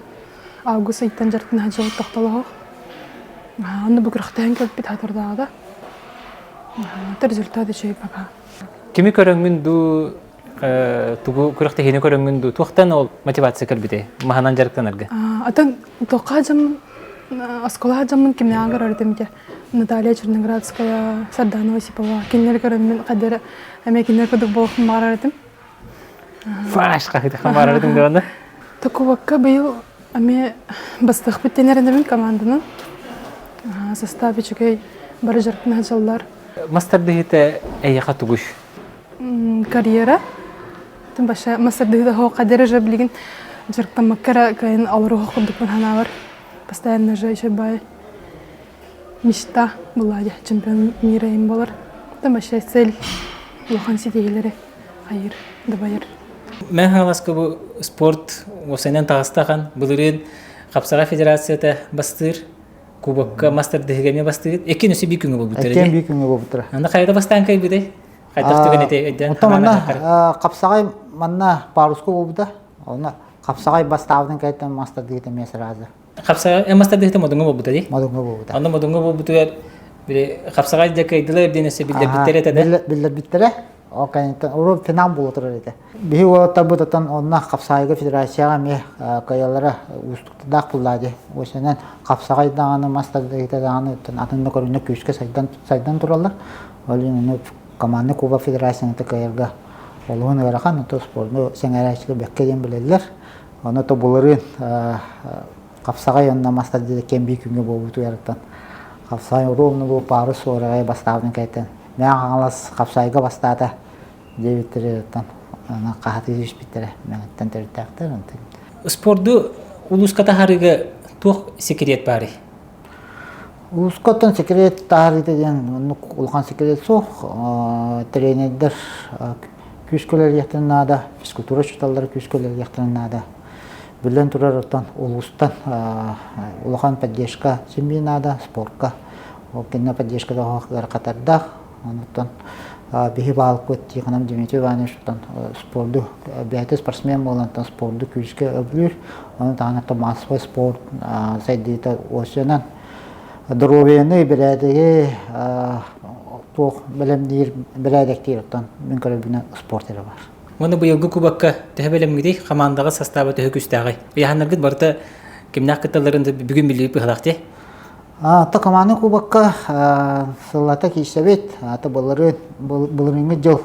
Август ыйтан дьарыктана сылдьыбыт тохтолоох. Онно бу күрэхтэһэн кэлбит хатырдаҕа. Результат үчүгэй пока. Кими көрөҥҥүн дуу, тугу күрэхтэһиини көрөҥҥүн дуу, туохтан ол мотивация кэлбитэй маһынан дьарыктанарга? Атын туохха дьаммын, оскуола дьаммын кимнээҕин көрөр этим ити. Наталья Черноградская, Сардана Осипова кинилэри көрөммүн хайдары эмиэ кинилэр курдук буолуохпун баҕарар этим. Фаш хаһыытахха баҕарар этим даҕаны. Такубакка быйыл эмиэ бастыахпыт диэн эрэнэбин команданан. Состав үчүгэй, бары дьарыктана сылдьаллар. Мас тардыһыыта эйиэхэ тугуй? Карьера. Тым баша мас тардыһыыта хоһ кадера же билигин дьарыктаммакка эрэ кыайан олоруох курдукпун санаабар. Постоянно же еще бай мечта была чемпион мира им болар. Там вообще цель улахан ситиһиилэри хайыр, дабайар. Мен Хаҥаласка бу спорт уопсайынан таҕыстахан былырыын Хапсаҕай федерацията бастыыр, кубокка мастер дыһыга эмиэ бастыыр. Эккин өссө биир күҥҥэ буолбуттара. Эккин биир күҥҥэ буолбуттара. Аны хайда бастаан кэлбитэй? Хайдах түгэн этэй өйдөөн Оттон манна Хапсаҕай манна паруска буолбута. Онно Хапсаҕай бастаабытын кэнниттэн мастер дыһыта эмиэ сразу. Хапсаҕай мастер дыһыта модуҥҥа буолбута дии. Модуҥҥа буолбута. Онно модуҥҥа буолбутугар били хапсаҕай дьэ кыайдылар диэн өссө биллэрбиттэрэ этэ да. Биллэрбиттэрэ. Ол кэнниттэн урут финал буола турар этэ. Биһи уолаттарбыт оттон онно хапсаҕайга федерацияҕа эмиэ кыайаллара уустуктардаах буоллаа дии. Осенен хапсаҕай даҕаны мас тардыһыыта даҕаны оттон атын да көрүҥнэр күүскэ сайдан сайдан тураллар. Ол иһин ону командный кубок федерацияны кыайарга олуһун ыарахан, ото спорду сэҥээрээччилэр бэккэ диэн билэллэр. Ону то былырыын хапсаҕай онно мас тардыыта кэм биир күҥҥэ буолбутугар хапсаҕай ровно бу пары суораҕай бастаабытын кэнниттэн Мэҥэ Хаҥалас хапсаайга бастаата диэбиттэрэ хаһатыы түспүттэрэ Мэҥэттэн төрүттээхтэр. Спорду улууска таһаарыыга туох секрет баарый? Улууска оттон секрет таһаарыыта диэн оннук улахан секрет суох. Тренердэр күүскэ үлэлиэхтэрин наада, физкультура учууталлара күүскэ үлэлиэхтэрин наада. Биллэн турар, оттон улуустан улахан поддержка син биир наада спортка. Ол кэннэ поддержката ыарахаттардаах. Онуттан биһи баалыкпыт Тихонов Дмитрий Иванович спорду бэйэтэ спортсмен буолан спорду күүскэ өбүлүүр. Ону таһынан массовай спорт сайдыыта осенан доруобуйаны бэрээдэги туох бэлэмниир бэрээдэктиир оттон мин көрөрбүнэн спорт эрэ бар. Уонна быйылгы кубокка төһө бэлэмҥитий? Хамаандаҕа састааба төһө күүстээҕий? Ыйаһаннаргыт барыта кимнээх кытталларын бүгүн билии быһалаах дии. Ата команда кубокка сыллата киирсэбит. Ата былырыын былырыыҥҥы дьыл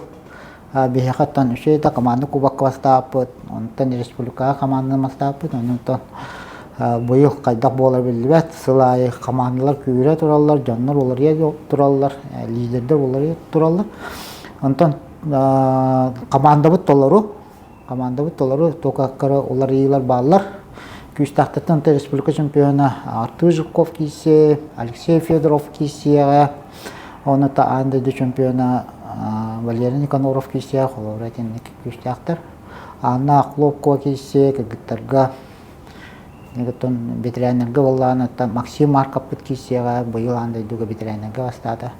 биһиэхэ оттон үчүгэй да команда кубокка бастаабыппыт. Онтон республикаҕа команданы бастаабыппыт. Онтон быйыл хайдах буолар биллибэт. Сыл аайы командалар күүрэ тураллар, дьоннор уларыйа тураллар, лидердэр уларыйа тураллар. Онтон командабыт толору. Командабыт толору туокаккара уларыйыылар бааллар. Күүстээхтэртэн республика чемпиона Артур Жирков киирсиэ, Алексей Федоров киирсиэҕэ, оны та аан дойду чемпиона Валерий Никаноров киирсиэ, холобура итинник күүстээхтэр. Анна Хлопкова киирсиэ, кыргыттарга. Оттон ветераннарга буоллаҕына оттон Максим Марковпыт киирсиэҕэ, быйыл аан дойдуга ветераннарга бастаата.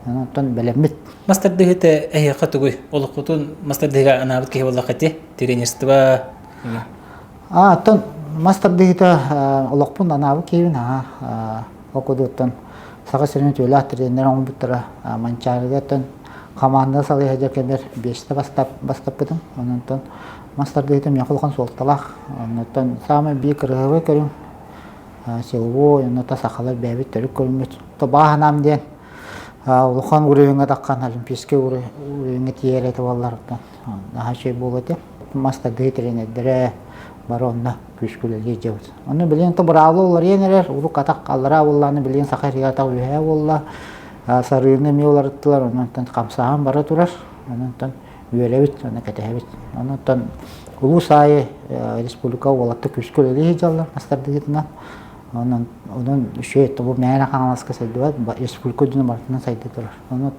Онтон бэлэммит. Мас тардыһыыта эһиэхэ тугуй? Олоххутун мас тардыһыыга анаабыт киһи буоллахха ити? Тренерство? А, оттон мас тардыһыыта олохпун анаабыт киһибин аха. Ол курдук Саха сирин үтүөлээх тренер оҥорбуттара Манчаарыга хамаанда салайа сылдьар кэмэр биэстэ бастаппытым. Онон мас тардыһыыта миэхэ улахан суолталаах. Оннуттан саамай биир кыраһыабай көрүҥ силовой, онно сахалар бэйэбит төрүт көрүҥмүт. Тобаа санаам диэн улахан уровеньҥа таххан олимпийскай уровеньҥа тиийэр этэ буоллар наһаа үчүгэй буолуо этэ. Мас тардыһыы тренердэрэ бары онно күүскэ үлэлиир дьабыт. Онно билигин то быраабыла уларыйан эрэр, урук атах аллараа буоллаҕына билигин саха сиригэр атах үөһээ буолла. Сарыыны эмиэ уларыттылар, онон хамсааһын бара турар. Онон үөрэбит, онно кэтэһэбит. Онон улуус аайы республика уолаттар күүскэ үлэлии сылдьаллар мас тардыһыытынан. Онон онон үчүгэй тобу мээнэ Хаҥаласка сайдыбат, республика үрдүнэн барытынан сайда турар. Онон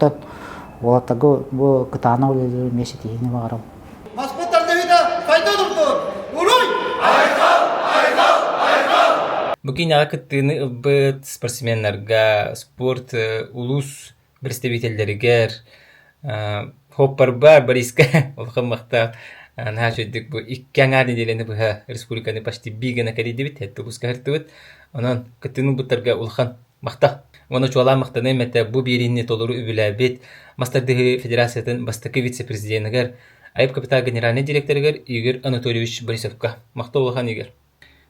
уолаттарга бу кытаанах үлэлиир эмиэ ситиһиини баҕарабын. Маспыт тардыһыыта сайда турдун! Уруй! Айхал! Айхал! Айхал! Бу киинэҕэ кыттыыны ылбыт спортсменнарга, спорт улуус представителлэригэр, Хоппарбар Бориска улахан махтал наһаа үчүгэйдик бу икки аҥаар нэдиэлэни быһа республиканы почти бии гына кэрийдибит, улууска сырыттыбыт. Онон кыттыыны ылбыттарга улахан махтал. Уонна чуолаан махтаныам этэ бу биэриини толору үбүлээбит мас тардыһыы федерациятын бастакы вице-президенигэр, Айып Капитал генеральнай директорыгар Игорь Анатольевич Борисовка. Махтал улахан Игорь.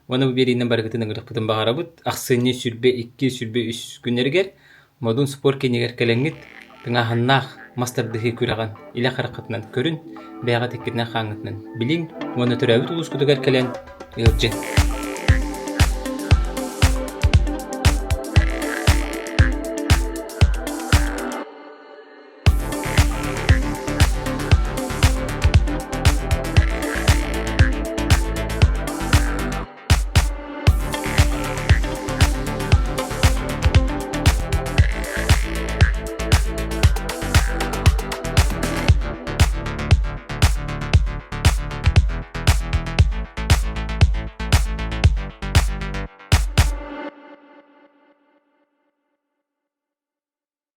Уонна бу биэриинэн барыгытын ыҥырыахпытын баҕарабыт. Ахсынньы 22, 23 күннэригэр Модун спорт киинигэр кэлэҥҥит тыҥааһыннаах мас тардыһыы күрэҕин илэ хараххытынан көрүн, бэйэҕит иккитинэн хааҥҥытынан билиҥ уонна төрөөбүт улуускутугар кэлэн ыалдьыҥ.